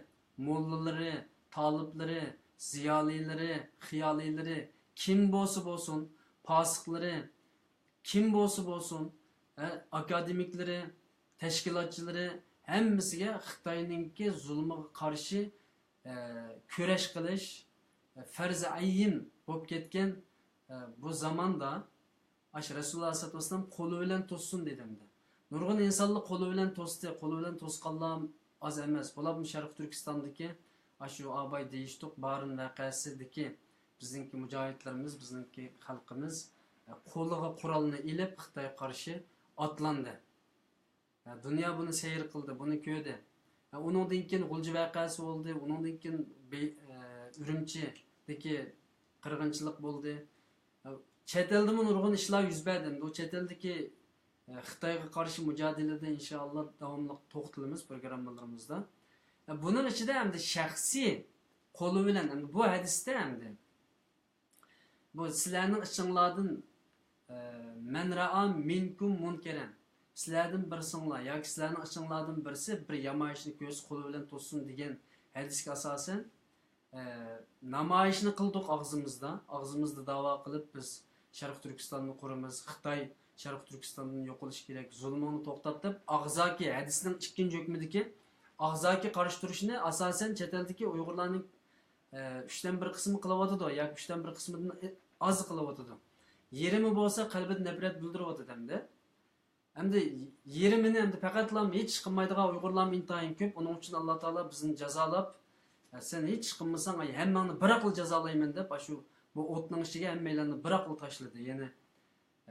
موللىلىرى، تالىپلىرى، زىيالىيلىرى، خىيالىيلىرى، كىم بولسا بولسۇن، پاسىقلىرى، كىم بولسا بولسۇن، ئە، ئاكادېمىكلىرى، تەشكىلاتچىلىرى، ھەممىسىگە خىتاينىڭكى زۇلمىغا قارشى، ئە، كۈرەش قىلىش، ئە، پەرزى ئەين بولۇپ كەتكەن، ئە، بۇ زاماندا ئاشۇ رەسۇلۇللا ئەلەيھىسسالاتۇ ۋەسسالام قولى بىلەن توسسۇن دېدى ئەمدى. نۇرغۇن ئىنسانلار قولى بىلەن توستى، قولى بىلەن توسقانلار ئاز ئەمەس. بولۇپمۇ شەرقىي تۈركىستاندىكى ئاشۇ ئاباي دېيىشتۇق بارىن ۋەقەسىدىكى بىزنىڭكى مۇجاھىدلىرىمىز، بىزنىڭكى خەلقىمىز، ئە، قولىغا قورالنى ئېلىپ خىتايغا قارشى ئاتلاندى. ئە، دۇنيا بۇنى سەير قىلدى، بۇنى كۆردى. ئە، ئۇنىڭدىن كېيىن غۇلجا ۋەقەسى بولدى، ئۇنىڭدىن كېيىن بې-، ئە، ئۈرۈمچىدىكى قىرغىنچىلىق بولدى. ئە، چەت ئەلدىمۇ نۇرغۇن ئىشلار يۈز بەردى. ئەمدى ئۇ چەت ئەلدىكى، ئە، خىتايغا قارشى مۇجادىلىدە ئىنشائاللا داۋاملىق توختىلىمىز پروگراممىلىرىمىزدا. ئە، بۇنىڭ ئىچىدە ئەمدى شەخسىي قولى بىلەن، ئەمدى بۇ ھەدىستە ئەمدى بۇ سىلەرنىڭ ئىچىڭلاردىن، ئە، مەن رائا مىنكۇم مۇنكەرەن. سىلەردىن بىرسىڭلار ياكى سىلەرنىڭ ئىچىڭلاردىن بىرسى بىر يامان ئىشنى كۆرسە قولى بىلەن توسسۇن دېگەن ھەدىسكە ئاساسەن، ئە، نامايىشنى قىلدۇق ئاغزىمىزدا. ئاغزىمىزدا داۋا قىلىپ بىز شەرقىي تۈركىستاننى قۇرىمىز، خىتاي شەرقىي تۈركىستاندىن يوقىلىشى كېرەك، زۇلمۇڭنى توختات دەپ، ئاغزاكى ھەدىسنىڭ ئىككىنچى ھۆكمىدىكى ئاغزاكى قارشى تۇرۇشنى ئاساسەن چەت ئەلدىكى ئۇيغۇرلارنىڭ، ئە، ئۈچتىن بىر قىسمى قىلىۋاتىدۇ ياكى ئۈچتىن بىر قىسمىدىن ئاز قىلىۋاتىدۇ. يېرىمى بولسا قەلبىدە نەپرەت بىلدۈرۈۋاتىدۇ ئەمدى. ئەمدى يېرىمىنى ئەمدى پەقەتلا ھېچ ئىش قىلمايدىغان ئۇيغۇرلارمۇ ئىنتايىن كۆپ. ئۇنىڭ ئۈچۈن ئاللا تائالا بىزنى جازالاپ، سەن ھېچ ئىش قىلمىساڭ، ئاي، ھەممەڭنى بىراقلا جازالايمەن دەپ، ئاشۇ بۇ ئوتنىڭ ئىچىگە ھەممەيلەننى بىراقلا تاشلىدى. يەنى،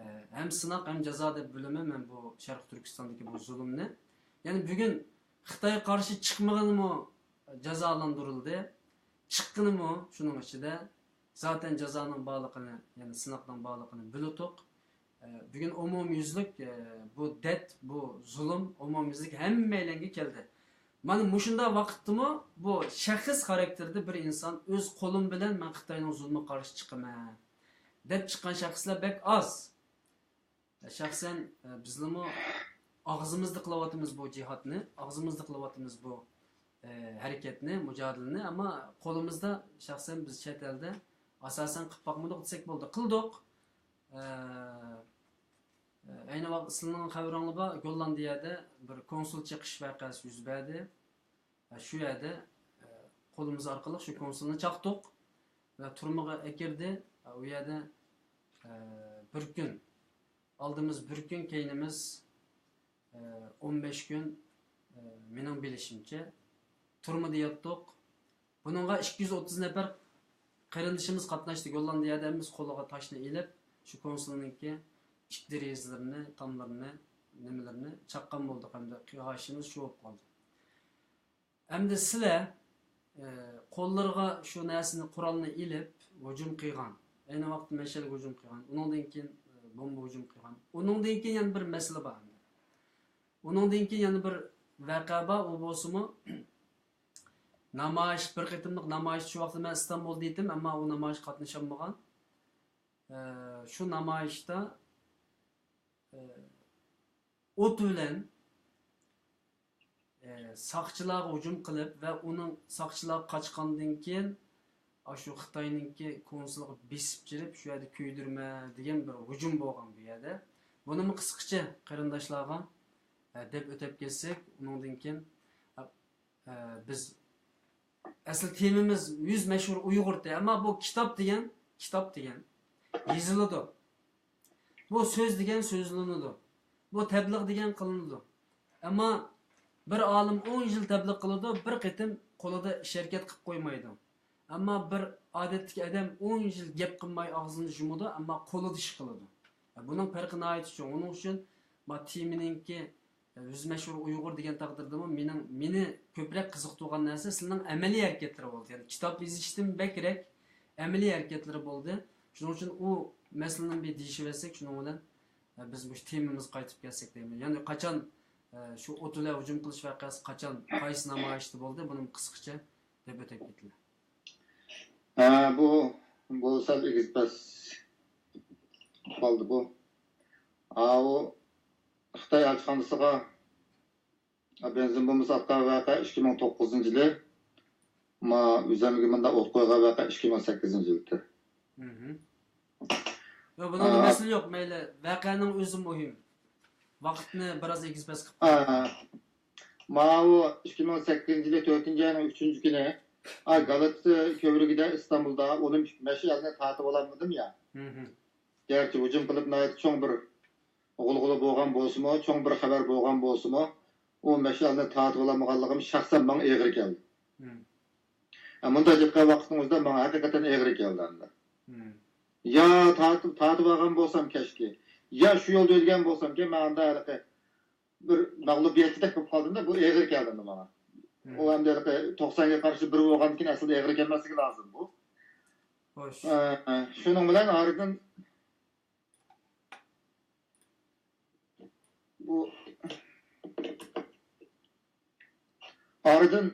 ئە، ھەم سىناق، ھەم جازا دەپ بۆلىمەن مەن بۇ شەرقىي تۈركىستاندىكى بۇ زۇلۇمنى. يەنى بۈگۈن خىتايغا قارشى چىقمىغىنىمۇ جازالاندۇرۇلدى. چىققىنىمۇ شۇنىڭ ئىچىدە زاتەن جازانىڭ بارلىقىنى، يەنى سىناقنىڭ بارلىقىنى بىلىتۇق. ئە، بۈگۈن ئومۇميۈزلۈك، ئە، بۇ دەرد، بۇ زۇلۇم ئومۇميۈزلۈك ھەممەيلەنگە كەلدى. مانا مۇشۇنداق ۋاقىتتىمۇ بۇ شەخس خاراكتېرىدا بىر ئىنسان ئۆز قولۇم بىلەن مەن خىتاينىڭ زۇلمىغا قارشى چىقىمەن دەپ چىققان شەخسلەر بەك ئاز. شەخسەن، ئە، بىزلىمۇ ئاغزىمىزدا قىلىۋاتىمىز بۇ جىھادنى، ئاغزىمىزدا قىلىۋاتىمىز بۇ، ئە، ھەرىكەتنى، مۇجادىلىنى، ئەمما قولىمىزدا شەخسەن بىز چەت ئەلدە ئاساسەن قىلىپ باقمىدۇق دېسەك بولىدۇ. قىلدۇق. ئە، ئە، ئەينى ۋاقىت سىلىنىڭ خەۋىرىڭلار بار، گوللاندىيەدە بىر كونسۇل چېقىش ۋەقەسى يۈز بەردى. ئە، شۇ يەردە، ئە، قولىمىز ئارقىلىق شۇ كونسۇلنى چاقتۇق ۋە تۈرمىگە ئەكىردى. ئە، ئۇ يەردە، ئە، بىر كۈن، ئالدىمىز بىر كۈن، كەينىمىز، ئە، ئون بەش كۈن، ئە، مېنىڭ بىلىشىمچە، تۈرمىدە ياتتۇق. بۇنىڭغا ئىككى يۈز ئوتتۇز نەپەر قېرىندىشىمىز قاتناشتى. گوللاندىيەدە ھەممىمىز قولىغا تاشنى ئېلىپ، شۇ كونسۇلنىڭكى ئىت دېرىزىلىرىنى، تاملىرىنى، نېمىلىرىنى چاققان بولدۇق ھەمدە قىلغان ئىشىمىز شۇ بولۇپ قالدى. ئەمدى سىلەر، ئە، قوللىرىغا شۇ نەرسىنى، قورالنى ئېلىپ ھۇجۇم قىلغان، ئەينى ۋاقىتتا مەشئەلگە ھۇجۇم قىلغان، ئۇنىڭدىن كېيىن، ئە، بومبا ھۇجۇم قىلغان. ئۇنىڭدىن كېيىن يەنە بىر مەسىلە بار ئەمدى. ئۇنىڭدىن كېيىن يەنە بىر ۋەقە بار، ئۇ بولسىمۇ نامايىش، بىر قېتىملىق نامايىش، شۇ ۋاقىتتا مەن ئىستانبۇلدا ئىدىم، ئەمما ئۇ نامايىشقا قاتنىشالمىغان. ئە، شۇ نامايىشتا، ئە، ئوت بىلەن، ئە، ساقچىلارغا ھۇجۇم قىلىپ ۋە ئۇنىڭ ساقچىلار قاچقاندىن كېيىن، ئاشۇ خىتاينىڭكى كونسۇلىغا بېسىپ كىرىپ، شۇ يەردە كۆيدۈرمە دېگەن بىر ھۇجۇم بولغان بۇ يەردە. بۇنىمۇ قىسقىچە قېرىنداشلارغا، ئە، دەپ ئۆتۈپ كەتسەك، ئۇنىڭدىن كېيىن، ئە، ئە، بىز ئەسلى تېمىمىز يۈز مەشھۇر ئۇيغۇر تېمى، ئەمما بۇ كىتاب دېگەن، كىتاب دېگەن يېزىلىدۇ. بۇ سۆز دېگەن سۆزلىنىدۇ. بۇ تەبلىغ دېگەن قىلىنىدۇ. ئەمما بىر ئالىم ئون يىل تەبلىغ قىلىدۇ، بىر قېتىم قولىدا ئىش ھەرىكەت قىلىپ قويمايدۇ. ئەمما بىر ئادەتتىكى ئادەم ئون يىل گەپ قىلماي ئاغزىنى يۇمىدۇ، ئەمما قولىدا ئىش قىلىدۇ. بۇنىڭ پەرقى ناھايىتى چوڭ. ئۇنىڭ ئۈچۈن ما تېمىنىڭكى يۈز مەشھۇر ئۇيغۇر دېگەن تەقدىردىمۇ مېنىڭ، مېنى كۆپرەك قىزىقتۇرغان نەرسە سىلىنىڭ ئەمەلىي ھەرىكەتلىرى بولدى. يەنى كىتاب يېزىشتىن بەكرەك ئەمەلىي ھەرىكەتلىرى بولدى. شۇنىڭ ئۈچۈن ئۇ مەسىلىنى بىر دېيىشىۋەتسەك، شۇنىڭ بىلەن، ئە، بىز مۇشۇ تېمىمىزغا قايتىپ كەلسەك دەيمەن. يەنى قاچان، ئە، شۇ ئوتۇلە ھۇجۇم قىلىش ۋەقەسى قاچان، قايسى نامايىشتا بولدى، بۇنى قىسقىچە دەپ ئۆتۈپ كېتىلە. ھە، بۇ، بۇ سەل ئېگىز پەس قالدى بۇ. ئاۋۇ خىتاي ئەلچىخانىسىغا بېنزىن بومبىسى ئاتقان ۋەقە ئىككى مىڭ توققۇزىنچى يىلى، ما ئۆزەمگە مۇنداق ئوت قويغان ۋەقە ئىككى مىڭ سەككىزىنچى يىلى. مھم. ياق، بۇنىڭدا ئا، مەسىلە يوق، مەيلى. ۋەقەنىڭ ئۆزى مۇھىم. ۋاقىتنى بىراز ئېگىز پەس قىلىپ. ئا، ماۋۇ ئىككى مىڭ سەككىزىنچى يىلى تۆتىنچى ئاينىڭ ئۈچىنچى كۈنى، ئا، گالاتسا كۆۋرۈكىدە ئىستانبۇلدا ئولىمپىك مەشئەلنى تارتىۋالالمىدىم يا. مھم. گەرچە ھۇجۇم قىلىپ ناھايىتى چوڭ بىر غۇلغۇلا بولغان بولسىمۇ، چوڭ بىر خەۋەر بولغان بولسىمۇ، ئۇ مەشئەلنى تارتىۋالالمىغانلىقىم شەخسەن ماڭا ئېغىر كەلدى. مم. ئە، مۇنداق گەپ قىلغان ۋاقىتنىڭ ئۆزىدە ماڭا ھەقىقەتەن ئېغىر كەلدى ئەمدى. مم. يا تارتىپ، تارتىۋالغان بولسام كەچكى، يا شۇ يولدا ئۆلگەن بولسامكى، مەن ئاندا ھېلىقى بىر مەغلۇبىيەتچىدەك بولۇپ قالدىمدا، بۇ ئېغىر كەلدى ئەمدى ماڭا. مم. ئۇ ئەمدى ھېلىقى توقسانغا قارشى بىر بولغاندىن كېيىن ئەسلىدە ئېغىر كەلمەسلىكى لازىم بۇ. خوش. ئە، شۇنىڭ بىلەن ئارىدىن بۇ ئارىدىن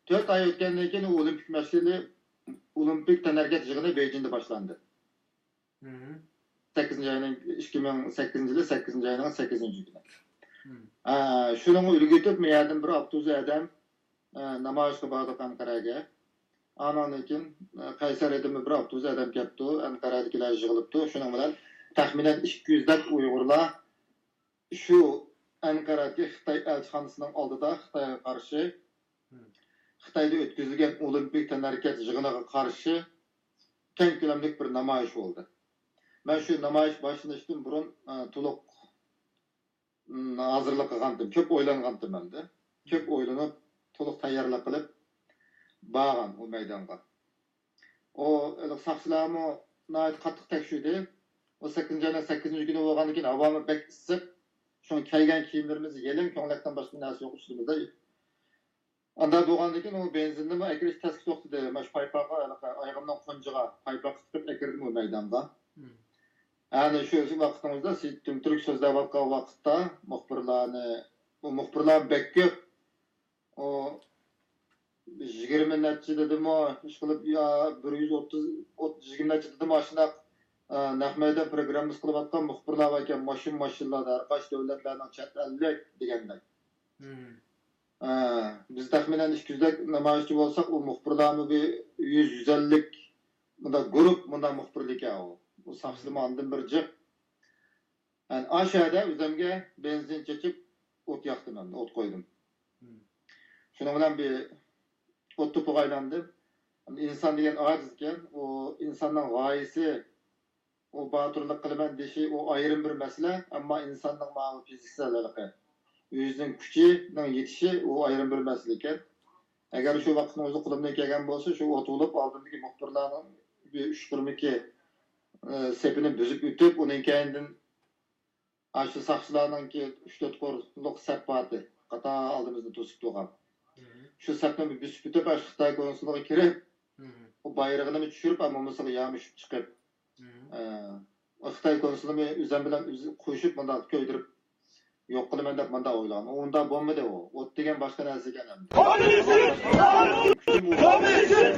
تۆت ئاي ئۆتكەندىن كېيىن ئۇ ئولىمپىك مەشقى، ئولىمپىك تەنھەرىكەت يىغىنى بېيجىڭدا باشلاندى. مھم. سەككىزىنچى ئاينىڭ، ئىككى مىڭ سەككىزىنچى يىلى سەككىزىنچى ئاينىڭ سەككىزىنچى كۈنى. مم. ئە، شۇنىڭغا ئۈلگە ئېتىپ، مەن يەردىن بىر ئاپتوبۇس ئادەم، ئە، نامايىشقا باردۇق ئەنقەرەگە. ئانىڭدىن كېيىن، ئە، قەيسەرىدىنمۇ بىر ئاپتوبۇس ئادەم كەپتۇ، ئەنقەرەدىكىلەر يىغىلىپتۇ. شۇنىڭ بىلەن تەخمىنەن ئىككى يۈزدەك ئۇيغۇرلار شۇ ئەنقەرەدىكى خىتاي ئەلچىخانىسىنىڭ ئالدىدا خىتايغا قارشى، خىتايدا ئۆتكۈزۈلگەن ئولىمپىك تەنھەرىكەت يىغىنىغا قارشى كەڭ كۆلەملىك بىر نامايىش بولدى. مەن شۇ نامايىش باشلىنىشتىن بۇرۇن، ئە، تولۇق، ئىم، ھازىرلىق قىلغانتىم، كۆپ ئويلانغانتىم ئەمدى. كۆپ ئويلىنىپ، تولۇق تەييارلىق قىلىپ بارغان ئۇ مەيدانغا. ئۇ، ھېلىقى ساقچىلارمۇ ناھايىتى قاتتىق تەكشۈردى. ئۇ سەككىزىنچى ئاينىڭ سەككىزىنچى كۈنى بولغاندىكىن، ھاۋامۇ بەك ئىسسىق. شۇڭا كىيگەن كىيىملىرىمىزنى يېلىڭ، كۆڭلەكتىن باشقا نەرسە يوق ئۈستىمىزدە. ئانداق بولغاندىكىن، ئۇ بېنزىننىمۇ ئەكىرىش تەسكە توختىدى. مانا شۇ پايپاققا، ھېلىقى ئايىغىمنىڭ قونجىغا پايپاق تىقىپ ئەكىردىم ئۇ مەيدانغا. ئەنە شۇ ۋاقتىڭىزدا سىز تۈمتۈرك سۆزلەۋاتقان ۋاقىتتا مۇخبىرلارنى، ئۇ مۇخبىرلار بەك كۆپ. ئۇ يىگىرمە نەچچە دېدىمۇ، ئىشقىلىپ، يا بىر يۈز ئوتتۇز، ئوت-، يىگىرمە نەچچە دېدىمۇ، ئاشۇنداق، ئە، نەق مەيدان پروگراممىسى قىلىۋاتقان مۇخبىرلار باركەن، ماشىنا، ماشىنىلاردا، ھەر قايسى دۆلەتلەرنىڭ چەت ئەللىك دېگەندەك. ئە، بىز تەخمىنەن ئىككى يۈزدەك نامايىشچى بولساق، ئۇ مۇخبىرلارمۇ بىر يۈز، يۈز ئەللىك، مۇنداق گۇرۇپ، مۇنداق مۇخبىرلىكى ئۇ. ئۇ ساقچىلىرىمۇ ئاندىن بىر جىق. ئاشۇ يەردە ئۆزۈمگە بېنزىن چېچىپ، ئوت ياقتىم، ئەمدى ئوت قويدۇم. شۇنىڭ بىلەن بىر ئوت توپىغا ئايلاندىم. ئىنسان دېگەن ئاجىز ئىكەن، ئۇ ئىنساننىڭ غايىسى، ئۇ باتۇرلۇق قىلىمەن دېيىشى، ئۇ ئايرىم بىر مەسىلە، ئەمما ئىنساننىڭ ماۋۇ فىزىكىسى ھېلىقى ئۆزىنىڭ كۈچىنىڭ يېتىشى، ئۇ ئايرىم بىر مەسىلە ئىكەن. ئەگەر شۇ ۋاقىتنىڭ ئۆزى قولۇمدىن كەلگەن بولسا، شۇ ئوت بولۇپ ئالدىمدىكى مۇخبىرلارنىڭ بىر ئۈچ قىرمىكى، ئى، سېپىنى بۈزۈپ ئۆتۈپ، ئۇنىڭ كەينىدىن ئاشۇ ساقچىلارنىڭكى ئۈچ تۆت قۇرلۇق سەپ بارتى، قاتار ئالدىمىزدا توسۇپ تۇرغان. شۇ سەپنى بېسىپ ئۆتۈپ، ئاشۇ خىتاي كونسۇلىغا كىرىپ، ئۇ بايرىغىنىمۇ چۈشۈرۈپ، ئەمما مومىسىغا يامىشىپ چىقىپ، ئە، ئۇ خىتاي كونسۇلىمۇ ئۆزۈم بىلەن ئۆزى قوشۇپ، مۇنداق كۆيدۈرۈپ يوق قىلىمەن دەپ مۇنداق ئويلىغان. ئۇ ئۇنداق بولمىدى ئۇ. ئوت دېگەن باشقا نەرسە ئىكەن ئەمدى. كوممۇنىزم! كوممۇنىزم!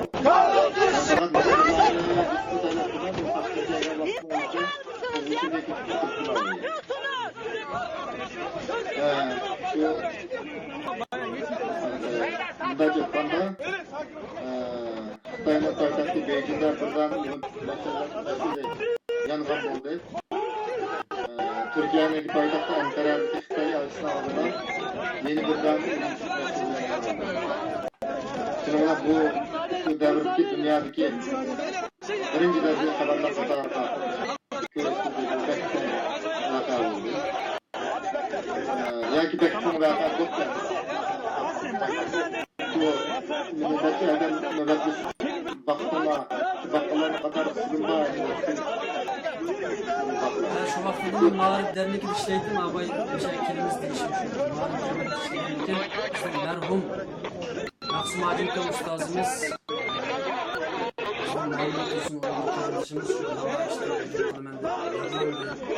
ئە، شۇ، ئە، مۇنداق ئېيتقاندا، ئە، خىتاينىڭ پايتەختى بېيجىڭدا بىردەم يانغان بولدى. ئە، تۈركىيەنىڭ پايتەختى ئەنقەرەدىكى خىتاي ئەلچىسىنىڭ ئالدىدا يەنە بىردەم شۇنىڭ بىلەن بۇ، بۇ دەۋردىكى دۇنيادىكى بىرىنچى دەرىجىلىك خەۋەرلەر قاتارىغا كۆرسىتىلگەن بەك چوڭ ۋەقە بولدى. ئە، ياكى بەك چوڭ ۋەقە بولۇپ، بۇ مېنى نەچچە ئادەم نۆۋەتلىشىپ باققانلار، باققانلارنىڭ قاتارىدا سىزمۇ بار ئىدىڭىز. شۇ ۋاقىتتا مەن مائارىپ دەرنىكىدە ئىشلەيتتىم، ئاباي مۇشۇ كېلىمىز دېيىشىپ، شۇ مائارىپ دەرنىكىدە ئىشلىگەن ئىكەن، مەرھۇم مەخسۇم ھاجىمكان ئۇستازىمىز، بىزنىڭ مەملىكىتىمىزنىڭ قېرىندىشىمىز، شۇ نامايىشتا ھۇزۇر قىلىمەن دەپ يوللاندى.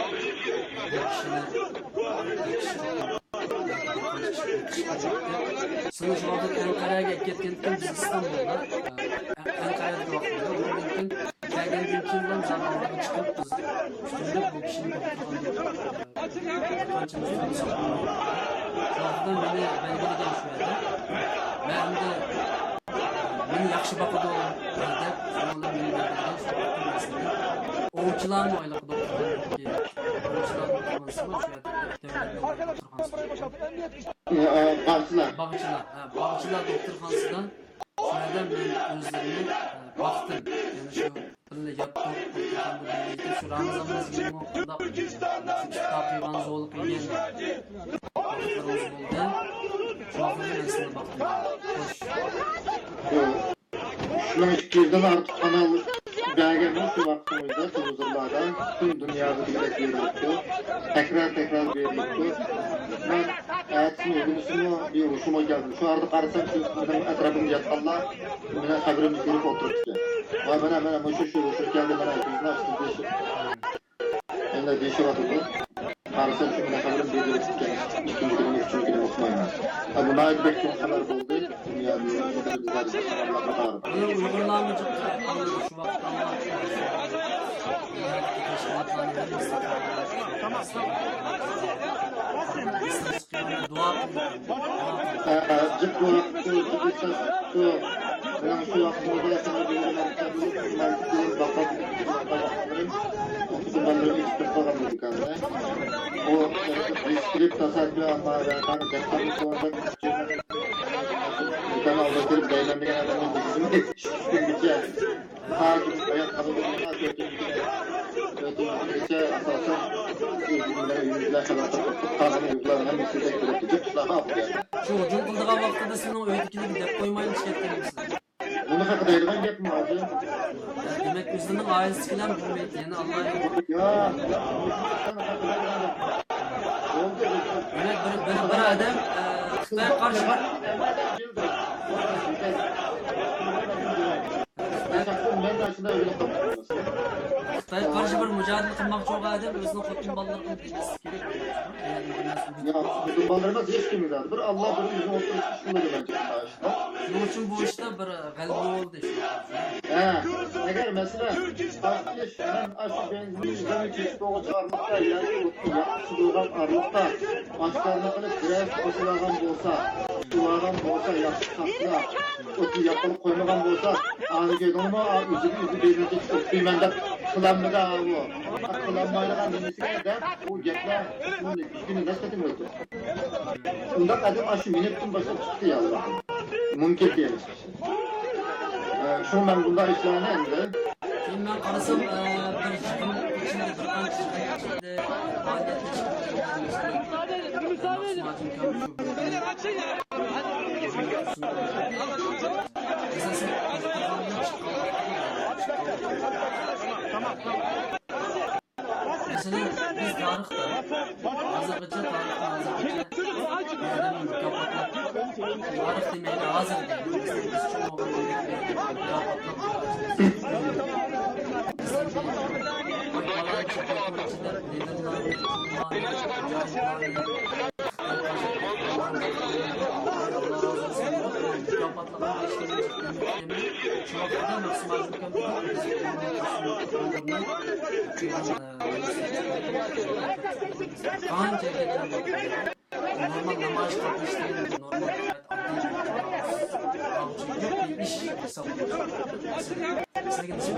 بۇ كىشىنى، بۇ كىشى سىنىش ۋاقتىدا ئەنقەرەگە كەتكەندىكىن بىز ئىستانبۇلدا، ئە، ئەنقەرەدىكى ۋاقتىمىزدا، ئۇنىڭدىن كېيىن كەلگەندىن كېيىن زامانغا چىقىپ بىز پۈتۈنلەي بۇ كىشىنى دوختۇرخانىدا، قانچىمىز تۇرمىساق، شۇ ۋاقىتتا مېنى بەلگىلىگەن شۇ يەردە. مەن ئەمدى، مېنى ياخشى باقىدۇ دەپ، شۇنىڭ بىلەن مېنى بەلگىلىگەن شۇ ۋاقىتتا مەسىلەن. ئوۋچىلارمۇ ھېلىقى دوختۇرخانىدىكى، ئوۋچىلار دوختۇرخانىسىمۇ شۇ يەردە دۆلەت دوختۇرخانىسى. ئە، ئە، باغچىلار. باغچىلار، ھە، باغچىلار دوختۇرخانىسىدا شۇ يەردە مەن ئۆزلىرىنى، ئە، باقتىم. يەنى شۇ بىللە ياتتۇق، دوختۇرخانىدا بىللە يېتىپ، شۇ رامىزان مەزگىلىمۇ قانداق شۇ ئىپتار قىلغان، زولۇق يېگەن ۋاقىتلىرىمىز بولدى. شۇ ۋاقىتتا مەن سىلىنى باقتىم. خوش. شۇ ئۈچ مىڭ ئىككى يۈزدىن ئارتۇق قانال بەرگەنمۇ شۇ ۋاقىتنىڭ ئۆزىدە تېلېۋىزورلاردا پۈتۈن دۇنياغا دېگۈدەك بېرىلىپتۇ. تەكرار، تەكرار بېرىلىپتۇ. مەن ئەتىسىمۇ، ئۆگۈنىسىمۇ بىر ھوشۇمغا كەلدىم. شۇ ئارىدا قارىسام، شۇ مېنىڭ ئەتراپىمدا ياتقانلار مېنىڭ خەۋىرىمنى كۆرۈپ ئولتۇرۇپتىكەن. ۋاي، مانا، مانا، مۇشۇ، شۇ، شۇ كەلدى، مانا، كۆزىنى ئاچتى دېيىشىپ. ئەمدى دېيىشىۋاتىدۇ. قارىسام، شۇ مېنىڭ خەۋىرىم بېرىلىپ كەتكەن. ئىككىنچى كۈنىمۇ، ئۈچىنچى كۈنىمۇ ئۇقمايمەن. ئە، بۇ ناھايىتى بەك چوڭ خەۋەر بولدى. دۇنيادا بىزلەر خەۋەرلەر قاتارىدا. ئۇيغۇرلارمۇ جىق ئاڭلىدى شۇ ۋاقىتتا. دۇنيادىكى تەشكىلاتلارنى ھەممىسى دۇئا قىلدى. ئە، ئە، جىق دۇئا قىلدى، جىق ئېتىراپ قىلدى. مېنىڭ شۇ ۋاقىتلاردا سەن بىلگەن مەكتەپلىرىم، ئوقۇتقۇچى بالىلىرىم ئىچىپ كىرىپ قالغان بۇ دۇكاندا. ئۇ بىز كىرىپ تاسادىپەن ئامما دەپتەرنى سورىدىم. دۇكان ئالدىغا كىرىپ دەيمەن دېگەن ئادەمنىڭ بىزىمۇ چۈشكۈنگىچە ھاكىم ھايات قالىدۇ. ئاساسەن ئۆيدىكىلەر، ئۆيدىكىلەر خەۋەر تاپىدۇ. قالغان ئۇيغۇرلارنىڭ ھەممىسى بەك كۆرۈپ كېتىپ، شۇ ھۇجۇم قىلىدىغان ۋاقتىدا سېنىڭ ئۆيدىكىلەرگە دەپ قويمايلا ئىشلەپ كەلمىسىلەر. بۇنى خەققە دەيدىغان گەپمۇ ھازىر؟ دېمەك، ئۆزىنىڭ ئائىلىسىدىكىلەرمۇ بىلمەيدۇ، يەنە ئاللاھ. ياق. دېمەك، بىر، بىر، بىر ئادەم، ئە، خىتايغا قارشى بىر، خىتايغا قارشى بىر مۇجادىلە قىلماقچى بولغان ئادەم ئۆزىنىڭ خوتۇن بالىلىرىنى بىلمەسلىكى كېرەك. ياق، خوتۇن بالىلىرىمىز ھېچ كىم بىلمەيدۇ. بىر ئاللاھ بىر ئۆزىنىڭ ئوتتۇرىسىدا ئىش قىلىدۇ مەنچە. شۇنىڭ ئۈچۈن بۇ ئىشتا بىر غەلىبە بولدى. ھە، ئەگەر مەسىلەن، باشقا ئىش، مەن ئاشۇ بېنزىننى يۈزدىن كېسىپ بولغۇچە ئارىلىقتا ياكى ئوتنى ياققۇچى بولغان ئارىلىقتا ئاشكارىنى قىلىپ، بىرەرسى قوشۇۋالغان بولسا، تۇتۇۋالغان بولسا، ياققۇچى تاپسىلا، ئوتنى ياققىلى قويمىغان بولسا، ئانا كۆردۈڭمۇ، ئۆزىگە ئۆزى بېرىلىپ ئوت قويىمەن دەپ قىلالمىدى ئاۋۇ. قىلالمايدىغان نېمىسىگە دەپ بۇ گەپلەر كۈنى نەچچە قېتىم ئۆتتى. ئۇنداق ئادەم ئاشۇ مىنۇتتىن باشلاپ چىقتى يا ئاللاھ. مۇمكىن دېيەلمىش كىشى. ئە، شۇ مەن بۇنداق ئىشلارنى ئەمدى. كېيىن مەن قارىسام، ئە، بىر يىغىن ئىچىدە، بىر قانچە يىغىن ئىچىدە پائالىيەت تەشكىل قىلغان مەسىلەن، مەخسۇم ھاجىم كامىل شۇ بىر ئاساسەن، مەسىلەن، بىز تارىختا، ھازىرغىچە تارىختا، ھازىرغىچە بىر ئادەمنى مۇكاپاتلاپ، تارىخ دېمەيلى، ھازىر دەيلى، مەسىلەن، بىز چوڭ بولغاندىن كېيىن مۇكاپاتلاپ، مەسىلەن، پالانچى، پالانچى دەپ، لېنىنلارنى، لېنىنلارنى، مۇجاھىدلارنى، مۇكاپاتلىغان، شۇ ۋاقىتتا مەخسۇم ھاجىم كامىل قانچە نورمال نامايىش قاتنىشىشى، نورمال ئىش ھېسابلىنىش. سىزگە نېسىپ.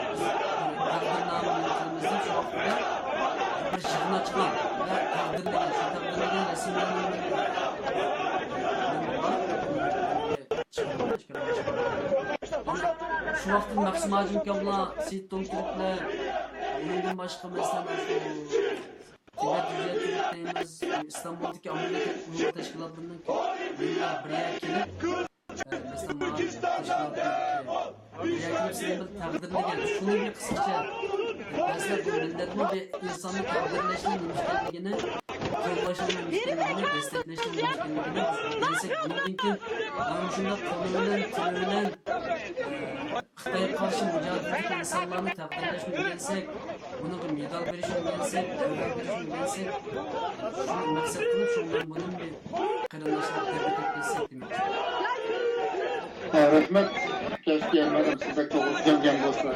بىز تەقدىرنامە قىلىمىز دەپ شۇ ۋاقىتتا بىر يىغىن ئاچقان ۋە تەقدىرلىگەن، شۇ تەقدىرلىگەن رەسمىيلەرنىڭ شۇ ۋاقىتتا مەخسۇم ھاجىم ئاكاملار، سېيىت دومتۈركلەر، ئۇنىڭدىن باشقا، مەسىلەن، شۇ تىبەت ھۆججەتلىرى دەيمىز، ئىستانبۇلدىكى ئامېرىكا ئۇيغۇر تەشكىلاتلىرىنىڭ بىر يەرگە كېلىپ، مەسىلەن، مائارىپ تەشكىلاتىنىڭكى بىر يەرگە كېلىپ سىلەر بىر تەقدىرلىگەن، شۇنى بىر قىسقىچە، مەسىلەن، بۇ مىللەتنىڭ بىر ئىنساننى تەقدىرلەشنىڭ نېمە ئىكەنلىكىنى، قوللاشنىڭ نېمە ئىكەنلىكىنى، دەستەكلەشنىڭ نېمە ئىكەنلىكىنى بىلسەك، بۇنىڭدىن كېيىن مانا مۇشۇنداق قولى بىلەن، تىلى بىلەن، خىتايغا قارشى مۇجادىلىدىكى ئىنسانلارنى تەقدىرلەشنى ئۆگەنسەك، بۇنىڭغا مېدال بېرىشنى ئۆگەنسەك، دەۋر بېرىشنى ئۆگەنسەك، شۇنى مەقسەت قىلىپ، شۇ بىلەن بۇنى بىر قېرىنداشلار تەبرىك ئەتسەك دېمەكچى. ھە، رەھمەت. كەچتە يەنە مەدەم سىز بەك توغرا چۈشەنگەن بولسا.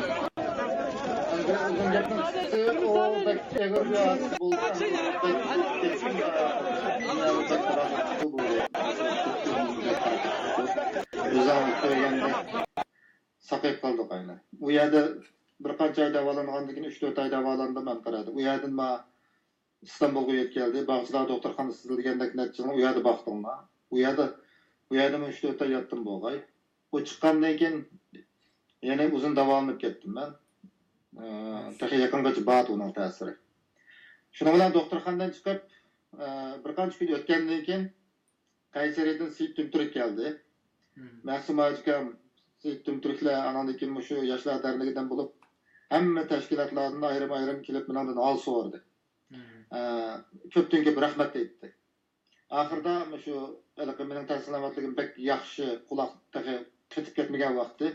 ئەمدى ئۇزۇن گەپنىڭ قىسقىسى، ئۇ بەك ئېغىر بىر ھادىسە بولدى. بەك ئۆزۈڭ كۆرگەندەك ساقىيىپ قالدۇق ئەينى. ئۇ يەردە بىر قانچە ئاي داۋالانغاندىن كېيىن، ئۈچ تۆت ئاي داۋالاندىم ئەنقەرەدە. ئۇ يەردىن ما ئىستانبۇلغا يۆتكەلدى. باغچىلار دوختۇرخانىسىدا دېگەندەك نەچچە يىلنى ئۇ يەردە باقتىڭلار. ئۇ يەردە، ئۇ يەردىمۇ ئۈچ تۆت ئاي ياتتىم بولغاي. ئۇ چىققاندىن كېيىن يەنە ئۇزۇن داۋالىنىپ كەتتىم مەن. ئى، تېخى يېقىنغىچە باردى ئۇنىڭ تەسىرى. شۇنىڭ بىلەن دوختۇرخانىدىن چىقىپ، ئى، بىر قانچە كۈن ئۆتكەندىن كېيىن، قەيسەرىدىن سېيىت تۈمتۈرك كەلدى. مەخسۇم ھاجىكام، سېيىت تۈمتۈركلەر، ئاناندىن كېيىن مۇشۇ ياشلار دەرنىكىدىن بولۇپ، ھەممە تەشكىلاتلاردىن ئايرىم-ئايرىم كېلىپ، مېنىڭدىن ھال سورىدى. ئە، كۆپتىن كۆپ رەھمەت ئېيتتى. ئاخىرىدا مۇشۇ ھېلىقى مېنىڭ تەن سالامەتلىكىم بەك ياخشى، قۇلاق تېخى قېتىپ كەتمىگەن ۋاقتى.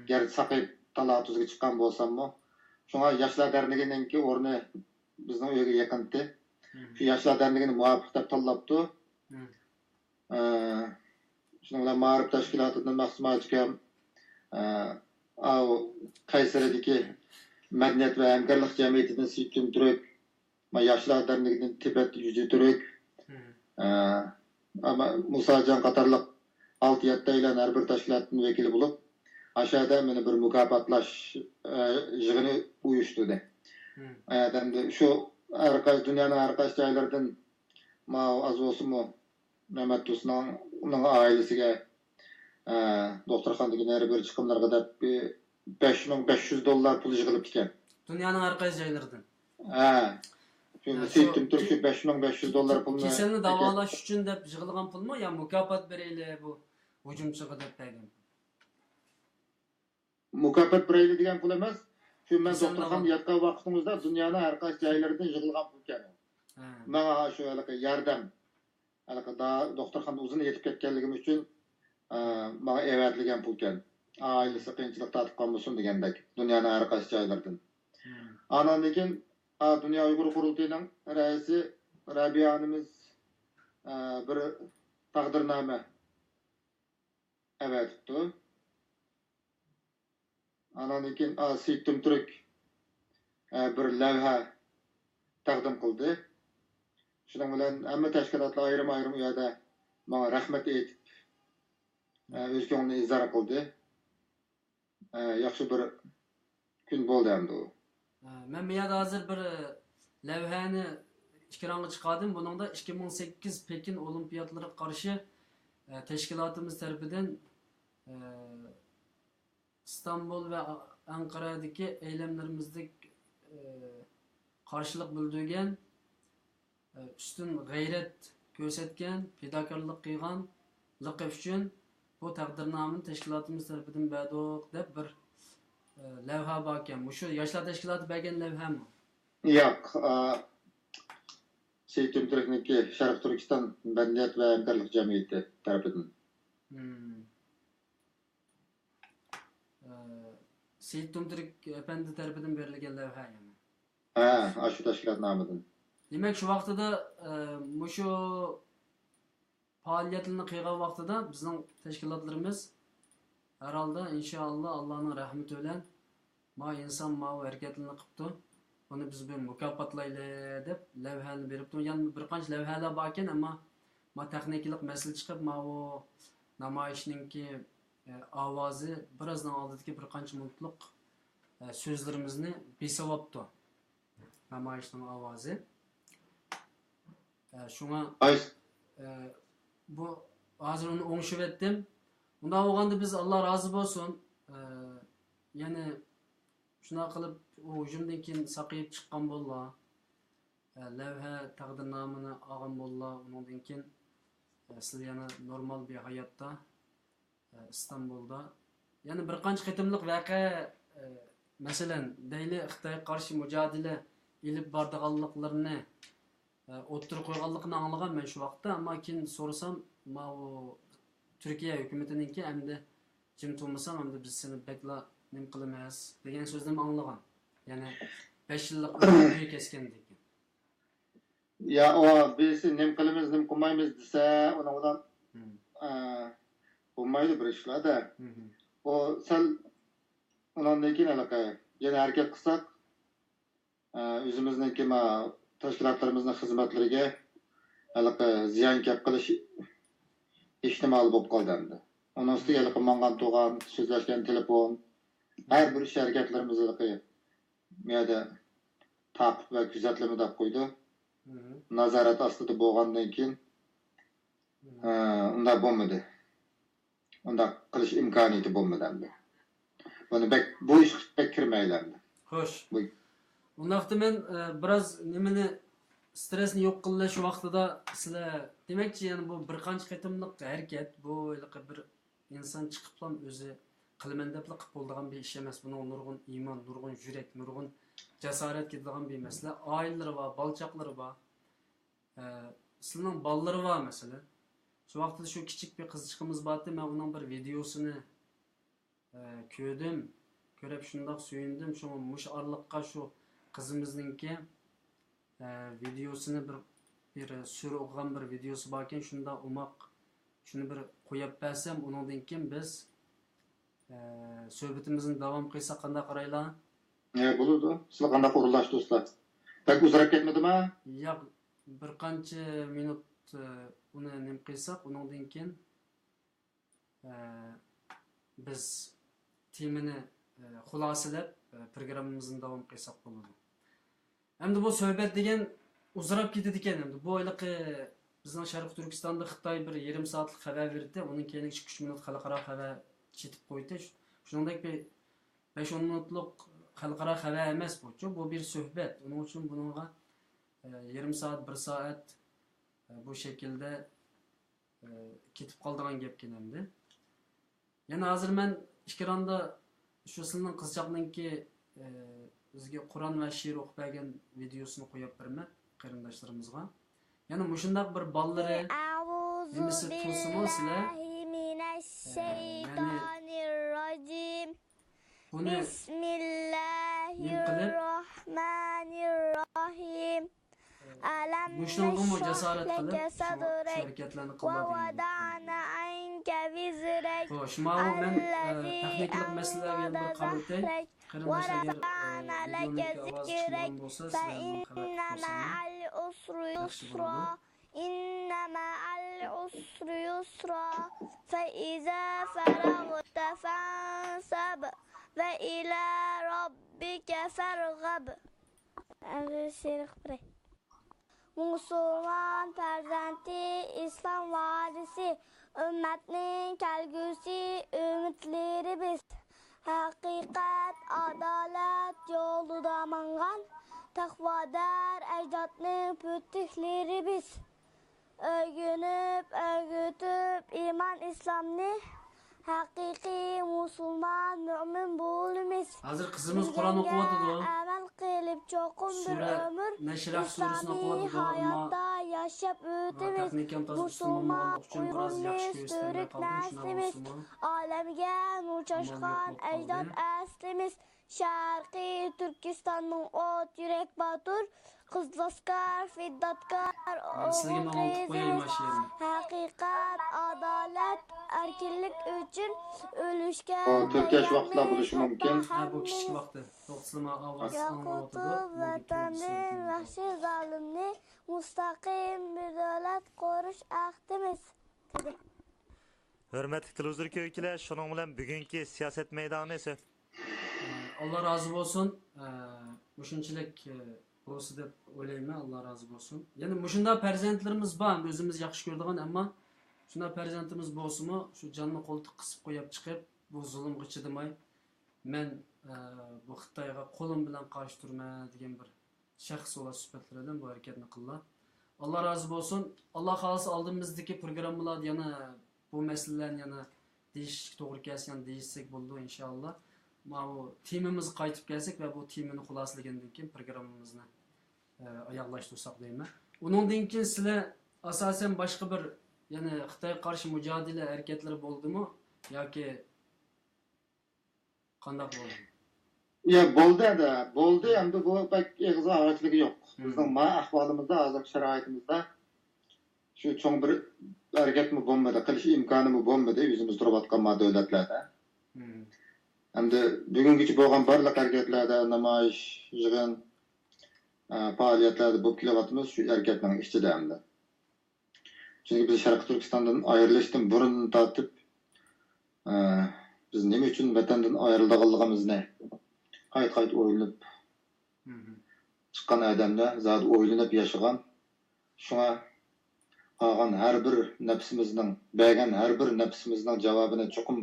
گەرچە ساقىيىپ تالا-تۈزگە چىققان بولساممۇ. شۇڭا ياشلار دەرنىكىنىڭكى ئورنى بىزنىڭ ئۆيگە يېقىنتى. شۇ ياشلار دەرنىكىنى مۇۋاپىق دەپ تاللاپتۇ. ئە، شۇنىڭ بىلەن مائارىپ تەشكىلاتىدىن مەخسۇم ھاجىكام، ئە، ئاۋۇ قەيسەرىدىكى مەدەنىيەت ۋە ھەمكارلىق جەمئىيىتىدىن سېيىت تۈمتۈرك، ما ياشلار دەرنىكىدىن تىبەت يۈزى تۈرك، ئە، ئەمما مۇساجان قاتارلىق ئالتە-يەتتەيلەن ھەر بىر تەشكىلاتتىن ۋەكىل بولۇپ، ئاشۇ يەردە مېنى بىر مۇكاپاتلاش، ئە، يىغىنى ئۇيۇشتۇردى. ئۇ يەردە ئەمدى شۇ ھەر قايسى، دۇنيانىڭ ھەر قايسى جايلىرىدىن ماۋۇ ئاز بولسىمۇ مەمەت تۇرسۇننىڭ، ئۇنىڭ ئائىلىسىگە، ئە، دوختۇرخانىدىكى نېرى بىر چىقىملىرىغا دەپ بىر بەش مىڭ بەش يۈز دوللار پۇل يىغىلىپتىكەن. دۇنيانىڭ ھەر قايسى جايلىرىدىن. ھە. شۇ ھە، سېيىت شۇ تۈمتۈرك شۇ بەش مىڭ بەش يۈز دوللار پۇلنى كېسەلنى داۋالاش ئۈچۈن دەپ يىغىلغان پۇلمۇ يا مۇكاپات بېرەيلى بۇ ھۇجۇمچىغا دەپ بەرگەن؟ مۇكاپات بېرەيلى دېگەن پۇل ئەمەس. شۇ مەن كېسەلنى دوختۇرخانىدا داۋالاش. ياتقان ۋاقتىڭىزدا دۇنيانىڭ ھەر قايسى جايلىرىدىن يىغىلغان پۇلكەن. ھە. ماڭا شۇ ھېلىقى ياردەم، ھېلىقى دا-، دوختۇرخانىدا ئۇزۇن يېتىپ كەتكەنلىكىم ئۈچۈن، ئە، ماڭا ئەۋەتىلگەن پۇلكەن. ئائىلىسى قىيىنچىلىق تارتىپ قالمىسۇن دېگەندەك، دۇنيانىڭ ھەر قايسى جايلىرىدىن. ھە. ئاناندىن كېيىن، ئا، دۇنيا ئۇيغۇر قۇرۇلتىيىنىڭ رەئىسى رەبىيە ئانىمىز، ئە، بىر تەقدىرنامە ئەۋەتىپتۇ. ئاناندىن كېيىن، ئا، سېيىت تۈمتۈرك، ئە، بىر لەۋھە تەقدىم قىلدى. شۇنىڭ بىلەن ھەممە تەشكىلاتلار ئايرىم-ئايرىم ئۇ يەردە ماڭا رەھمەت ئېيتىپ، ئە، ئۆز كۆڭلىنى ئىزھار قىلدى. ئە، ياخشى بىر كۈن بولدى ئەمدى ئۇ. ئە، مەن بۇ يەردە ھازىر بىر، ئە، لەۋھەنى ئېكرانغا چىقاردىم. بۇنىڭدا ئىككى مىڭ سەككىز پېكىن ئولىمپىياتلىرىغا قارشى، ئە، تەشكىلاتىمىز تەرىپىدىن، ئە، ئىستانبۇل ۋە ئەنقەرەدىكى ئەيلەملىرىمىزدە، ئە، قارشىلىق بىلدۈرگەن، ئە، ئۈستۈن غەيرەت كۆرسەتكەن، پىداكارلىق قىلغانلىقى ئۈچۈن بۇ تەقدىرنامىنى تەشكىلاتىمىز تەرىپىدىن بەردۇق دەپ بىر، ئە، لەۋھە باركەن. مۇشۇ ياشلار تەشكىلاتى بەرگەن لەۋھەمۇ؟ ياق، ئا، سېيىت تۈمتۈركنىڭكى شەرقىي تۈركىستان مەدەنىيەت ۋە ھەمكارلىق جەمئىيىتى تەرىپىدىن. مم. ئە، سېيىت تۈمتۈرك ئەپەندى تەرىپىدىن بېرىلگەن لەۋھە يەنى. ھە، ئاشۇ تەشكىلات نامىدىن. دېمەك، شۇ ۋاقتىدا، ئە، مۇشۇ پائالىيەتلىرىنى قىلغان ۋاقتىدا بىزنىڭ تەشكىلاتلىرىمىز ھەر ھالدا، ئىنشائاللا، ئاللانىڭ رەھمىتى بىلەن ما ئىنسان ماۋۇ ھەرىكەتلىرىنى قىپتۇ، بۇنى بىز بىر مۇكاپاتلايلى دەپ لەۋھەنى بېرىپتۇ. يەنە بىر قانچە لەۋھەلەر باركەن، ئەمما ما تېخنىكىلىق مەسىلە چىقىپ، ماۋۇ نامايىشنىڭكى، ئە، ئاۋازى بىرازنىڭ ئالدىدىكى بىر قانچە مىنۇتلۇق، ئە، سۆزلىرىمىزنى بېسىۋاپتۇ. نامايىشنىڭ ئاۋازى. ئە، شۇڭا، ئاي. ئە، بۇ ھازىر ئۇنى ئوڭشىۋەتتىم. ئۇنداق بولغاندا بىز، ئاللا رازى بولسۇن، ئە، يەنە شۇنداق قىلىپ ئۇ ھۇجۇمدىن كېيىن ساقىيىپ چىققان بوللا. ئە، لەۋھە، تەقدىرنامىنى ئالغان بوللا. ئۇنىڭدىن كېيىن، ئە، سىلەر يەنە نورمال بىر ھاياتتا ئىستانبۇلدا يەنە بىر قانچە قېتىملىق ۋەقە، مەسىلەن، دەيلى خىتايغا قارشى مۇجادىلە ئېلىپ بارىدىغانلىقلىرىنى، ئوتتۇرىغا قويغانلىقىنى ئاڭلىغان مەن شۇ ۋاقىتتا. ئەمما كېيىن سورىسام، ماۋۇ تۈركىيە ھۆكۈمىتىنىڭكى ئەمدى جىم تۇرمىساڭ، ئەمدى بىز سېنى بەكلا نېمە قىلىمىز دېگەن سۆزنىمۇ ئاڭلىغان. يەنى بەش يىللىق بىر ئۆمرى كەسكەندىن كېيىن. يا، ئۇ بىرسى نېمە قىلىمىز، نېمە قىلمايمىز دېسە، ئۇنىڭ بىلەن، مم. ئە، بولمايدۇ بىر ئىشلاردا. مم. ئۇ سەل ئۇنىڭدىن كېيىن ھېلىقى يەنە ھەرىكەت قىلساق، ئە، ئۆزىمىزنىڭكى ما تەشكىلاتلىرىمىزنىڭ خىزمەتلىرىگە ھېلىقى زىيان كەپ قېلىش ئېھتىمالى بولۇپ قالدى ئەمدى. ئۇنىڭ ئۈستىگە ھېلىقى ماڭغان تۇرغان، سۆزلەشكەن تېلېفون، ھەر بىر ئىش ھەرىكەتلىرىمىز ھېلىقى بۇ يەردە تاقىپ ۋە كۆزەتلىمە دەپ قويدى. مم. نازارەت ئاستىدا بولغاندىن كېيىن، مم. ئە، ئۇنداق بولمىدى. ئۇنداق قىلىش ئىمكانىيىتى بولمىدى ئەمدى. بۇنى بەك، بۇ ئىشقا بەك كىرمەيلى ئەمدى. خوش. بۇ ئۇنداقتا مەن، ئە، بىراز نېمىنى، سترېسنى يوق قىلىش ۋاقتىدا سىلەر دېمەكچى، يەنى بۇ بىر قانچە قېتىملىق ھەرىكەت، بۇ ھېلىقى بىر ئىنسان چىقىپلا ئۆزى قىلىمەن دەپلا قىلىپ بولىدىغان بىر ئىش ئەمەس. بۇنىڭغا نۇرغۇن ئىمان، نۇرغۇن يۈرەك، نۇرغۇن جاسارەت كېتىدىغان بىر مەسىلە. ئائىلىلىرى بار، بالا-چاقىلىرى بار. ئە، سىلىنىڭ بالىلىرى بار، مەسىلەن. شۇ ۋاقىتتا شۇ كىچىك بىر قىزچىقىمىز بارتى، مەن ئۇنىڭ بىر ۋىدېيوسىنى ئە، كۆردۈم. كۆرۈپ شۇنداق سۆيۈندۈم. شۇڭا مۇشۇ ئارىلىققا شۇ قىزىمىزنىڭكى، ئە، ۋىدېيوسىنى بىر، بىر سۈرە ئوقۇغان بىر ۋىدېيوسى باركەن، شۇنداق ئوماق، شۇنى بىر قويۇپ بەرسەم، ئۇنىڭدىن كېيىن بىز، ئە، سۆھبىتىمىزنى داۋام قىلساق قانداق قارايلا؟ ئە، بولىدۇ. سىلەر قانداق ئورۇنلاشتۇرىسىلەر؟ بەك ئۇزىراپ كەتمىدىما؟ ياق، بىر قانچە مىنۇت، ئە، ئۇنى نېمە قىلساق، ئۇنىڭدىن كېيىن ئە، بىز تېمىنى، ئە، خۇلاسىلەپ، ئە، پروگراممىمىزنى داۋام قىلساق بولىدۇ. ئەمدى بۇ سۆھبەت دېگەن ئۇزىراپ كېتىدىكەن. ئەمدى بۇ ھېلىقى بىزنىڭ شەرقىي تۈركىستاندا خىتاي بىر يېرىم سائەتلىك خەۋەر بېرىدۇ، ئۇنىڭ كېيىن ئىككى ئۈچ مىنۇت خەلقئارا خەۋەر چېتىپ قويدى. شۇنىڭدەك بىر بەش ئون مىنۇتلۇق خەلقئارا خەۋەر ئەمەس بۇچۇ، بۇ بىر سۆھبەت. ئۇنىڭ ئۈچۈن بۇنىڭغا، ئە، يېرىم سائەت، بىر سائەت، ئە، بۇ شەكىلدە، ئە، كېتىپ قالىدىغان گەپكەن ئەمدى. يەنە ھازىر مەن ئېكراندا شۇ سىلىنىڭ قىزچاقنىڭكى، ئە، بىزگە قۇرئان ۋە شېئىر ئوقۇپ بەرگەن ۋىدېئوسىنى قويۇپ بېرىمەن قېرىنداشلىرىمىزغا. يەنە مۇشۇنداق بىر بالىلىرى نېمىسى تۇرسىمۇ سىلەر، ئە، يەنى بۇنى نېمە قىلىپ، مۇشۇنىڭغىمۇ جاسارەت قىلىپ، شۇ، شۇ ھەرىكەتلەرنى قىلىدۇ. خوش، ماۋۇ مەن، ئە، تېخنىكىلىق مەسىلىلەرگە يەنە بىر قارىۋېتەي. قېرىنداشلار، ئەگەر، ئە، ۋىدېونىڭكى ئاۋازى چىقمىغان بولسا، سىلەر ماڭا خەۋەر قىلساڭلار ياخشى بولىدۇ. إن مع العسر يسرا، فإذا فرغت فانصب، وإلى ربك فارغب. ئەمدى شېئىر ئوقۇپ بېرەي. مۇسۇلمان پەرزەنتى، ئىسلام ۋارىسى، ئۈممەتنىڭ كەلگۈسى، ئۈمىدلىرى بىز. ھەقىقەت، ئادالەت يولىدا ماڭغان، تەقۋادار ئەجدادنىڭ پۈتۈكلىرى بىز. ئۆگىنىپ، ئۆگىتىپ ئىمان ئىسلامنى، ھەقىقىي مۇسۇلمان مۆمىن بولىمىز. ھازىر قىزىمىز قۇرئان ئوقۇۋاتىدۇ. ئەمەل قىلىپ چوقۇم بىر ئۆمۈر ئىسلامىي ھاياتتا ياشاپ ئۆتىمىز. مۇسۇلمان ئۇيغۇرمىز، تۈرك نەسلىمىز، ئالەمگە نۇر چاچقان ئەجداد ئەسلىمىز. شەرقىي تۈركىستاننىڭ ئوت يۈرەك باتۇر، قىزىل ئەسكەر، پىداكار ئوغۇل قىزىمىز، ھەقىقەت، ئادالەت، ئەركىنلىك ئۈچۈن ئۆلۈشكە تەييارمىز. ھەتتا ھەممىمىز يوقىتىپ ۋەتەندىن ۋەھشىي زالىمنى، مۇستەقىم بىر دۆلەت قۇرۇش ئەھدىمىز. ھۆرمەتلىك تېلېۋىزور كۆرگۈچىلەر، شۇنىڭ بىلەن بۈگۈنكى سىياسەت مەيدانى سۆ- ئاللا رازى بولسۇن. ئە، مۇشۇنچىلىك، ئە، بولسا دەپ ئويلايمەن. ئاللا رازى بولسۇن. يەنە مۇشۇنداق پەرزەنتلىرىمىز بار، ئۆزىمىز ياخشى كۆرىدىغان، ئەمما شۇنداق پەرزەنتىمىز بولسىمۇ، شۇ جاننى قولتۇققا قىسىپ قويۇپ چىقىپ، بۇ زۇلۇمغا چىدىماي، مەن، ئە، بۇ خىتايغا قولۇم بىلەن قارشى تۇرىمەن دېگەن بىر شەخس بولۇش سۈپەتلىرىدىن بۇ ھەرىكەتنى قىلدى. ئاللا رازى بولسۇن. ئاللا خالىسا ئالدىمىزدىكى پروگراممىلاردا يەنە بۇ مەسىلىلەرنى يەنە دېيىشىشكە توغرا كەلسە يەنە دېيىشسەك بولىدۇ ئىنشائاللا. ماۋۇ تېمىمىزغا قايتىپ كەلسەك ۋە بۇ تېمىنى خۇلاسىلىگەندىن كېيىن پروگراممىمىزنى، ئە، ئاياغلاشتۇرساق دەيمەن. ئۇنىڭدىن كېيىن سىلەر ئاساسەن باشقا بىر يەنە خىتايغا قارشى مۇجادىلە ھەرىكەتلىرى بولدىمۇ ياكى قانداق بولدى؟ يا، بولدى ھەدە، بولدى. ئەمدى بۇ بەك ئېغىزغا ئاچلىقى يوق. بىزنىڭ ما ئەھۋالىمىزدا، ھازىرقى شارائىتىمىزدا شۇ چوڭ بىر ھەرىكەتمۇ بولمىدى، قىلىش ئىمكانىمۇ بولمىدى، ئۆزىمىز تۇرۇۋاتقان ما دۆلەتلەردە. ئەمدى بۈگۈنگىچە بولغان بارلىق ھەرىكەتلەردە، نامايىش، يىغىن، ئە، پائالىيەتلەردە بولۇپ كېلىۋاتىمىز شۇ ھەرىكەتنىڭ ئىچىدە ئەمدى. چۈنكى بىز شەرقىي تۈركىستاندىن ئايرىلىشتىن بۇرۇندىن تارتىپ، ئە، بىز نېمە ئۈچۈن ۋەتەندىن ئايرىلىدىغانلىقىمىزنى قايتا-قايتا ئويلىنىپ چىققان ئادەملەر، زادى ئويلىنىپ ياشىغان. شۇڭا ئالغان ھەر بىر نەپسىمىزنىڭ، بەرگەن ھەر بىر نەپسىمىزنىڭ جاۋابىنى چوقۇم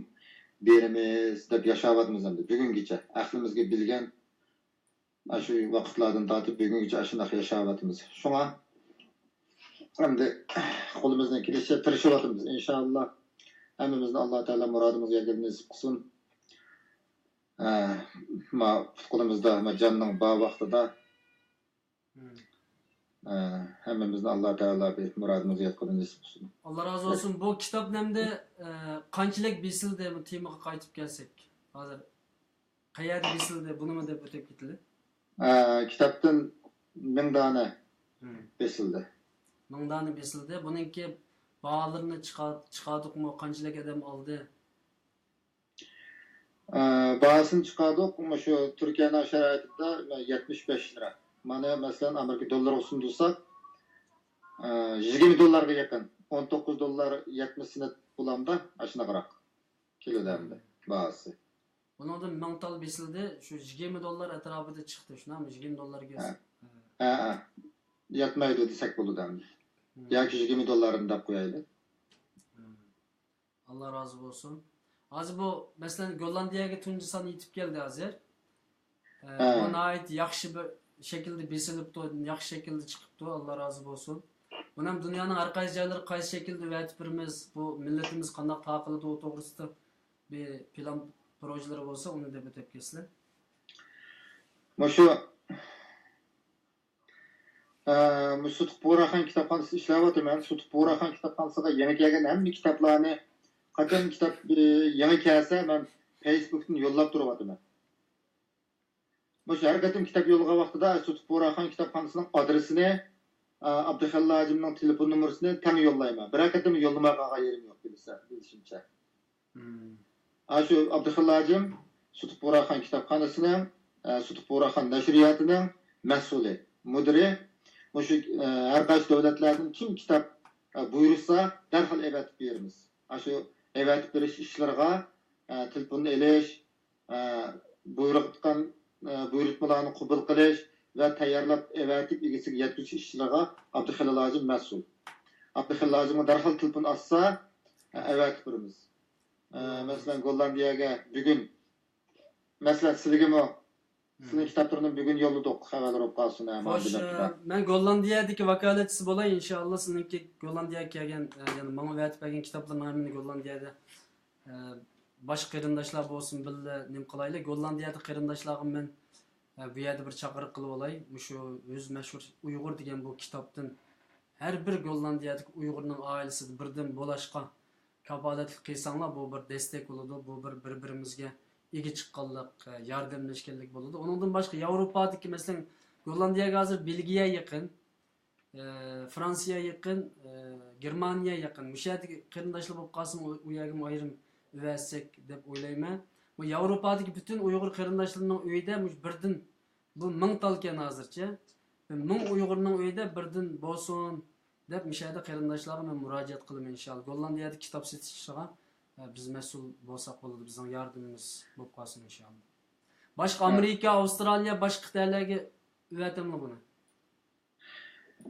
بېرىمىز دەپ ياشاۋاتىمىز ئەمدى بۈگۈنگىچە. ئەقلىمىزگە بىلگەن ئاشۇ ۋاقىتلاردىن تارتىپ بۈگۈنگىچە ئاشۇنداق ياشاۋاتىمىز. شۇڭا ئەمدى قولىمىزدىن كېلىشىچە تىرىشىۋاتىمىز. ئىنشائاللا ھەممىمىزنى ئاللا تائالا مۇرادىمىزغا يەتكىلى نېسىپ قىلسۇن. ئە، ما پۇت-قولىمىزدا، ما جاننىڭ بار ۋاقتىدا، ئە، ھەممىمىزنى ئاللا تائالا بىر مۇرادىمىزغا يەتكىلى نېسىپ قىلسۇن. ئاللا رازى بولسۇن. بۇ كىتاب نەمدە، ئە، قانچىلىك بېسىلدى؟ بۇ تېمىغا قايتىپ كەلسەك، ھازىر قەيەردە بېسىلدى؟ بۇنىمۇ دەپ ئۆتۈپ كېتىلى. ئە، كىتابتىن مىڭ دانە بېسىلدى. مىڭ دانە بېسىلدى. بۇنىڭكى باھالىرىنى چىقار-، چىقاردۇقمۇ؟ قانچىلىك ئادەم ئالدى؟ ئە، باھاسىنى چىقاردۇق. مۇشۇ تۈركىيەنىڭ شارائىتىدا يەتمىش بەش لىرا. مانا، مەسىلەن، ئامېرىكا دوللىرىغا سۇندۇرساق، ئە، يىگىرمە دوللارغا يېقىن. ئون توققۇز دوللار يەتمىش سېنت بولامدا، ئاشۇنداقراق. كېلىدۇ ئەمدى باھاسى. بۇنىڭدىن مىڭ تال بېسىلدى، شۇ يىگىرمە دوللار ئەتراپىدا چىقتى، شۇنداقمۇ؟ يىگىرمە دوللارغا. ھە. ھە، ھە. يەتمەيدۇ دېسەك بولىدۇ ئەمدى. ياكى يىگىرمە دوللارنى دەپ قويايلى. ئاللا رازى بولسۇن. ھازىر بۇ، مەسىلەن، گوللاندىيەگە تۇنجى سان يېتىپ كەلدى ھازىر. ئە، ھە. بۇ ناھايىتى ياخشى بىر شەكىلدە بېسىلىپتۇ، ياخشى شەكىلدە چىقىپتۇ، ئاللا رازى بولسۇن. بۇنى ھەم دۇنيانىڭ ھەر قايسى جايلىرىغا قايسى شەكىلدە ئەۋەتىپ بېرىمىز، بۇ مىللىتىمىز قانداق تارقىلىدۇ، ئۇ توغرىسىدا بىر پىلان پروژىلىرى بولسا، ئۇنى دەپ ئۆتۈپ كەتسىلە. مۇشۇ ئە، مۇشۇ سۇتۇق بۇغراخان كىتابخانىسىدا ئىشلەۋاتىمەن. سۇتۇق بۇغراخان كىتابخانىسىغا يېڭى كەلگەن ھەممە كىتابلارنى، قاچان كىتاب، ئە، يېڭى كەلسە، مەن فېيسبۇكتىن يوللاپ تۇرۇۋاتىمەن. مۇشۇ ھەر قېتىم كىتاب يوللىغان ۋاقتىدا سۇتۇق بۇغراخان كىتابخانىسىنىڭ ئادرېسىنى، ئە، ئابدۇخېلىل ھاجىمنىڭ تېلېفون نومۇرىسىنى تەڭ يوللايمەن. بىرەر قېتىم يوللىماي قالغان يېرىم يوق، بىلسە-، بىلىشىمچە. مم. ئاشۇ ئابدۇخېلىل ھاجىم سۇتۇق بۇغراخان كىتابخانىسىنىڭ، ئە، سۇتۇق بۇغراخان نەشرىياتىنىڭ مەسئۇلى، مۇدىرى. مۇشۇ، ئە، ھەر قايسى دۆلەتلەردىن كىم كىتاب، ئە، بۇيرۇسا، دەرھال ئەۋەتىپ بېرىمىز. ئاشۇ ئەۋەتىپ بېرىش ئىشلىرىغا، ئە، تېلېفون ئېلىش، ئە، بۇيرۇققان، ئە، بۇيرۇتمىلارنى قوبۇل قىلىش ۋە تەييارلاپ ئەۋەتىپ ئىگىسىگە يەتكۈزۈش ئىشلىرىغا ئابدۇخېلىل ھاجىم مەسئۇل. ئابدۇخېلىل ھاجىمغا دەرھال تېلېفون ئاتسا، ئە، ئەۋەتىپ بېرىمىز. ئە، مەسىلەن، گوللاندىيەگە بۈگۈن، مەسىلەن، سىلىگىمۇ، سىلىنىڭ كىتابلىرىنى بۈگۈن يوللىدۇق، خەۋەرلەر بولۇپ قالسۇن، ئە، خوش، ماندىن ئە، مەن گوللاندىيەدىكى ۋاكالەتچىسى بولاي، ئىنشائاللا، سىلىنىڭكى گوللاندىيەگە كەلگەن، ئە، يەنى ماڭا ئەۋەتىپ بەرگەن كىتابلىرىنىڭ ھەممىنى گوللاندىيەدە، ئە، باشقا قېرىنداشلار بولسۇن، بىللە نېمە قىلايلى. گوللاندىيەدە قېرىنداشلارغا مەن، ئە، بۇ يەردە بىر چاقىرىق قىلىۋالاي. مۇشۇ يۈز مەشھۇر ئۇيغۇر دېگەن بۇ كىتابتىن ھەر بىر گوللاندىيەدىكى ئۇيغۇرنىڭ ئائىلىسىدە بىردىن بولاشقا كاپالەتلىك قىلساڭلار، بۇ بىر دەستەك بولىدۇ، بۇ بىر بىر-بىرىمىزگە ئىگە چىققانلىق، ياردەملەشكەنلىك بولىدۇ. ئۇنىڭدىن باشقا ياۋروپادىكى، مەسىلەن، گوللاندىيەگە ھازىر بېلگىيە يېقىن، ئە، فرانسىيە يېقىن، ئە، گېرمانىيە يېقىن. مۇشۇ يەردىكى قېرىنداشلار بولۇپ قالسىمۇ، ئۇ، ئۇ يەرگىمۇ ئايرىم ئەۋەتسەك دەپ ئويلايمەن. بۇ ياۋروپادىكى پۈتۈن ئۇيغۇر قېرىنداشلىرىنىڭ ئۆيىدە مۇشۇ بىردىن بۇ مىڭ تالكەن ھازىرچە. بىر مىڭ ئۇيغۇرنىڭ ئۆيىدە بىردىن بولسۇن دەپ، مۇشۇ يەردە قېرىنداشلارغا مەن مۇراجىئەت قىلىمەن، ئىنشائاللا. گوللاندىيەدە كىتاب سېتىش ئىشىغا، ئە، بىز مەسئۇل بولساق بولىدۇ، بىزنىڭ ياردىمىمىز بولۇپ قالسۇن، ئىنشائاللا. باشقا ئامېرىكا، ئاۋسترالىيە، باشقا قىتئەلەرگە ئەۋەتەملا بۇنى؟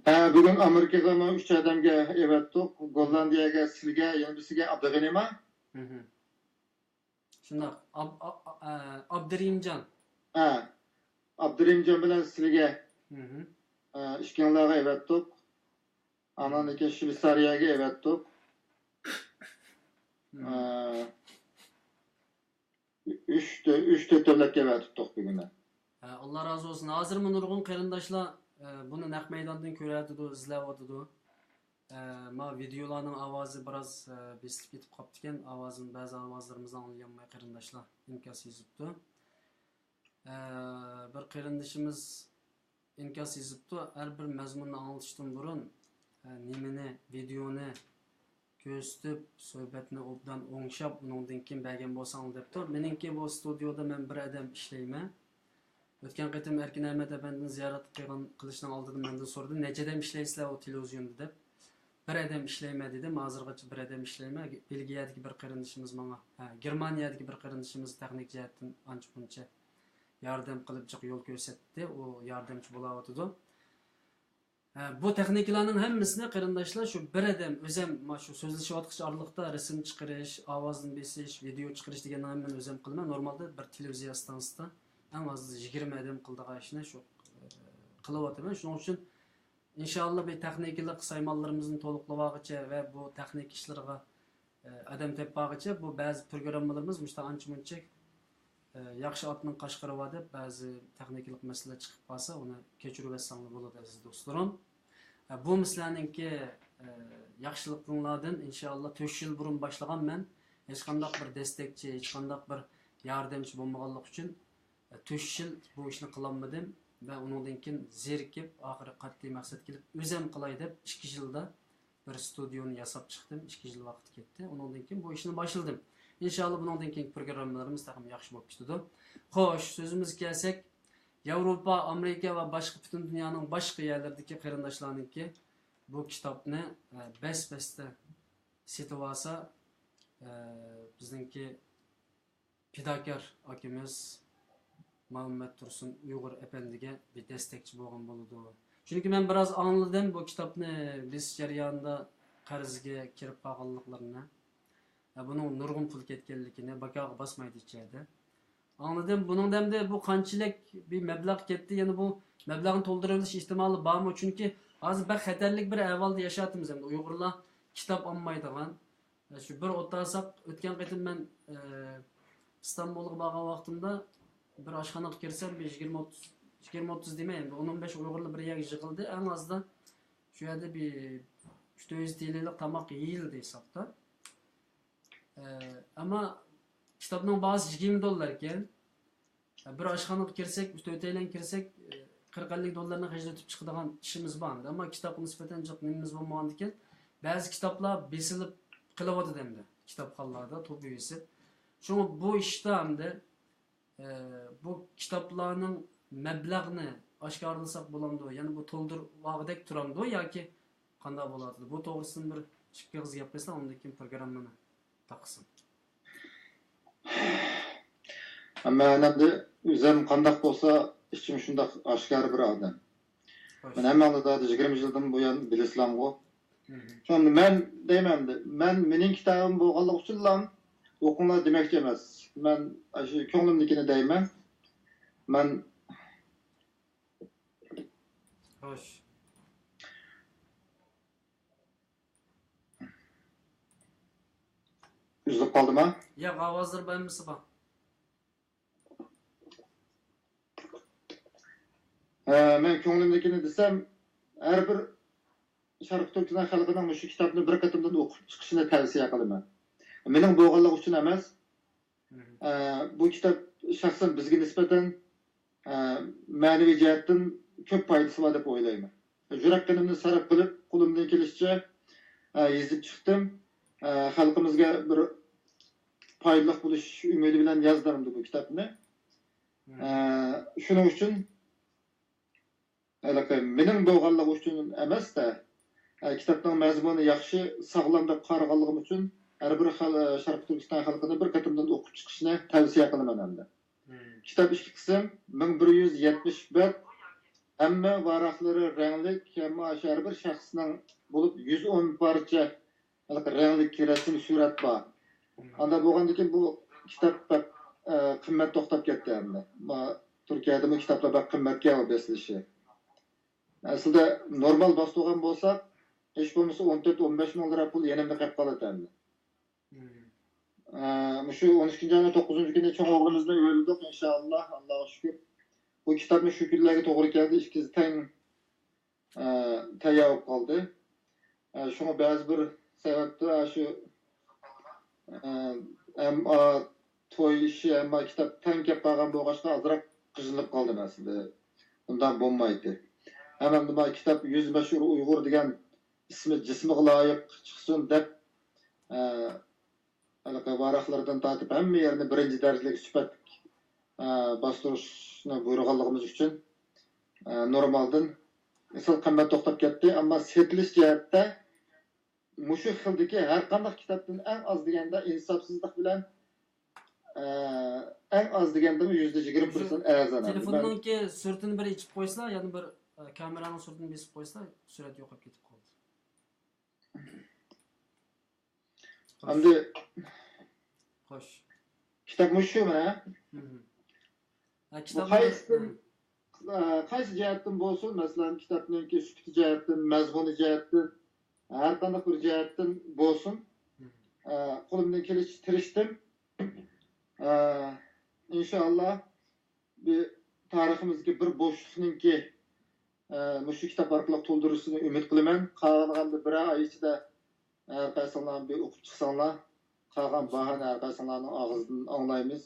ھە، بۈگۈن ئامېرىكىغىمۇ ئۈچ ئادەمگە ئەۋەتتۇق. گوللاندىيەگە، سىلگە، يەنە بىرسىگە، ئابدۇغېنىما. شۇنداق. ئاب-، ئا-، ئا-، ئە، ئابدۇرېھىمجان. ھە. ئابدۇرېھىمجان بىلەن سىلىگە، ئە، ئىككىڭلارغا ئەۋەتتۇق. ئاندىن كېيىن شۋېتسارىيەگە ئەۋەتتۇق. ئە، ئۈچ، تۆ-، ئۈچ، تۆت دۆلەتكە ئەۋەتتۇق بۈگۈن. ئە، ئاللا رازى بولسۇن. ھازىرمۇ نۇرغۇن قېرىنداشلار، ئە، بۇنى نەق مەيداندىن كۆرۈۋاتىدۇ، ئىزلەۋاتىدۇ. ئە، ما ۋىدېئولارنىڭ ئاۋازى بىراز، ئە، بېسىلىپ كېتىپ قاپتىكەن. ئاۋازىم، بەزى ئاۋازلىرىمىزنى ئاڭلىيالماي قېرىنداشلار ئىنكاس يېزىپتۇ. ئە، بىر قېرىندىشىمىز ئىنكاس يېزىپتۇ. ھەر بىر مەزمۇننى ئاڭلىتىشتىن بۇرۇن، ئە، نېمىنى، ۋىدېئونى كۆرسىتىپ، سۆھبەتنى ئوبدان ئوڭشاپ، ئۇنىڭدىن كېيىن بەرگەن بولساڭلار دەپتۇ. مېنىڭكى بۇ ستۇدىيودا مەن بىر ئادەم ئىشلەيمەن. ئۆتكەن قېتىم ئەركىن ئەمەت ئەپەندىنى زىيارەت قىلغان، قىلىشنىڭ ئالدىدا مەندىن سورىدى، نەچچە ئادەم ئىشلەيسىلەر ئۇ تېلېۋىزىيوندا دەپ. بىر ئادەم ئىشلەيمەن دېدىم، ھازىرغىچە بىر ئادەم ئىشلەيمەن. بېلگىيەدىكى بىر قېرىندىشىمىز ماڭا، ھە، گېرمانىيەدىكى بىر قېرىندىشىمىز تېخنىك جەھەتتىن ئانچە مۇنچە ياردەم قىلىپ جىق يول كۆرسەتتى، ئۇ ياردەمچى بولاۋاتىدۇ. ھە، بۇ تېخنىكىلارنىڭ ھەممىسىنى قېرىنداشلار شۇ بىر ئادەم ئۆزەم، ما شۇ سۆزلىشىۋاتقۇچە ئارىلىقتا رەسىم چىقىرىش، ئاۋازنى بېسىش، ۋىدېئو چىقىرىش دېگەننىڭ ھەممىنى ئۆزەم قىلىمەن. نورمالدا بىر تېلېۋىزىيە ئىستانسىسىدا ئەڭ ئاز يىگىرمە ئادەم قىلىدىغان ئىشنى شۇ، ئە، قىلىۋاتىمەن. شۇنىڭ ئۈچۈن ئىنشائاللا بىر تېخنىكىلىق سايمانلىرىمىزنى تولۇقلىۋالغۇچە ۋە بۇ تېخنىكا ئىشلىرىغا ئادەم تېپىپ بارغۇچە بۇ بەزى پروگراممىلىرىمىز مۇشۇنداق ئانچە مۇنچە، ئە، ياخشى ئاتنىڭ قاشقىرى بار دەپ بەزى تېخنىكىلىق مەسىلىلەر چىقىپ قالسا، ئۇنى كەچۈرۈۋەتسەڭلار بولىدۇ، ئەزىز دوستلىرىم. ئە، بۇ سىلەرنىڭكى، ئە، ياخشىلىقىڭلاردىن ئىنشائاللا تۆت يىل بۇرۇن باشلىغان مەن. ھېچقانداق بىر دەستەكچى، ھېچقانداق بىر ياردەمچى بولمىغانلىقى ئۈچۈن، ئە، تۆت يىل بۇ ئىشنى قىلالمىدىم ۋە ئۇنىڭدىن كېيىن زېرىكىپ، ئاخىرى قەتئىي مەقسەتكە كېلىپ، ئۆزەم قىلاي دەپ ئىككى يىلدا بىر ستۇدىيونى ياساپ چىقتىم، ئىككى يىل ۋاقىت كەتتى. ئۇنىڭدىن كېيىن بۇ ئىشنى باشلىدىم. ئىنشائاللا، بۇنىڭدىن كېيىنكى پروگراممىلىرىمىز تېخىمۇ ياخشى بولۇپ كېتىدۇ. خوش، سۆزىمىزگە كەلسەك، ياۋروپا، ئامېرىكا ۋە باشقا پۈتۈن دۇنيانىڭ باشقا يەرلىرىدىكى قېرىنداشلارنىڭكى بۇ كىتابنى، ئە، بەس-بەستە سېتىۋالسا، بىزنىڭكى پىداكار ئاكىمىز مۇھەممەت تۇرسۇن ئۇيغۇر ئەپەندىگە بىر دەستەكچى بولغان بولىدۇ. چۈنكى مەن بىراز ئاڭلىدىم بۇ كىتابنى بېسىش جەريانىدا قەرزگە كىرىپ قالغانلىقلىرىنى. ھە، بۇنىڭ نۇرغۇن پۇل كەتكەنلىكىنى، باكاغا باسمايدۇ ئىچەردە. ئاڭلىدىم. بۇنىڭدا ئەمدى بۇ قانچىلىك بىر مەبلەغ كەتتى، يەنە بۇ مەبلەغنى تولدۇرۇۋېلىش ئېھتىمالى بارمۇ؟ چۈنكى ھازىر بەك خەتەرلىك بىر ئەھۋالدا ياشاۋاتىمىز ئەمدى. ئۇيغۇرلار كىتاب ئالمايدىغان، شۇ بىر ئوتتۇرا ھېساب، ئۆتكەن قېتىم مەن، ئە، ئىستانبۇلغا بارغان ۋاقتىمدا بىر ئاشخانىغا كىرسەم، بىر يىگىرمە ئوتتۇز، يىگىرمە ئوتتۇز دېمەي، ئەمدى ئون ئون بەش ئۇيغۇرلار بىر يەرگە يىغىلدى. ئەڭ ئازدا شۇ يەردە بىر ئۈچ تۆت يۈز تىيىنلىق تاماق يېيىلدى ھېسابتا. ئە، ئەمما كىتابنىڭ باھاسى يىگىرمە دوللار ئىكەن. بىر ئاشخانىغا كىرسەك، ئۈچ تۆتەيلەن كىرسەك، قىرىق ئەللىك دوللارنى خەجلىتىپ چىقىدىغان ئىشىمىز بار ئەمدى. ئەمما كىتابقا نىسبەتەن جىق نېمىمىز بولمىغاندىكىن، بەزى كىتابلار بېسىلىپ قېلىۋاتىدۇ ئەمدى كىتابخانىلاردا توپا بېسىپ. شۇڭا بۇ ئىشتا ئەمدى، ئە، بۇ كىتابلارنىڭ مەبلەغنى ئاشكارىلىساق بولامدۇ؟ يەنى بۇ تولدۇرۇۋالغۇدەك تۇرامدۇ ياكى قانداق بولۇۋاتىدۇ؟ بۇ توغرىسىدىن بىر ئىككى ئېغىز گەپ قىلساڭ، ئاندىن كېيىن پروگراممىنى تاقىسۇن. مەن ئەمدى ئۆزۈم قانداق بولسا ئىچىم شۇنداق ئاشكارا بىر ئادەم. مەن ھەممىڭلارنى يىگىرمە يىلدىن بۇيان بىلىسىلەرغۇ. شۇڭا مەن دەيمەن ئەمدى، مەن مېنىڭ كىتابىم بولغانلىقى ئۈچۈنلا ئوقۇڭلار دېمەكچى ئەمەس. مەن ئاشۇ كۆڭلۈمدىكىنى دەيمەن. مەن خوش. ئۈزۈلۈپ قالدىما؟ ياق، ئاۋازلىرى ھەممىسى بار. ھە، مەن كۆڭلۈمدىكىنى دېسەم، ھەر بىر شەرقىي تۈركىستان خەلقىنىڭ مۇشۇ كىتابنى بىر قېتىمدىن ئوقۇپ چىقىشىنى تەۋسىيە قىلىمەن. مېنىڭ بولغانلىقى ئۈچۈن ئەمەس، ئە، بۇ كىتاب شەخسەن بىزگە نىسبەتەن، ئە، مەنىۋى جەھەتتىن كۆپ پايدىسى بار دەپ ئويلايمەن. يۈرەك قېنىمنى سەرپ قىلىپ، قولۇمدىن كېلىشىچە، ئە، يېزىپ چىقتىم. ئە، خەلقىمىزگە بىر پايدىلىق بولۇش ئۈمىدى بىلەن يازدىم بۇ كىتابنى. ئە، شۇنىڭ ئۈچۈن ھېلىقى مېنىڭ بولغانلىقى ئۈچۈن ئەمەس-دە، ئە، كىتابنىڭ مەزمۇنى ياخشى، ساغلام دەپ قارىغانلىقىم ئۈچۈن ھەر بىر خەل-، شەرقىي تۈركىستان خەلقىنى بىر قېتىمدىن ئوقۇپ چىقىشىنى تەۋسىيە قىلىمەن ئەمدى. كىتاب ئىككى قىسىم، مىڭ بىر يۈز يەتمىش بەت، ھەممە ۋاراقلىرى رەڭلىك، ھەممە ھەر بىر شەخسنىڭ بولۇپ يۈز ئون پارچە ھېلىقى رەڭلىك رەسىم سۈرەت بار. ئانداق بولغاندىكىن بۇ كىتاب بەك، ئە، قىممەت توختاپ كەتتى ئەمدى. ما-، تۈركىيەدىمۇ كىتابلار بەك قىممەتكەن ئۇ بېسىلىشى. ئەسلىدە نورمال باستۇرغان بولساق، ھېچ بولمىسا ئون تۆت، ئون بەش مىڭ لىرا پۇل يېنىمدا قېلىپ قالاتتى ئەمدى. ئە، مۇشۇ ئون ئىككىنچى ئاينىڭ توققۇزىنچى كۈنى چوڭ ئوغلىمىزنى ئۆيلىدۇق، ئىنشائاللا، ئاللاغا شۈكۈر. بۇ كىتابمۇ شۇ كۈنلەرگە توغرا كەلدى، ئىككىسى تەڭ، ئە، تەييار بولۇپ قالدى. ئە، شۇڭا بەزى بىر سەۋەبتىن، ئە، شۇ، ئە، ئەمما توي ئىشى، ئەمما كىتاب تەڭ كەپ قالغان بولغاچقا ئازراق قىينىلىپ قالدىم ئەسلىدە. ئۇنداق بولمايتتى. ھەم ئەمدى ما كىتاب يۈز مەشھۇر ئۇيغۇر دېگەن ئىسمى جىسمىغا لايىق چىقسۇن دەپ، ئە، ھېلىقى ۋاراقلىرىدىن تارتىپ ھەممە يەرنى بىرىنچى دەرىجىلىك سۈپەتلىك، ئە، باستۇرۇشنى بۇيرۇغانلىقىمىز ئۈچۈن، ئە، نورمالدىن ئېسىل قىممەت توختاپ كەتتى. ئەمما سېتىلىش جەھەتتە مۇشۇ خىلدىكى ھەر قانداق كىتابتىن ئەڭ ئاز دېگەندە ئىنساپسىزلىق بىلەن، ئە، ئەڭ ئاز دېگەندىمۇ يۈزدە يىگىرمە پىرسەنت ئەرزان. مەن تېلېفوننىڭكى سۈرىتىنى بىر ئېچىپ قويسىلا، يەنە بىر، ئە، كامېرانىڭ سۈرىتىنى بېسىپ قويسىلا، سۈرەت يوقاپ كېتىپ قالدى. ئەمدى خوش. كىتاب مۇشۇ مانا. ھە، كىتابنى قايسىدىن، قايسى جەھەتتىن بولسۇن، مەسىلەن، كىتابنىڭكى سۈپىتى جەھەتتىن، مەزمۇنى جەھەتتىن، ھەر قانداق بىر جەھەتتىن بولسۇن، قولۇمدىن كېلىشىچە تىرىشتىم. ئىنشائاللا، بىر تارىخىمىزدىكى بىر بوشلۇقنىڭكى، ئە، مۇشۇ كىتاب ئارقىلىق تولدۇرۇشىنى ئۈمىد قىلىمەن. قالغان بىرەر ئاي ئىچىدە ھەر قايسىڭلار بىر ئوقۇپ چىقساڭلار، قالغان باھانى ھەر قايسىڭلارنىڭ ئاغزىدىن ئاڭلايمىز.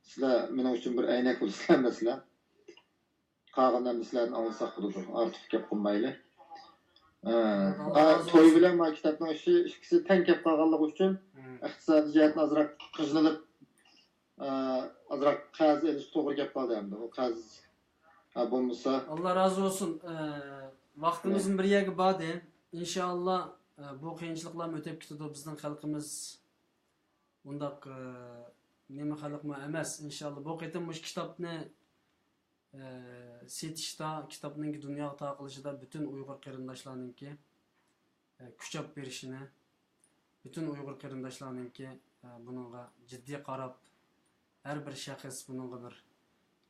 سىلەر مېنىڭ ئۈچۈن بىر ئەينەك بولىسىلەر، مەسىلەن. قالغان ئەمدى سىلەردىن ئاڭلىساق بولىدۇ. ئارتۇق گەپ قىلمايلى. ئە، توي بىلەن ما كىتابنىڭ ئىشى ئىككىسى تەڭ كەپ قالغانلىقى ئۈچۈن ئىقتىسادىي جەھەتتىن ئازراق قىينىلىپ، ئازراق قەرز ئېلىشقا توغرا كەپ قالدى ئەمدى. ئۇ قەرز، ھە، بولمىسا. ئاللا رازى بولسۇن. ۋاقتىمىزمۇ بىر يەرگە باردى. ئىنشائاللا، بۇ قىيىنچىلىقلارمۇ ئۆتۈپ كېتىدۇ. بىزنىڭ خەلقىمىز ئۇنداق، ئە، نېمە خەلقمۇ ئەمەس. ئىنشاللا بۇ قېتىم مۇشۇ كىتابنى، ئە، سېتىشتا، كىتابنىڭ دۇنياغا تارقىلىشىدا پۈتۈن ئۇيغۇر قېرىنداشلارنىڭكى، ئە، كۈچەپ بېرىشىنى، پۈتۈن ئۇيغۇر قېرىنداشلارنىڭكى، ئە، بۇنىڭغا جىددىي قاراپ، ھەر بىر شەخس بۇنىڭغا بىر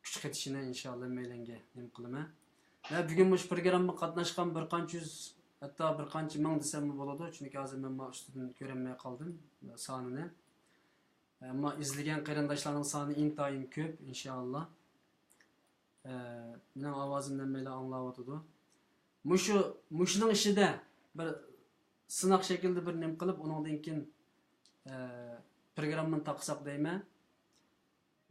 كۈچ قېتىشىنى ئىنشاللا ھەممەيلەنگە نېمە قىلىمەن. ۋە بۈگۈن مۇشۇ پروگراممىغا قاتناشقان بىر قانچە يۈز، ھەتتا بىر قانچە مىڭ دېسەممۇ بولىدۇ، چۈنكى ھازىر مەن مانا ئۈستىدىن كۆرەلمەي قالدىم سانىنى. ئەمما ئىزلىگەن قېرىنداشلارنىڭ سانى ئىنتايىن كۆپ، ئىنشاللا. ئە، مېنىڭ ئاۋازىمنى ھەممەيلەن ئاڭلاۋاتىدۇ. مۇشۇ، مۇشۇنىڭ ئىچىدە بىر سىناق شەكلىدە بىر نېمە قىلىپ، ئۇنىڭدىن كېيىن، ئە، پروگراممىنى تاقىساق دەيمەن.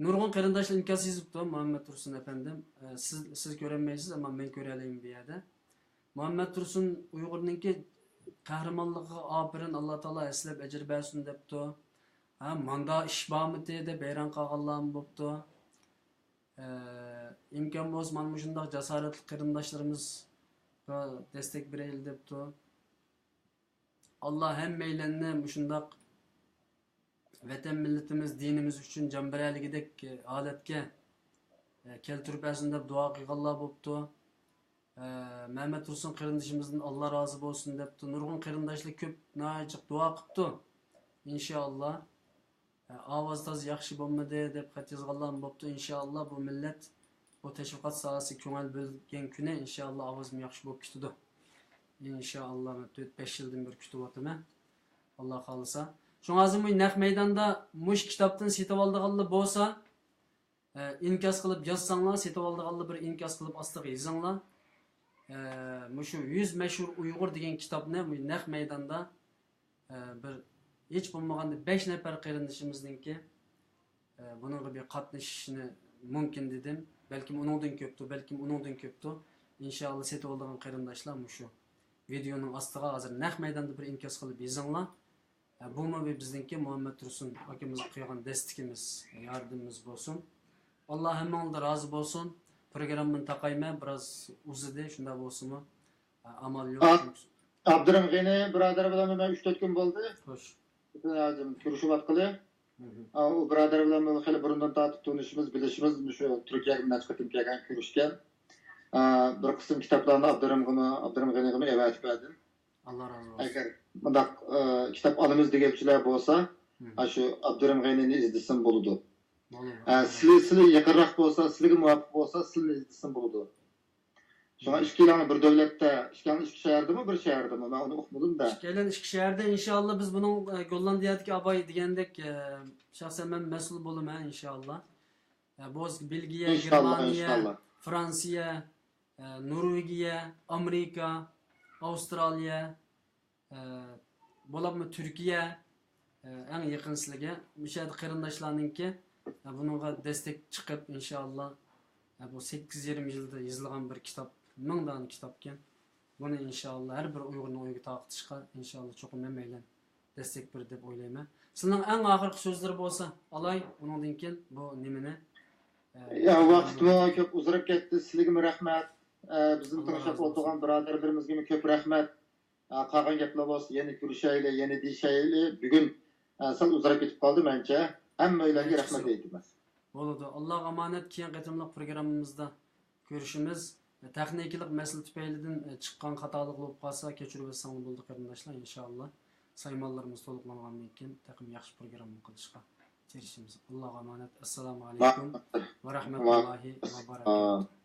نۇرغۇن قېرىنداشلار ئىنكاس يېزىپتۇ، مۇھەممەد تۇرسۇن ئەپەندىم. ئە، سىز، سىز كۆرەلمەيسىز، ئەمما مەن كۆرەلەيمەن بۇ يەردە. مۇھەممەد تۇرسۇن ئۇيغۇرنىڭكى قەھرىمانلىقىغا ئاپىرىن، ئاللا تائالا ھەسسىلەپ ئەجىر بەرسۇن دەپتۇ. ھە، ماندا ئىش بارمىتى دەپ ھەيران قالغانلارمۇ بوپتۇ. ئە، ئىمكان بولسا مانا مۇشۇنداق جاسارەتلىك قېرىنداشلىرىمىزغا دەستەك بېرەيلى دەپتۇ. ئاللا ھەممەيلەننى مۇشۇنداق ۋەتەن مىللىتىمىز، دىنىمىز ئۈچۈن جان بېرەلىگۈدەك ھالەتكە، ئە، كەلتۈرۈپ بەرسۇن دەپ دۇئا قىلغانلار بوپتۇ. ئە، مەمەت تۇرسۇن قېرىندىشىمىزدىن ئاللا رازى بولسۇن دەپتۇ. نۇرغۇن قېرىنداشلار كۆپ ناھايىتى جىق دۇئا قىپتۇ. ئىنشائاللا. ئاۋاز تازا ياخشى بولمىدى دەپ خەت يازغانلارمۇ بوپتۇ. ئىنشائاللا بۇ مىللەت بۇ تەشۋىقات ساھەسىگە كۆڭۈل بۆلگەن كۈنى ئىنشائاللا ئاۋازمۇ ياخشى بولۇپ كېتىدۇ. ئىنشائاللا مەن تۆت بەش يىلدىن بېرى كۈتۈۋاتىمەن. ئاللا خالىسا. شۇڭا ھازىر مۇ نەق مەيداندا مۇشۇ كىتابتىن سېتىۋالىدىغانلار بولسا، ئە، ئىنكاس قىلىپ يازساڭلار، سېتىۋالىدىغانلار بىر ئىنكاس قىلىپ ئاستىغا يېزىڭلار. ئە، مۇشۇ يۈز مەشھۇر ئۇيغۇر دېگەن كىتابنى مۇ نەق مەيداندا ئە، بىر ھېچ بولمىغاندا بەش نەپەر قېرىندىشىمىزنىڭكى، ئە، بۇنىڭغا بىر قاتنىشىشىنى مۇمكىن دېدىم. بەلكىم ئۇنىڭدىن كۆپتۇ، بەلكىم ئۇنىڭدىن كۆپتۇ. ئىنشائاللا سېتىۋالىدىغان قېرىنداشلار مۇشۇ ۋىدېئونىڭ ئاستىغا ھازىر نەق مەيداندا بىر ئىنكاس قىلىپ يېزىڭلار. ئە، بۇمۇ بىر بىزنىڭكى مۇھەممەت تۇرسۇن ئاكىمىزغا قىلغان دەستىكىمىز، ياردىمىمىز بولسۇن. ئاللا ھەممىڭلاردا رازى بولسۇن. پروگراممىنى تاقايمەن، بىراز ئۇزىدى، شۇنداق بولسىمۇ، ئامال يوق. ئا-، ئابدۇرېھىم غېنى بۇرادەر بىلەن مەن ئۈچ تۆت كۈن بولدى. خوش. كۆرۈشۈۋاتقىلى. مھم. ئا، ئۇ بۇرادەر بىلەن خېلى بۇرۇندىن تارتىپ تونۇشىمىز، بىلىشىمىز، مۇشۇ تۈركىيەگە نەچچە قېتىم كەلگەن، كۆرۈشكەن. ئا، بىر قىسىم كىتابلارنى ئابدۇرېھىم غېنىغىمۇ ئەۋەتىپ بەردىم. ئاللا رازى بولسۇن. ئەگەر مۇنداق، ئا، كىتاب ئالىمىز دېگۈچىلەر بولسا، مھم، ئاشۇ ئابدۇرېھىم غېنىنى ئىزدىسىمۇ بولىدۇ. بولىدۇ. ئا، سىلى، سىلى يېقىنراق بولسا، سىلىگە مۇۋاپىق بولسا، سىلىنى ئىزدىسىمۇ بولىدۇ. شۇڭا ئىككىلەڭ بىر دۆلەتتە، ئىككىلەڭ ئىككى شەھەردىمۇ، بىر شەھەردىمۇ؟ مەن ئۇنى ئۇقمىدىم-دە. ئىككىيلەن ئىككى شەھەردە، ئىنشائاللا، بىز بۇنىڭ، ئە، گوللاندىيەدىكى ئاباي دېگەندەك، ئە، شەخسەن مەن مەسئۇل بولىمەن، ئىنشائاللا. ئە، بولسا بېلگىيە، ئىنشائاللا، گېرمانىيە، ئىنشائاللا. فرانسىيە، ئە، نورۋېگىيە، ئامېرىكا، ئاۋسترالىيە، ئە، بولۇپمۇ تۈركىيە، ئە، ئەڭ يېقىن سىلىگە. مۇشۇ يەردە قېرىنداشلارنىڭكى، ئە، بۇنىڭغا دەستەك چىقىپ، ئىنشائاللا، ئە، بۇ سەككىز يېرىم يىلدا يېزىلغان بىر كىتاب، مىڭ دانە كىتابكەن. بۇنى ئىنشائاللا ھەر بىر ئۇيغۇرنىڭ ئۆيىگە تارقىتىشقا، ئىنشائاللا، چوقۇم ھەممەيلەن دەستەك بېرىدۇ دەپ ئويلايمەن. سىلىنىڭ ئەڭ ئاخىرقى سۆزلىرى بولسا ئالاي، ئۇنىڭدىن كېيىن بۇ نېمىنى، ئە، يا، ۋاقىتمۇ كۆپ ئۇزىراپ كەتتى، سىلىگىمۇ رەھمەت. ئە، بىزنى ئاللا تىڭشاپ رازى بولسۇن. ئولتۇرغان بۇرادەرلىرىمىزگىمۇ كۆپ رەھمەت. ئە، قالغان گەپلەر بولسا يەنە كۆرۈشەيلى، يەنە دېيىشەيلى. بۈگۈن، ئە، سەل ئۇزىراپ كېتىپ قالدى مەنچە. ھەممەيلەنگە رەھمەت ئېيتىمەن. بولىدۇ. ئاللاغا ئامانەت، كېيىنكى قېتىملىق پروگراممىمىزدا كۆرۈشىمىز. تېخنىكىلىق مەسىلە تۈپەيلىدىن، ئە، چىققان خاتالىق بولۇپ قالسا كەچۈرۈۋەتسەڭلار بولىدۇ قېرىنداشلار، ئىنشائاللا. سايمانلىرىمىز تولۇقلانغاندىن كېيىن تېخىمۇ ياخشى پروگرامما قىلىشقا تىرىشىمىز. ئاللاغا ئامانەت. ئەسسالامۇ ئەلەيكۇم ۋە رەھمەتۇللاھى ۋە بەرەكاتۇھ.